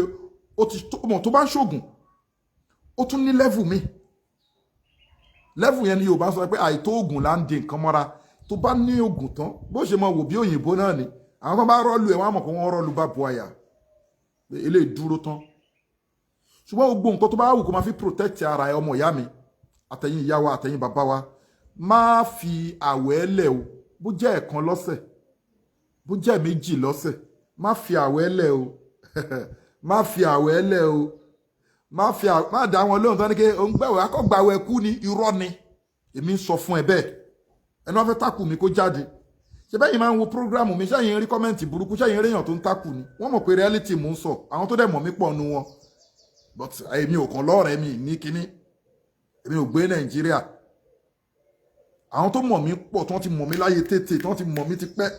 ó ti mọ̀ tó bá ń ṣoògùn, ó tún ní level mi. Level yẹn ni Yorùbá sọ pé àìtó oògùn là ń di nǹkan mọ́ra. Tó bá ní oògùn tán, bó ṣe mọ wò bí òyìnbó náà ni, àwọn kan bá rọ́ọ̀lù ẹ̀, wọ́n á mọ̀ pé wọ́n rọ́ọ̀lù bá bu àyà eléyìí dúró tán. Ṣùgbọ́n gbogbo nǹkan tó bá wù kó máa fi protect ara ẹ, ọmọ ìyá mi, àtẹ̀yìn ìyá wa, àtẹ̀yìn bàbá wa, má fi àwẹ̀ lẹ̀ o. Bó jẹ́ ẹ̀kan lọ́sẹ̀, bó jẹ́ méjì lọ́sẹ̀, má fi àwẹ̀ lẹ̀ o, má fi àwẹ̀ lẹ̀ o. Má fi, má dá wọn lóhùn tán ní kí òun gbàwẹ̀ akọ́gbàwẹ̀ kú ni. Irọ́ ni, èmi ń sọ fún ẹ bẹ́ẹ̀. Ẹni wọ́n fẹ́ tákù mi kó jáde. Ṣe bẹ́yìn máa ń wo program mi? Ṣẹ́yìn rí comment burúkú? Ṣẹ́yìn rí èèyàn tó ń tákù ni? Wọ́n mọ̀ pé reality mò ń sọ. Àwọn tó dẹ̀ mọ̀ mí pọ̀ nu wọn, but èmi ò kàn lọ́ọ̀rẹ́ mi ní kínní, èmi ò gbé Nàìjíríà. Àwọn tó mọ̀ mí pọ̀, tí wọ́n ti mọ̀ mí láyé tètè, tí wọ́n ti mọ̀ mí ti pẹ́.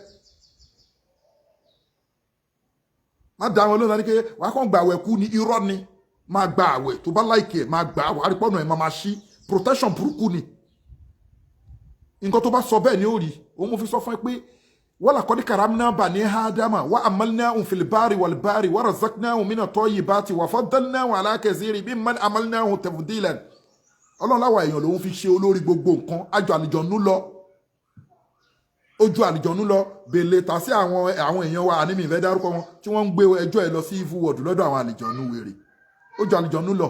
Má dá wọn lóhùn ní pé wàá kàn gbà àwẹ̀ kú ni. Irọ́ ni. Máa gba àwẹ̀ tó bá like ẹ̀, máa gbà wàá rí pọ́nà ẹ̀ máa máa ṣí. Protection burúkú ni. Nǹkan tó bá sọ bẹ́ẹ̀ ni ó rí. Òun mo fi sọ fún ẹ pé wala kọ́dí karamna bani ádámà wa amalnahum fil bari wal bahri wa razaqnahum mina tayyibati wa faddalnahum ala kathiri mimman amalnahum tafdilan. Ọlọ́run láwa èèyàn lòun fi ṣe olórí gbogbo nǹkan. Àjọ àlìjọ̀nú lọ, ojú àlìjọ̀nú lọ bèlè tà sí àwọn èèyàn wa. Àní mi ìfẹ́ dárúkọ wọn tí wọ́n ń gbé ẹjọ́ ẹ lọ sí evil world lọ́dọ̀ àwọn àlìjọ̀nú wèrè. Ojú àlìjọ̀nú lọ.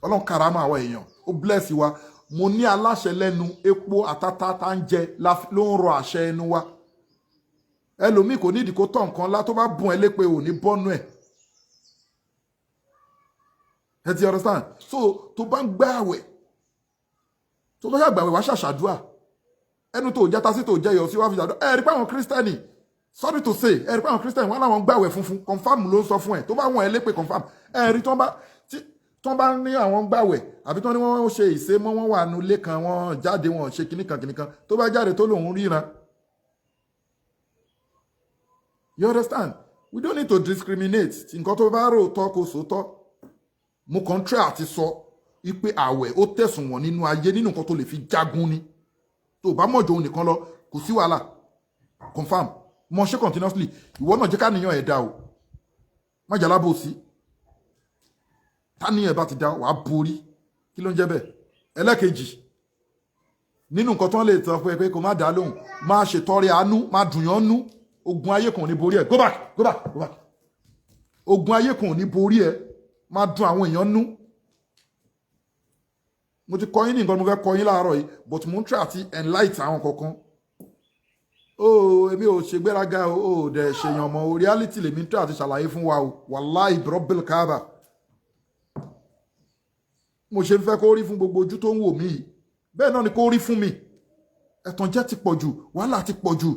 Ọlọ́run karama àwọn èèyàn, ó bless wa. Mo ní aláṣẹ lẹ́nu. Epo àtàtà tá ń jẹ ló ń rọ àṣẹ ẹnu wa. Ẹlòmíì kò nídìí kó tọ̀ nǹkan lá, tó bá bùn ẹ lépe, ò ní bọ́nú ẹ̀. Ẹ ti understand? So tó bá ń gbá àwẹ̀, tó bá ṣàgbàwẹ̀, wá ṣàṣàdúà. Ẹnu tó jẹ́ tasí tó jẹ́ yọ sí, wá fi ṣàdúà. Ẹ rí pé àwọn Kírísítẹ́nì, sorry to say, ẹ rí pé àwọn Kírísítẹ́nì wọn làwọn gbàwẹ̀ funfun. Confam ló ń sọ fún ẹ. Tó bá wọn ẹ lépè, confam. Ẹ rí tí wọ́n bá ní àwọn gbàwẹ̀, àbí tí wọ́n ní wọ́n ṣe ìsémọ́, wọ́n wà nulẹ̀ kan, wọ́n jáde, wọ́n ṣe kinní kan kinní kan, tó bá jáde tó lòun ríran. You understand? We don't need to discriminate. Nǹkan tó bá rò tọ́ kó sòótọ́. Mo kàn try àti sọ wípé àwẹ̀ ó tẹ̀sùn wọ̀n nínú ayé, nínú nǹkan tó lè fi jagun ni. Tó bá mọ̀jọ òun nìkan lọ, kò sí wàhálà. Confam, mo ṣe continuously. Ìwọ náà jẹ́ ká níyàn ẹ̀ dá o, má jà lábòsí. Táníyàn ẹ̀ bá ti dá, wàá borí. Kí ló ń jẹ́ bẹ́ẹ̀? Ẹlẹ́kejì nínú nǹkan tó ń lè tọ́ pé kó má dá lóhùn, máa ṣètọrẹ àánú, máa dùnyàn nú. Ogun ayé kan ò ní borí ẹ. Go back, go back, go back. Ogun ayé kan ò ní borí ẹ. Máa dùn àwọn èèyàn nú. Mo ti kọ́ yín ní nǹkan mo fẹ́ kọ́ yín láàárọ̀ yìí, but mo ń try àti enlight àwọn kankan o. Èmi ò ṣègbéraga o, ò dẹ̀ ṣèyàn mọ́ o. Reality lèmi ń try àti ṣàlàyé fún wa o. Wàláì rabbil kaaba, mo ṣe ń fẹ́ kó rí fún gbogbo ojú tó ń wò mí yìí, bẹ́ẹ̀ náà ni kó rí fún mi. Ẹ̀tànjẹ ti pọ̀ jù, wàhálà ti pọ̀ jù.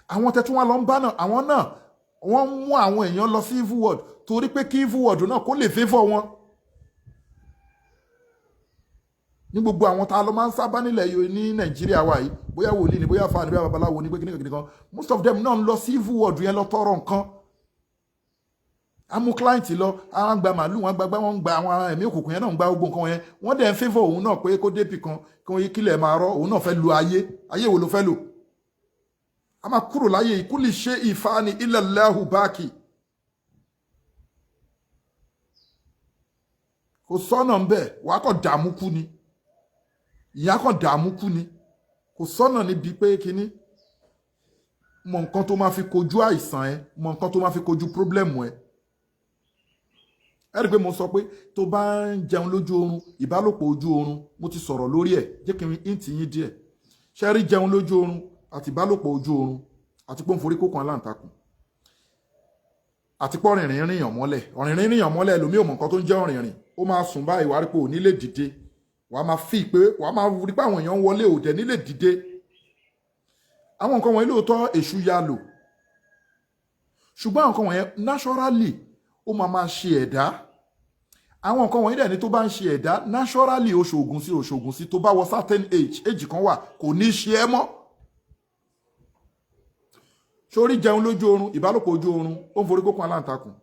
Àwọn tẹ̀tún wa lọ ń bá náà, àwọn náà wọ́n mú àwọn èèyàn lọ sí evil world torí pé kí evil world náà kó lè favour wọn. Ní gbogbo àwọn tá a lọ máa ń sábà nílẹ̀ yìí ní Nàìjíríà wa yìí, bóyá wòlíì ni, bóyá fáà ni, bóyá babaláwo ni, pé kíníkan kíníkan, most of them náà ń lọ sí evil world yẹn lọ tọrọ nǹkan. A mú client lọ, àwọn gba màálù, wọn gba wọn gba àwọn ẹ̀mí òkùnkùn yẹn náà ń gba gbogbo nǹkan yẹn. Wọ́n dẹ̀ ń favour òun náà pé kó débì kan kí wọ́n yí kílẹ̀ máa rọ́. Òun náà fẹ́ lu ayé. Ayé wo ló fẹ́ lò? A máa kúrò láyé. Ìkúlì ṣe ìfani ilẹ̀ lẹ́hù báàkì. Kò sọ́nà ń bẹ̀, wàá kàn dààmú kú ni. Ìyá kàn dààmú kú ni. Kò sọ́nà níbi pé kínní. Mọ nǹkan tó máa fi kojú àìsàn ẹ, mọ nǹkan tó máa fi kojú problem ẹ. Ẹ rí i pé mo sọ pé tó bá ń jẹun lójú oorun, ìbálòpọ̀ ojú oorun, mo ti sọ̀rọ̀ lórí ẹ̀. Jẹ́ kí n hint yín díẹ̀. Ṣe rí jẹun lójú oorun àti ìbálòpọ̀ ojú oorun àti pọ́nforí kókan aláǹtakùn àti pọ́ rìnrìn rìnyàn mọ́lẹ̀, ọ̀rìnrìn rìnyàn mọ́lẹ̀, ẹlòmíì ò mọ̀ nǹkan tó ń jẹ́ ọ̀rìnrìn. Ó máa sùn báyìí, wàá rí pé ò ní lè dìde. Wàá máa fi pé wàá máa rí pé àwọn èèyàn ń wọlé, ò dẹ̀ ní lè dìde. Àwọn nǹkan wọ̀nyí lóòótọ́ èṣù ya lò, ṣùgbọ́n àwọn nǹkan wọ̀nyẹn naturally ó máa máa ṣe ẹ̀dá. Àwọn nǹkan wọ̀nyí dẹ̀ ni tó bá ń ṣe ẹ̀dá naturally, oṣoògùn sí oṣoògùn sí, tó bá wọ certain age, age kan wà, kò ní ṣe é mọ́. Sórí jẹun lójú oorun, ìbálòpọ̀ ojú oorun, ó ń forí kókun aláǹtakùn.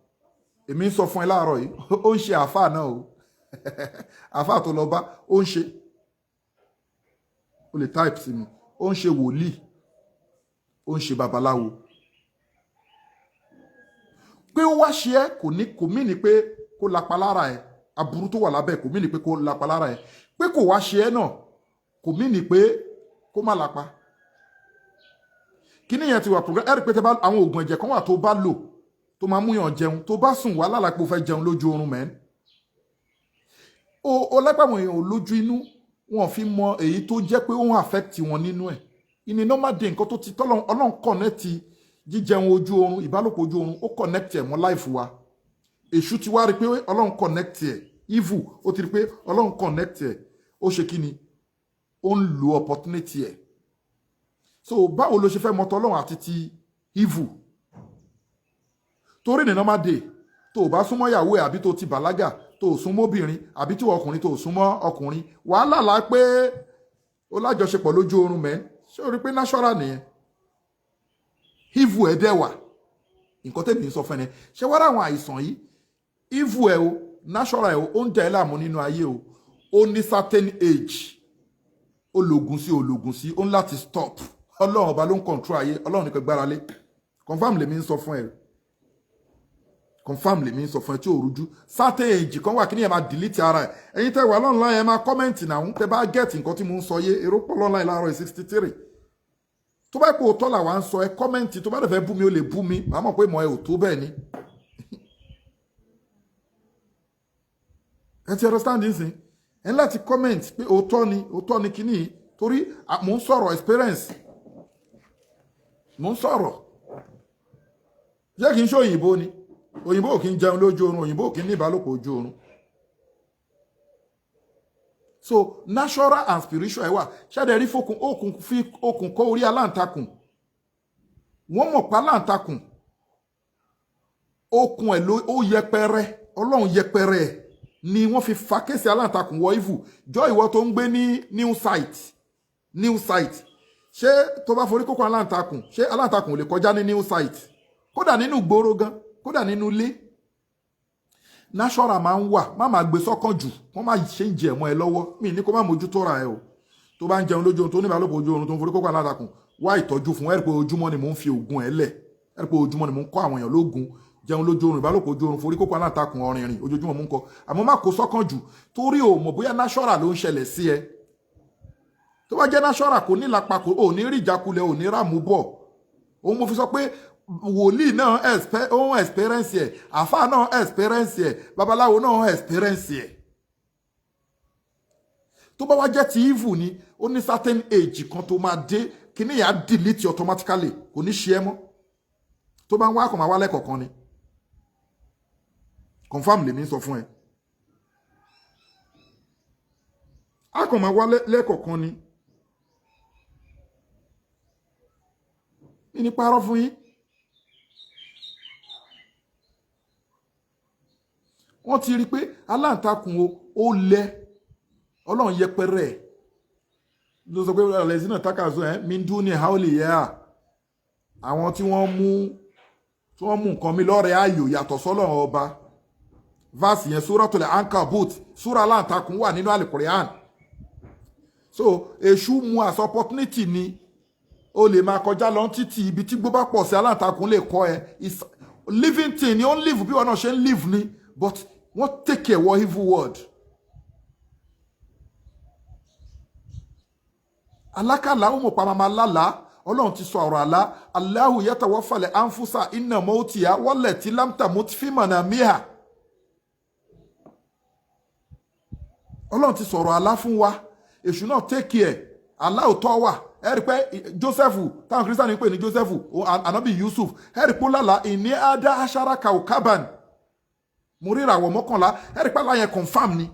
Èmi ń sọ fún ẹ láàárọ̀ yìí, ó ń ṣe àáfàá náà o. Àáfàá tó lọ bá, ó ń ṣe, ó lè type sí mi, ó ń ṣe wòlíì, ó ń ṣe babaláwo. Pé ó wá ṣe ẹ́, kò ní kò mí ní pé kó lapa lára ẹ. Aburú tó wà lábẹ́ kò mí ní pé kó lapa lára ẹ. Pé kò wá ṣe ẹ́ náà kò mí ní pé kó má lapa. Kíní yẹn ti wà program. Ẹ rí pé tẹ bá àwọn oògùn ẹ̀jẹ̀ kan wà tó bá lò tó máa múyàn jẹun, tó bá sùn wá lálàpọ̀ fẹ́ jẹun lójú oorun mẹ́rin o lápá. Àwọn èèyàn ò lójú inú, wọn fi mọ èyí tó jẹ́ pé ó ń affect wọn nínú ẹ̀. In a normal day, nǹkan tó ti tọ́lọ́run, Ọlọ́run connect jíjẹun ojú oorun, ìbálòpọ̀ ojú oorun, ó connect ẹ̀ mọ́ life wa. Èṣù ti wá rí pé Ọlọ́run connect ẹ̀, evil, ó ti rí pé Ọlọ́run connect ẹ̀, ó ṣe kí ni? Ó ń lo opportunity ẹ̀. So báwo ló ṣe fẹ́ mọ tọ́lọ́run àti ti evil? Torí ní normal day, tó o bá súnmọ́ ìyàwó ẹ̀, àbí tó o ti bàlágà, tó o súnmọ́ obìnrin, àbí tí ọkùnrin tó o súnmọ́ ọkùnrin, wàhálà la pé ó lájọṣepọ̀ lójú oorun mẹ́. Ṣé o rí pé natural nìyẹn? Evil ẹ̀ dẹ̀ wà. Nǹkan tẹ́mi ń sọ fún ẹ, ṣé wàá àwọn àìsàn yìí, evil ẹ̀ o, natural ẹ̀ o, ó ń jẹ́ ẹ́ láàmú nínú ayé o, ó ní certain age, ó lògùn sí, ó lògùn sí, ó ń láti stop. Ọlọ́run ọba ló ń control ayé. Ọlọ́run nìkan gbára lé. Confam lèmi ń sọ fún ẹ, confam lèmi ń sọ fún ẹ tí ò rújú. Certain age kan wà, kí ni ẹ máa delete ara ẹ. Ẹ̀yin tẹ́ wà online, ẹ máa comment náà tẹ́ bá get nǹkan tí mo ń sọ yé. Èrò pọ̀ online láàárọ̀ 63. Tó bá pò tọ́ làwa ń sọ, ẹ comment. Tó bá dẹ̀ fẹ́ bú mi, ó lè bú mi, màá mọ̀ pé ìmọ̀ ẹ ò tó bẹ́ẹ̀ ni. Ẹ ti understand nísìn? Ẹ ní láti comment pé òótọ́ ni, òótọ́ ni kíní yìí, torí mò ń sọ̀rọ̀ experience, mò ń sọ̀rọ̀. Jẹ́ kí n ṣe òyìnbó ni. Òyìnbó ò kí ń jẹun lójú oorun, òyìnbó ò kí ń ní ìbálòpọ̀ ojú oorun. So natural and spiritual ẹ wà. Ṣáde rí fokùn okùn, fi okùn kọ́ orí aláǹtakùn. Wọ́n mọ̀ pa aláǹtakùn, okùn ẹ̀ ló ó yẹpẹrẹ. Ọlọ́run yẹpẹrẹ ẹ̀ ni wọ́n fi fa case aláǹtakùn wọ evil jọ. Ìwọ tó ń gbé ní new site, new site, ṣé tó bá forí kókó aláǹtakùn, ṣé aláǹtakùn ò lè kọjá ní new site? Kódà nínú ìgboro gan, kódà nínú ilé, natural máa ń wà. Má máa gbé sọ́kàn jù, wọ́n máa ṣe ń jẹ ẹ̀mọ́ ẹ lọ́wọ́. Mi ní kó má mójútó ra ẹ o. Tó bá ń jẹun lójú oorun, tó ní ìbálòpọ̀ ojú oorun, tó ń forí kókó aláǹtakùn, wá ìtọ́jú fún ẹ. Rí pé ojúmọ́ ni mò ń fi oògùn ẹ lẹ̀. Ẹ rí pé ojúmọ́ ni mò ń kọ́ àwọn èèyàn lóògùn jẹun lójú oorun, ìbálòpọ̀ ojú oorun, forí kókó aláǹtakùn, ọ̀rìnrìn, ojoojúmọ́ mò ń kọ́. Àmọ́ má kó sọ́kàn jù, torí o mọ̀ bóyá natural ló ń ṣẹlẹ̀ sí ẹ. Tó bá jẹ́ natural, kò ní lápá, kò ò ní rí ìjákulẹ̀, ò ní ràmú bọ̀. Òun mo fi sọ pé wòlíì náà ó ń experience ẹ̀, àfáà náà experience ẹ̀, babaláwo náà experience ẹ̀. Tó bá wá jẹ́ ti evil ni, ó ní certain age kan tó máa dé, kíní yà á delete automatically, kò ní ṣe é mọ́. Tó bá ń wá, kàn máa wá lẹ́kọ̀ọ̀kan ni. Confam lèmi ń sọ fún ẹ, á kàn máa wá lẹ́kọ̀ọ̀kan ni. Mi ní parọ́ fún yín. Wọ́n ti rí i pé aláǹtakùn o, ó lẹ Ọlọ́run yẹpẹrẹ ẹ̀ ló sọ pé alẹ́sìnà takazo ẹ̀ mi ń dún ní haoli yẹ́ à àwọn tí wọ́n mú nǹkan mi lọ́rẹ̀ẹ́ ayò yàtọ̀ sọ́lọ́run ọba. Verse yẹn, Suratul Ankabut, súra aláǹtakùn wà nínú Al-Qur'an. So èṣù mu as opportunity ni. O lè máa kọjá lọ títì, ibi tí gbó bá pọ̀ sí, aláǹtakùn lè kọ́ ẹ. It's living thing ni, ó ń live bí wọn náà ṣe ń live ni, but wọ́n take care wọ evil world. Alákàlà, ó mọ̀ pa màmá lálàá. Ọlọ́run ti sọ ọ̀rọ̀ àlá. Allahu yatawaffal anfusa inna mawtiha wallati lam tamut fi manamiha. Ọlọ́run ti sọ̀rọ̀ àlá fún wa. Èṣù náà take care. Àlá ò tọ́ wà. Ẹ rí pé Joseph, táwọn Kírísítánì ń pè ní Joseph, anabi Yusuf, ẹ rí pé ó lálàá ìní ada ashara kaukaban, mo rí ìràwọ̀ 11. Ẹ rí pé àlá yẹn confam ni.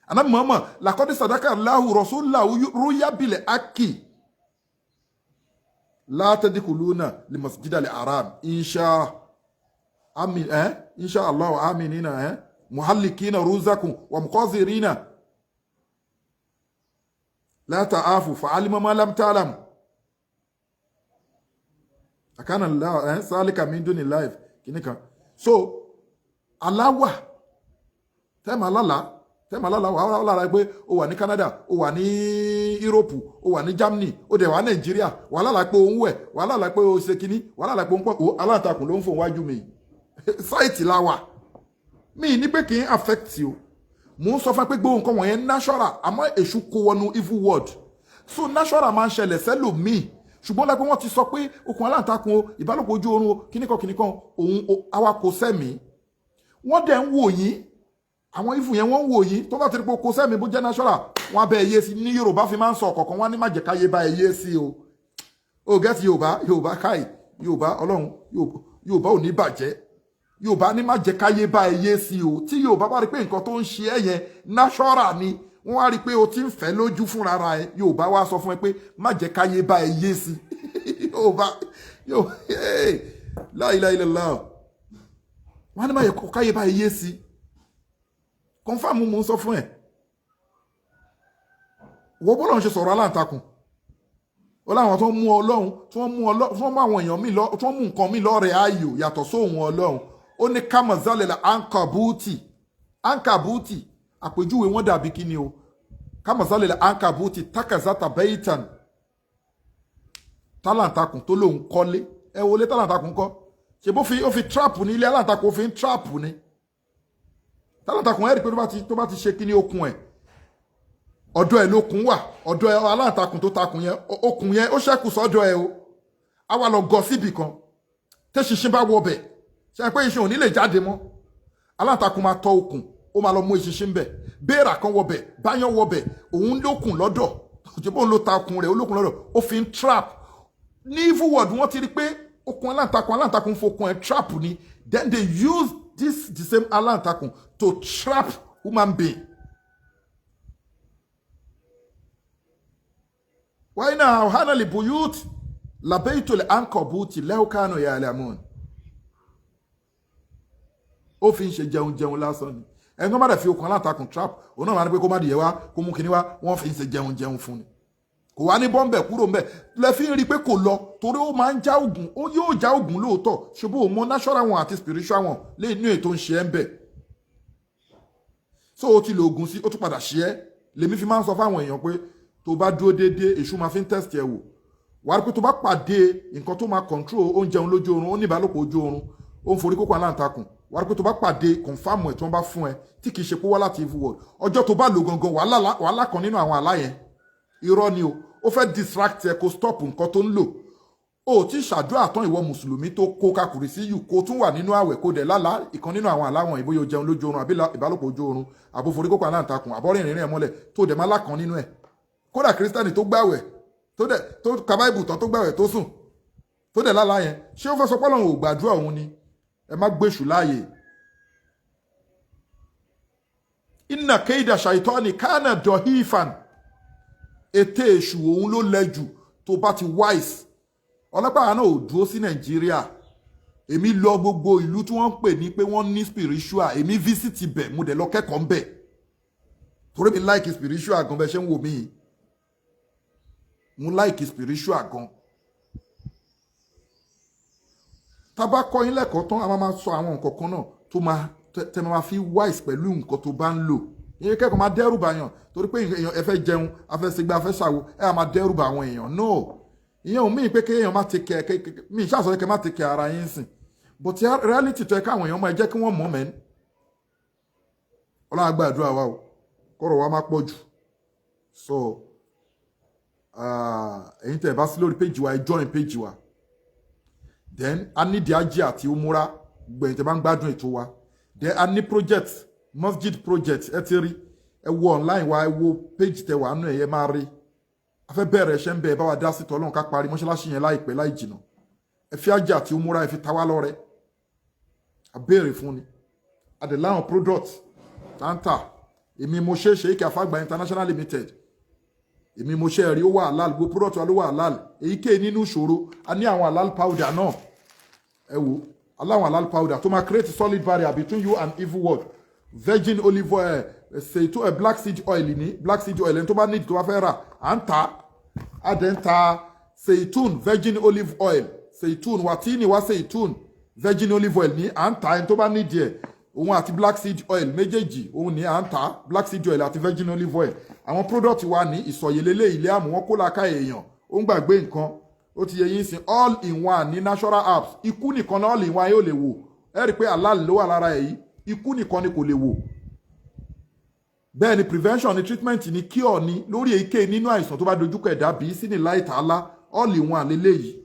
Anabi Muhammad, làkọ́dé sadaka lahu rasulahu ruya bil aki látẹ́díkùlúnà lè masjid al haram insha amin insha Allah aminina Muhallikina ruzakum wa muqassirina la ta'afu fa'alima ma lam ta'lam àkànnà sálíkà min duni life kìíní kan. So aláwà tẹ́ẹ̀mà lálàá, tẹ́ẹ̀mà lálàá, wà lára pé o wà ní Canada, o wà ní Europe, o wà ní Germany, o dẹ̀ wà Nàìjíríà. Wà lálàá pé o ń wẹ̀, wà lálàá pé o ṣe kínní, wà lálàá pé o ń pọ̀. O aláǹtakùn ló ń fò wájú mi. Site la wà mí ní pé kì í affect o. Mò ń sọ fún ẹ pé gbogbo nǹkan wọ̀nyẹn natural, àmọ́ èṣù kó wọnú evil world. So natural máa ń ṣẹlẹ̀ sẹ́lòmíì, ṣùgbọ́n lápẹ́ wọ́n ti sọ pé okùn aláǹtakùn o, ìbálòpọ̀ ojú oorun o, kíníkan kíníkan, òun àwa kò sẹ́mi. Wọ́n dẹ̀ ń wò yín, àwọn evil yẹn, wọ́n ń wò yín. Tó bá ti rí pé kò sẹ́mi, bó jẹ́ natural, wọ́n á bẹ ẹyẹ sí. Ní Yorùbá fi máa ń sọ ọ̀kọ̀ọ̀kan, wọ́n á ní má jẹ́ káyé bá ẹyẹ sí o. O gẹ́tì Yorùbá, Yorùbá káì, Yorùbá Ọlọ́run, Yorùbá ò ní bàjẹ́. Yorùbá ní má jẹ́ káyé bá ẹyẹ sí o. Tí Yorùbá bá rí pé nǹkan tó ń ṣe ẹ yẹn natural ni, wọ́n wá rí i pé o ti ń fẹ́ lójú fúnra ẹ, Yorùbá wá sọ fún ẹ pé má jẹ́ káyé bá ẹ yé sí. Yorùbá, Yorùbá, la ilaha illallah. Wọ́n á ní má yẹ káyé bá ẹ yé sí. Confirm, mo ń sọ fún ẹ. Wọ́n bọ́lá ń ṣe sọ̀rọ̀ aláǹtakùn, ó láwọn tó ń mú Ọlọ́run, tí wọ́n mú Ọlọ́run, tí wọ́n mú àwọn èèyàn míì lọ, tí wọ́n mú nǹkan míì lọ́rẹ̀ẹ́ ayò yàtọ̀ sóhun Ọlọ́run. Ó ní kamazalẹ̀ ankabuti, ankabuti, àpèjúwe wọn dàbí kíni o? Kamazalẹ̀ ankabuti takazata baitan, tálàntakùn tó lóun kọ́lé. Ẹ wọlé tálàntakùn kọ́ ṣe bó fi, ó fi trap ní ilé aláǹtakùn, ó fi ń trap ní tálàntakùn. Ẹ rí i pé tó bá ti ṣe kíní okùn ẹ̀, ọ̀dọ̀ ẹ̀ lókun wà, ọ̀dọ̀ ẹ̀ aláǹtakùn tó takùn yẹn, okùn yẹn ó ṣẹ́kù sọ́dọ̀ ẹ̀ o. Á wà lọ gọ síbì kan. Tẹ́ṣinṣin bá wọ bẹ̀, ṣe pé iṣan ò ní lè jáde mọ́, aláǹtakùn máa tọ okùn, ó máa lọ mú eṣinṣin bẹ̀. Béèrà kan wọ bẹ̀, báyọ̀ wọ bẹ̀, òun lókun lọ́dọ̀ òjòbó ló ta okùn rẹ̀, ó lókun lọ́dọ̀, ó fi ń trap ní evil world. Wọ́n ti rí pé okùn aláǹtakùn, aláǹtakùn fokùn ẹ̀ trap ni. Then they use this the same aláǹtakùn to trap human being. Wáyé hánà lè buyut labẹ́yìtò lè ankabuti lẹ́ọ̀kánù ya'lamun. Ó fi ń ṣe jẹun jẹun lásán ni. Ẹni tó bá dẹ̀ fi okùn aláǹtakùn trap, òun náà máa ní pé kó má dìyẹ wá, kó mú kinní wá. Wọ́n fi ń ṣe jẹun jẹun fún ni. Kò wá ní bọ́m̀bẹ̀ kúrò ńbẹ̀ lẹ fi ń rí i pé kò lọ, torí ó máa ń já ògùn, ó yóò já ògùn lóòótọ́, ṣùgbọ́n òun mọ natural wọn àti spiritual wọn lé inú ètò ń ṣe ẹ́ ń bẹ̀. So ó ti lo ògùn sí, ó tún padà ṣe é. Lèmi fi máa ń sọ fáwọn èèyàn pé tó bá dúró déédéé, èṣù máa fi ń test ẹ wò. Wàá rí pé tó bá pàdé nǹkan tó máa control oúnjẹ òun lójú oorun, ó ní ìbálòpọ̀ ojú oorun, ó ń forí kókó aláǹtakùn, wàá rí pé tó bá pàdé confirm ẹ̀ tí wọ́n bá fún ẹ, tí kì í ṣe pé wá láti evil world, ọjọ́ tó bá lò gangan, wàhálà kan nínú àwọn àlá yẹn, irọ́ ni o. Ó fẹ́ distract ẹ kó stop nǹkan tó ń lò. O ti ṣàdúrà tán, ìwọ mùsùlùmí tó kó kakùrì sí yù, kó tún wà nínú àwẹ̀, kó dẹ̀ lálàá ìkan nínú àwọn àláwọ̀n, ìbóyá o jẹun lójú oorun àbí ìbálòpọ̀ ojú oorun, àbóforí kókó aláǹtakùn, àbọ̀rìn ìrìn ẹ̀ mọ́lẹ̀, tó dẹ̀ má lákan nínú ẹ̀. Kódà kírísítẹ́nì tó gbàwẹ̀, tó dẹ̀ tó ka Báíbù tán, tó gbàwẹ̀, tó sùn, tó dẹ̀ lálàá yẹn, ṣé ó fẹ́ sọ pé Ọlọ́run ò gbàdúrà òun ni? Ẹ má gbèṣù láàyè. Inna keida shaitani kana dohifan. Ète èṣù òun ló lẹ́jù. Tó bá ti wise, ọlọ́pàá náà ò dúró sí Nàìjíríà. Èmi lọ gbogbo ìlú tí wọ́n ń pè ní pé wọ́n ní spiritual, èmi visit bẹ̀, mo dẹ̀ lọ kẹ́kọ̀ọ́ ń bẹ̀, torí mi like spiritual gan. Bẹ́ẹ̀ ṣe ń wò mí, mo like spiritual gan. Tá bá kọ́ yín lẹ́kọ̀ọ́ tán, a máa sọ àwọn nǹkan kan náà tó máa tẹ́ máa fi wise pẹ̀lú nǹkan tó bá ń lò. Ìyẹn kẹ́kọ̀ọ́ máa dẹ́rù bà yàn torí pé èèyàn ẹ fẹ́ jẹun, a fẹ́ ṣègbè, a fẹ́ ṣàwo, ẹ máa dẹ́rù bà àwọn èèyàn. No, ìyẹn ò mí pé kéèyàn má take care. Mi ìṣàsọ kẹ́ má take care ara yín sìn, but reality tó yẹ káwọn èèyàn máa jẹ́ kí wọ́n mọ̀ mẹ́ni. Ọlọ́run á gbàdúrà wa o, kọ́rọ̀ wa má pọ̀ jù. So ẹ̀yin tẹ́ ẹ bá sí lórí page wa, ẹ join page wa. Then a ní di ajé àti umura gbẹ̀yìn tẹ́ bá ń gbádùn ètò wa. Then a ní project, masjid project. Ẹ ti rí, ẹ wo online wa, ẹ wo page tẹ wà nù ẹ, yẹ máa rí. A fẹ́ bẹ̀rẹ̀ ẹ̀ṣẹ̀ ń bẹ̀, ẹ bá wa dá sí tọ́lọ́run ká parí mọ́ṣáláṣí yẹn láìpẹ́ láì jìnà. Ẹ fi ajé àti umura, ẹ fi ta wá lọ́rẹ, a béèrè fún ni. A dẹ̀ láwọn product táǹtà. Èmi mo ṣe Sheikh Afagba International Limited, èmi mo ṣe rí, ó wà halal. Gbogbo product wa ló wà halal. Èyíkéyìí nínú ìṣòro, a ní àwọn halal powder náà. Ẹ wo aláwọn halal powder tó máa create solid barrier between you and evil world. Virgin olive oil, ṣètò ẹ, black seed oil ní black seed oil, ẹni tó bá need, tó bá fẹ́ rà, à ń ta. A dẹ̀ ń ta seitun virgin olive oil, seitun watini wa, seitun virgin olive oil ní à ń ta. Ẹni tó bá need ẹ̀, òun àti black seed oil méjèèjì, òun ní à ń ta, black seed oil àti virgin olive oil. Àwọn product wa ní ìsọ̀yẹ̀lélẹ̀ ilé àmú wọn kó laka èèyàn, ó ń gbàgbé nǹkan, ó ti yẹ yín sìn. All in one ní natural herbs. Ikú nìkan náà all in one yóò lè wò. Ẹ rí i pé halal ló wà lára ẹ̀ yìí. Ikú nìkan ni kò lè wò. Bẹ́ẹ̀ ni prevention ni, treatment ni, cure ni lórí èyíkéyìí nínú àìsàn tó bá dojúkọ ẹ̀dá bí sí ní láì tààlà. All in one lélẹ́yìí,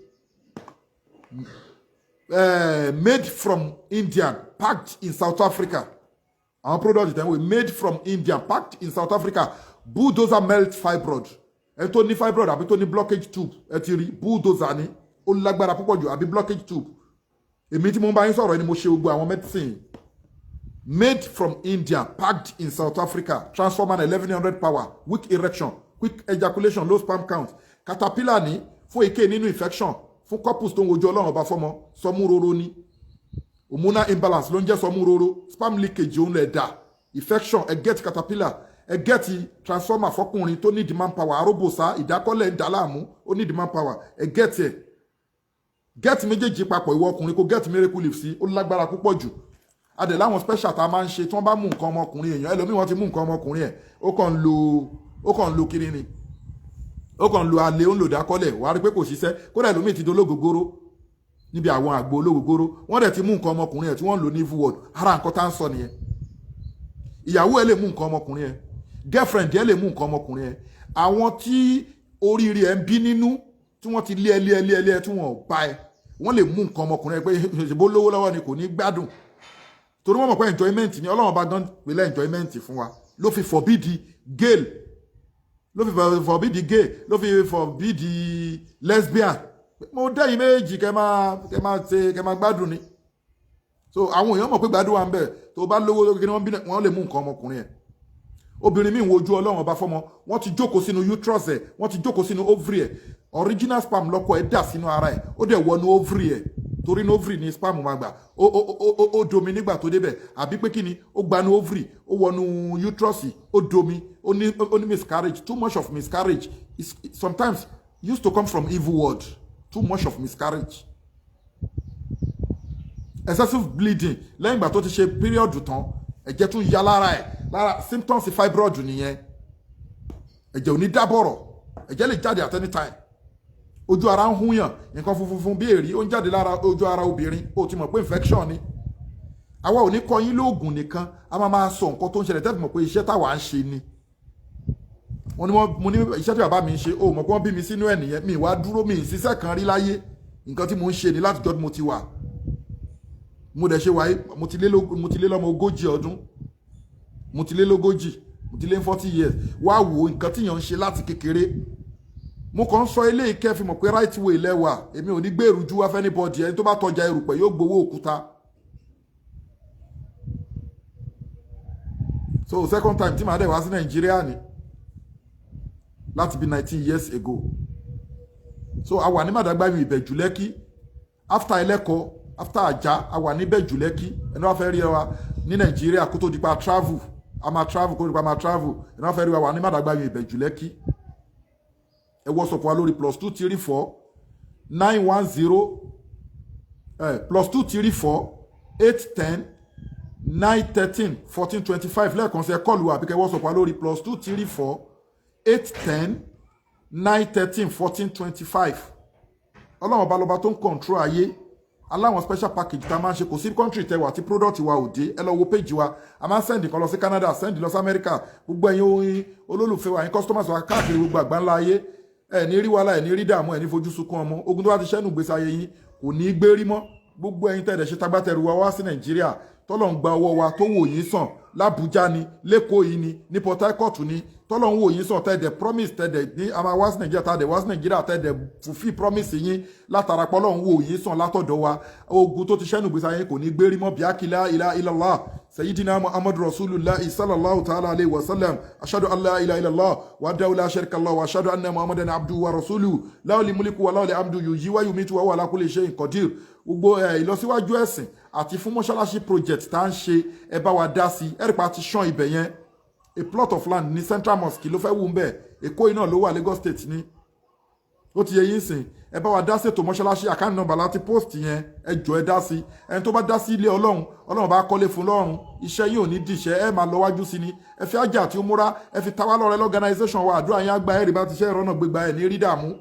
made from India, packed in South Africa. Àwọn product tẹ̀ ń made from India, packed in South Africa. Bulldozer melt fibroid. Ẹ tó ní fibroid àbí tó ní blockage tube, ẹ ti rí bulldozer ni, ó lágbára púpọ̀ jù, àbí blockage tube. Èmi tí mo ń bá yín sọ̀rọ̀ ni mo ṣe gbogbo àwọn medicine. Made from India, packed in South Africa. Transformer 1100 power, weak erection, quick ejaculation, low sperm count. Caterpillar ní fún èké nínú infection, fún couples tó ń wojú Ọlọ́run Ọba fọ́mọ. Sọmúróró ní hormonal imbalance ló ń jẹ́ sọmúróró. Sperm leakage, òun lẹ̀ dà infection. Ẹ get caterpillar, ẹ get transformer. Fọkùnrin tó ní demand power, aróbòsá, ìdákọ́lẹ̀ ń dà láàmú, ó ní demand power, ẹ get ẹ, get méjèèjì papọ̀. Ìwọ ọkùnrin, kó get miracle leaf sí, ó lágbára púpọ̀ jù. Adẹ̀ láwọn special tá a máa ń ṣe tí wọ́n bá mú nǹkan ọmọkùnrin èèyàn. Ẹlòmíì, wọ́n ti mú nǹkan ọmọkùnrin ẹ̀, ó kàn ń lo kiri ni, ó kàn ń lo alẹ́, ó ń lò dákọ́lẹ̀, wàá rí pé kò ṣiṣẹ́. Kódà ẹlòmíì ti dológógóró níbi àwọn àgbo ológógóró. Wọ́n dẹ̀ ti mú nǹkan ọmọkùnrin ẹ̀ tí wọ́n ń lò ní evil world. Ara nǹkan tá ń sọ nìyẹn. Ìyàwó ẹ̀ lè mú nǹkan ọmọkùnrin ẹ̀, girlfriend ẹ̀ lè mú nǹkan ọmọkùnrin ẹ̀, àwọn tí oríire ẹ̀ ń bí nínú, tí wọ́n ti lé ẹ, lé ẹ, lé ẹ, lé ẹ, tí wọ́n ò bá ẹ, wọ́n lè mú nǹkan ọmọkùnrin ẹ pé ṣèbó lówó lọ́wọ́ ni, kò ní gbádùn, torí wọ́n mọ̀ pé enjoyment ni. Ọlọ́run bá gan pèlè enjoyment fún wa, ló fi forbid gay, ló fi forbid gay, ló fi forbid lesbian. Mo dẹ́yìn méjì, kẹ́ máa ṣe, kẹ́ máa gbádùn ni. So àwọn èèyàn mọ̀ pé gbádùn wà ń bẹ̀. Tó bá lówó lókè ni wọ́n bí, wọ́n lè mú nǹkan ọmọkùnrin ẹ̀. Obìnrin míì ń wojú Ọlọ́run Ọba fọ́mọ, wọ́n ti jókòó sínú uterus ẹ̀, wọ́n ti jókòó sínú ovary ẹ̀. Original sperm lọ́kọ ẹ̀ dà sínú ara ẹ̀, ó dẹ̀ wọnú ovary ẹ̀, torí ní ovary ni sperm máa gbà. Ó domi nígbà tó débẹ̀, àbí pé kí ni, ó gbanú ovary, ó wọnú uterus, ó domi. Ó ní miscarriage. Too much of miscarriage is sometimes used to come from evil world. Too much of miscarriage, excessive bleeding lẹ́yìn ìgbà tó ti ṣe period tán, ẹ̀jẹ̀ tún ya lára ẹ̀. Lára symptoms fibroid nìyẹn. Ẹ̀jẹ̀ ò ní dábọ̀rọ̀, ẹ̀jẹ̀ lè jáde at any time. Ojú ara ń húnyàn, nǹkan funfun bí èrí ó ń jáde lára ojú ara obìnrin, ó ti mọ̀ pé infection ni. Àwa ò ní kọ́ yín lóògùn nìkan, a máa máa sọ nǹkan tó ń ṣẹlẹ̀ tẹ́fì mọ̀ pé iṣẹ́ táwa ń ṣe ni. Wọ́n ní wọ́n mo ní iṣẹ́ tí bàbá mi ń ṣe, ó mọ̀ pé wọ́n bí mi sínú ẹ̀ nìyẹn. Mi wá dúró, mi ìṣiṣẹ́ kan rí láyé. Nǹkan tí mo ń ṣe ni láti jọ́ tí mo ti wà. Mo dẹ̀ ṣe wáyé, mo ti lé lọ́mọ 40 ọdún, mo ti lé lógójì, mo ti lé 40 years. Wá wo nǹkan tíyàn ń ṣe láti kékeré. Mo kàn ń sọ eléyìí kẹ́ fi mọ̀ pé right way lẹ́wà. Èmi ò ní gbé èrújú wá fẹ́ anybody. Ẹni tó bá tọjà erùpẹ̀ yóò gbowó òkúta. So second time tí màá dẹ̀ wá sí Nàìjíríà ni láti bí 19 years ago. So a wà ní Màdàgbàmì, Ìbẹ̀jú Lẹ́kì, after Ẹlẹ́kọ̀ọ́, after Àjà, a wà ní Ìbẹ̀jú Lẹ́kì. Ẹni wàá fẹ́ rí wa ní Nàìjíríà kó tó di pa travel, a máa travel, kó tó di pa máa travel. Ẹni wàá fẹ́ rí wa, wà ní Màdàgbàmì, Ìbẹ̀jú Lẹ́kì. Ẹ WhatsApp wa lórí +234 910, +234 810 913 1425. Lẹ́ẹ̀kan sí, ẹ call wa àbí kẹ́ WhatsApp wa lórí +234 810 913 1425. Ọlọ́run ọba lọba tó ń control ayé. Aláwọn special package tá a máa ń ṣe, kò sí country tẹwà tí product wa ò dé. Ẹ lọ wo page wa. A máa ń send kan lọ sí Canada, send lọ sí America. Gbogbo ẹ̀yin oyin olólùfẹ́ wa, ẹ̀yin customers wa káàkiri gbogbo àgbáńlá ayé, ẹ ní rí wàhálà, ẹ ní rí dààmú, ẹ ní fojú sunkún ọmọ. Ogun tó bá ti ṣẹ́nu gbèsè ayé yín kò ní í gbé rí mọ́. Gbogbo ẹ̀yin tẹ̀lé ṣe tagbátẹrù wa wá sí Nàìjíríà, tọ́lọ̀ ń gba ọwọ́ wa tó wò yín sàn l'Abuja ni, l'Ékòó yìí ni, ní Port Harcourt ni, tọ́lọ̀ ń wò yín sàn, tẹ̀dẹ̀ promise, tẹ̀dẹ̀ ní a máa wá sí Nàìjíríà, tẹ̀dẹ̀ wá sí Nàìjíríà, tẹ̀dẹ̀ fulfill promise yín látara pọ́lọ̀ ń wò yín sàn látọ̀dọ̀ wa, ogun tó ti ṣẹ́nu gbèsè ayé kò ní gbérí mọ́. Bíákìlá ilá illallah sayyidina Muhammadu Rasulullah sallallahu ta'ala alayhi wa sallam. Ashhadu an la ilaha illallah wa la sharika lahu wa ashhadu anna Muhammadan abduhu wa rasuluhu. Lahul mulku wa lahul hamdu, yuhyi wa yumitu wa huwa ala kulli shay'in qadir. Gbogbo ìlọsíwájú ẹ̀sìn Àti fún mọ́ṣáláṣí project tá à ń ṣe, ẹ bá wa dá sí. Ẹ̀rìpá ti ṣán ibẹ̀ yẹn, a plot of land ní Central Mosque ló fẹ́ wù ń bẹ̀. Èkó iná ló wà, Lagos State ní. Ó ti yẹ yín sìn. Ẹ bá wa dá ṣètò mọ́ṣáláṣí. Account number láti post yẹn, ẹ jọ, ẹ dá sí. Ẹni tó bá dá sí ilé Ọlọ́run, Ọlọ́run bá kọ́lé fún lọ́run. Iṣẹ́ yìí ò ní dìṣẹ́, ẹ máa lọ wájú sí ni. Ẹ fi ájà àti múra, ẹ fi tawá lọ́rẹ́ l'organization wa. Àdúrà yẹn á gba, ẹ̀rì bá ti ṣe ìrọ́nà gbégbá ẹ̀ ní rí dààmú.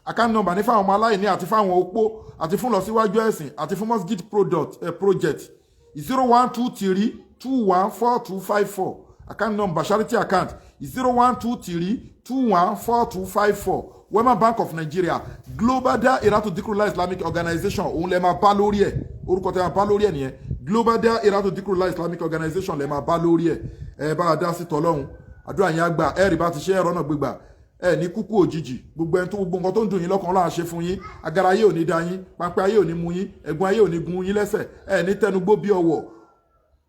Account number ní fáwọn ọmọ aláìní àti fáwọn opó àti fún lọ síwájú ẹ̀sìn àti fún mosque product project, 0123214254. Account number, charity account, 0123214254, Wema Bank of Nigeria, Global Dahiratu Dhikrlahi Islamic Organization. Òun lè máa bá lórí ẹ̀. Orúkọ tẹ́ máa bá lórí ẹ̀ nìyẹn. Global Dahiratu Dhikrlahi Islamic Organization lè máa bá lórí ẹ̀. Ẹ bá a dá sí tọ́lọ́hún, àdúrà yẹn á gbà, ẹ̀rì bá ti ṣe ẹ̀rọ náà gbégbà, ẹ ní kúkú òjijì. Gbogbo ẹni tó gbogbo nǹkan tó ń dùn yín lọ́kàn, Ọlọ́run á ṣe fún yín. Agara ayé ò ní da yín, pápẹ́ ayé ò ní mú yín, ẹ̀gún ayé ò ní gun yín lẹ́sẹ̀. Ẹ ní tẹnugbó bí ọwọ́.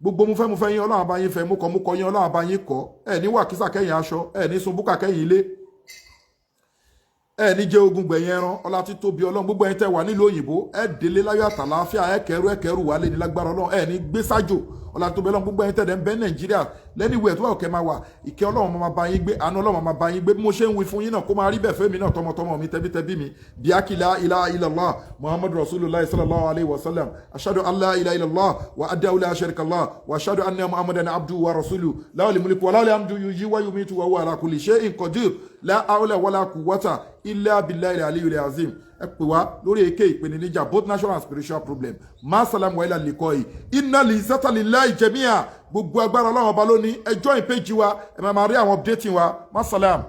Gbogbo mo fẹ́ mo fẹ́ yín, Ọlọ́run bá yín fẹ́. Mo kọ́ mo kọ́ yín, Ọlọ́run bá yín kọ́. Ẹ ní wàkísà kẹ́yìn aṣọ, ẹ ní sun búkà kẹ́yìn ilé, ẹ ní jẹ́ ogun gbẹ̀yìn ẹran. Ọlá tí tóbi Ọlọ́run. Gbogbo ẹ̀yin tẹ́ wà nílùú òyìnbó, ẹ délé láyọ̀ àtàlàáfíà, ẹ kẹrù, ẹ kẹrù wálé ní lágbára Ọlọ́run. Ẹ ní gbé sájò. Ọlá tó bẹ Ọlọ́run. Gbogbo ẹ̀yin tẹ́ dẹ̀ ń bẹ Nàìjíríà lẹ́niwẹ̀ tó wà òkè máa wà, ìkẹ́ Ọlọ́run máa bá yín gbé, àánú Ọlọ́run máa bá yín gbé. Bí mo ṣe ń wí fún yín náà, kó máa rí bẹ́ẹ̀ fẹ́mi náà, tọmọtọmọ mi, tẹbítẹbí mi. Bíákì la ilaha illallah Muhammadu Rasulullah sallallahu alayhi wa sallam. Ashhadu an la ilaha illallah wa addahu la sharika lah wa ashhadu anna Muhammadan abduhu wa rasuluhu. Lahul mulku wa lahul hamdu yuhyi wa yumitu wa huwa ala kulli shay'in qadir. La hawla wala quwwata illa billahi al-aliyyil azim. Ẹ pè wá lórí èké ìpèníjà, both natural and spiritual problem. Ma salam wa ila liqai. Inna li lillahi jami'a. Gbogbo agbára, Ọlọ́run Ọba lónìí. Ẹ join page wa, ẹ máa máa rí àwọn updating wa. Ma salam.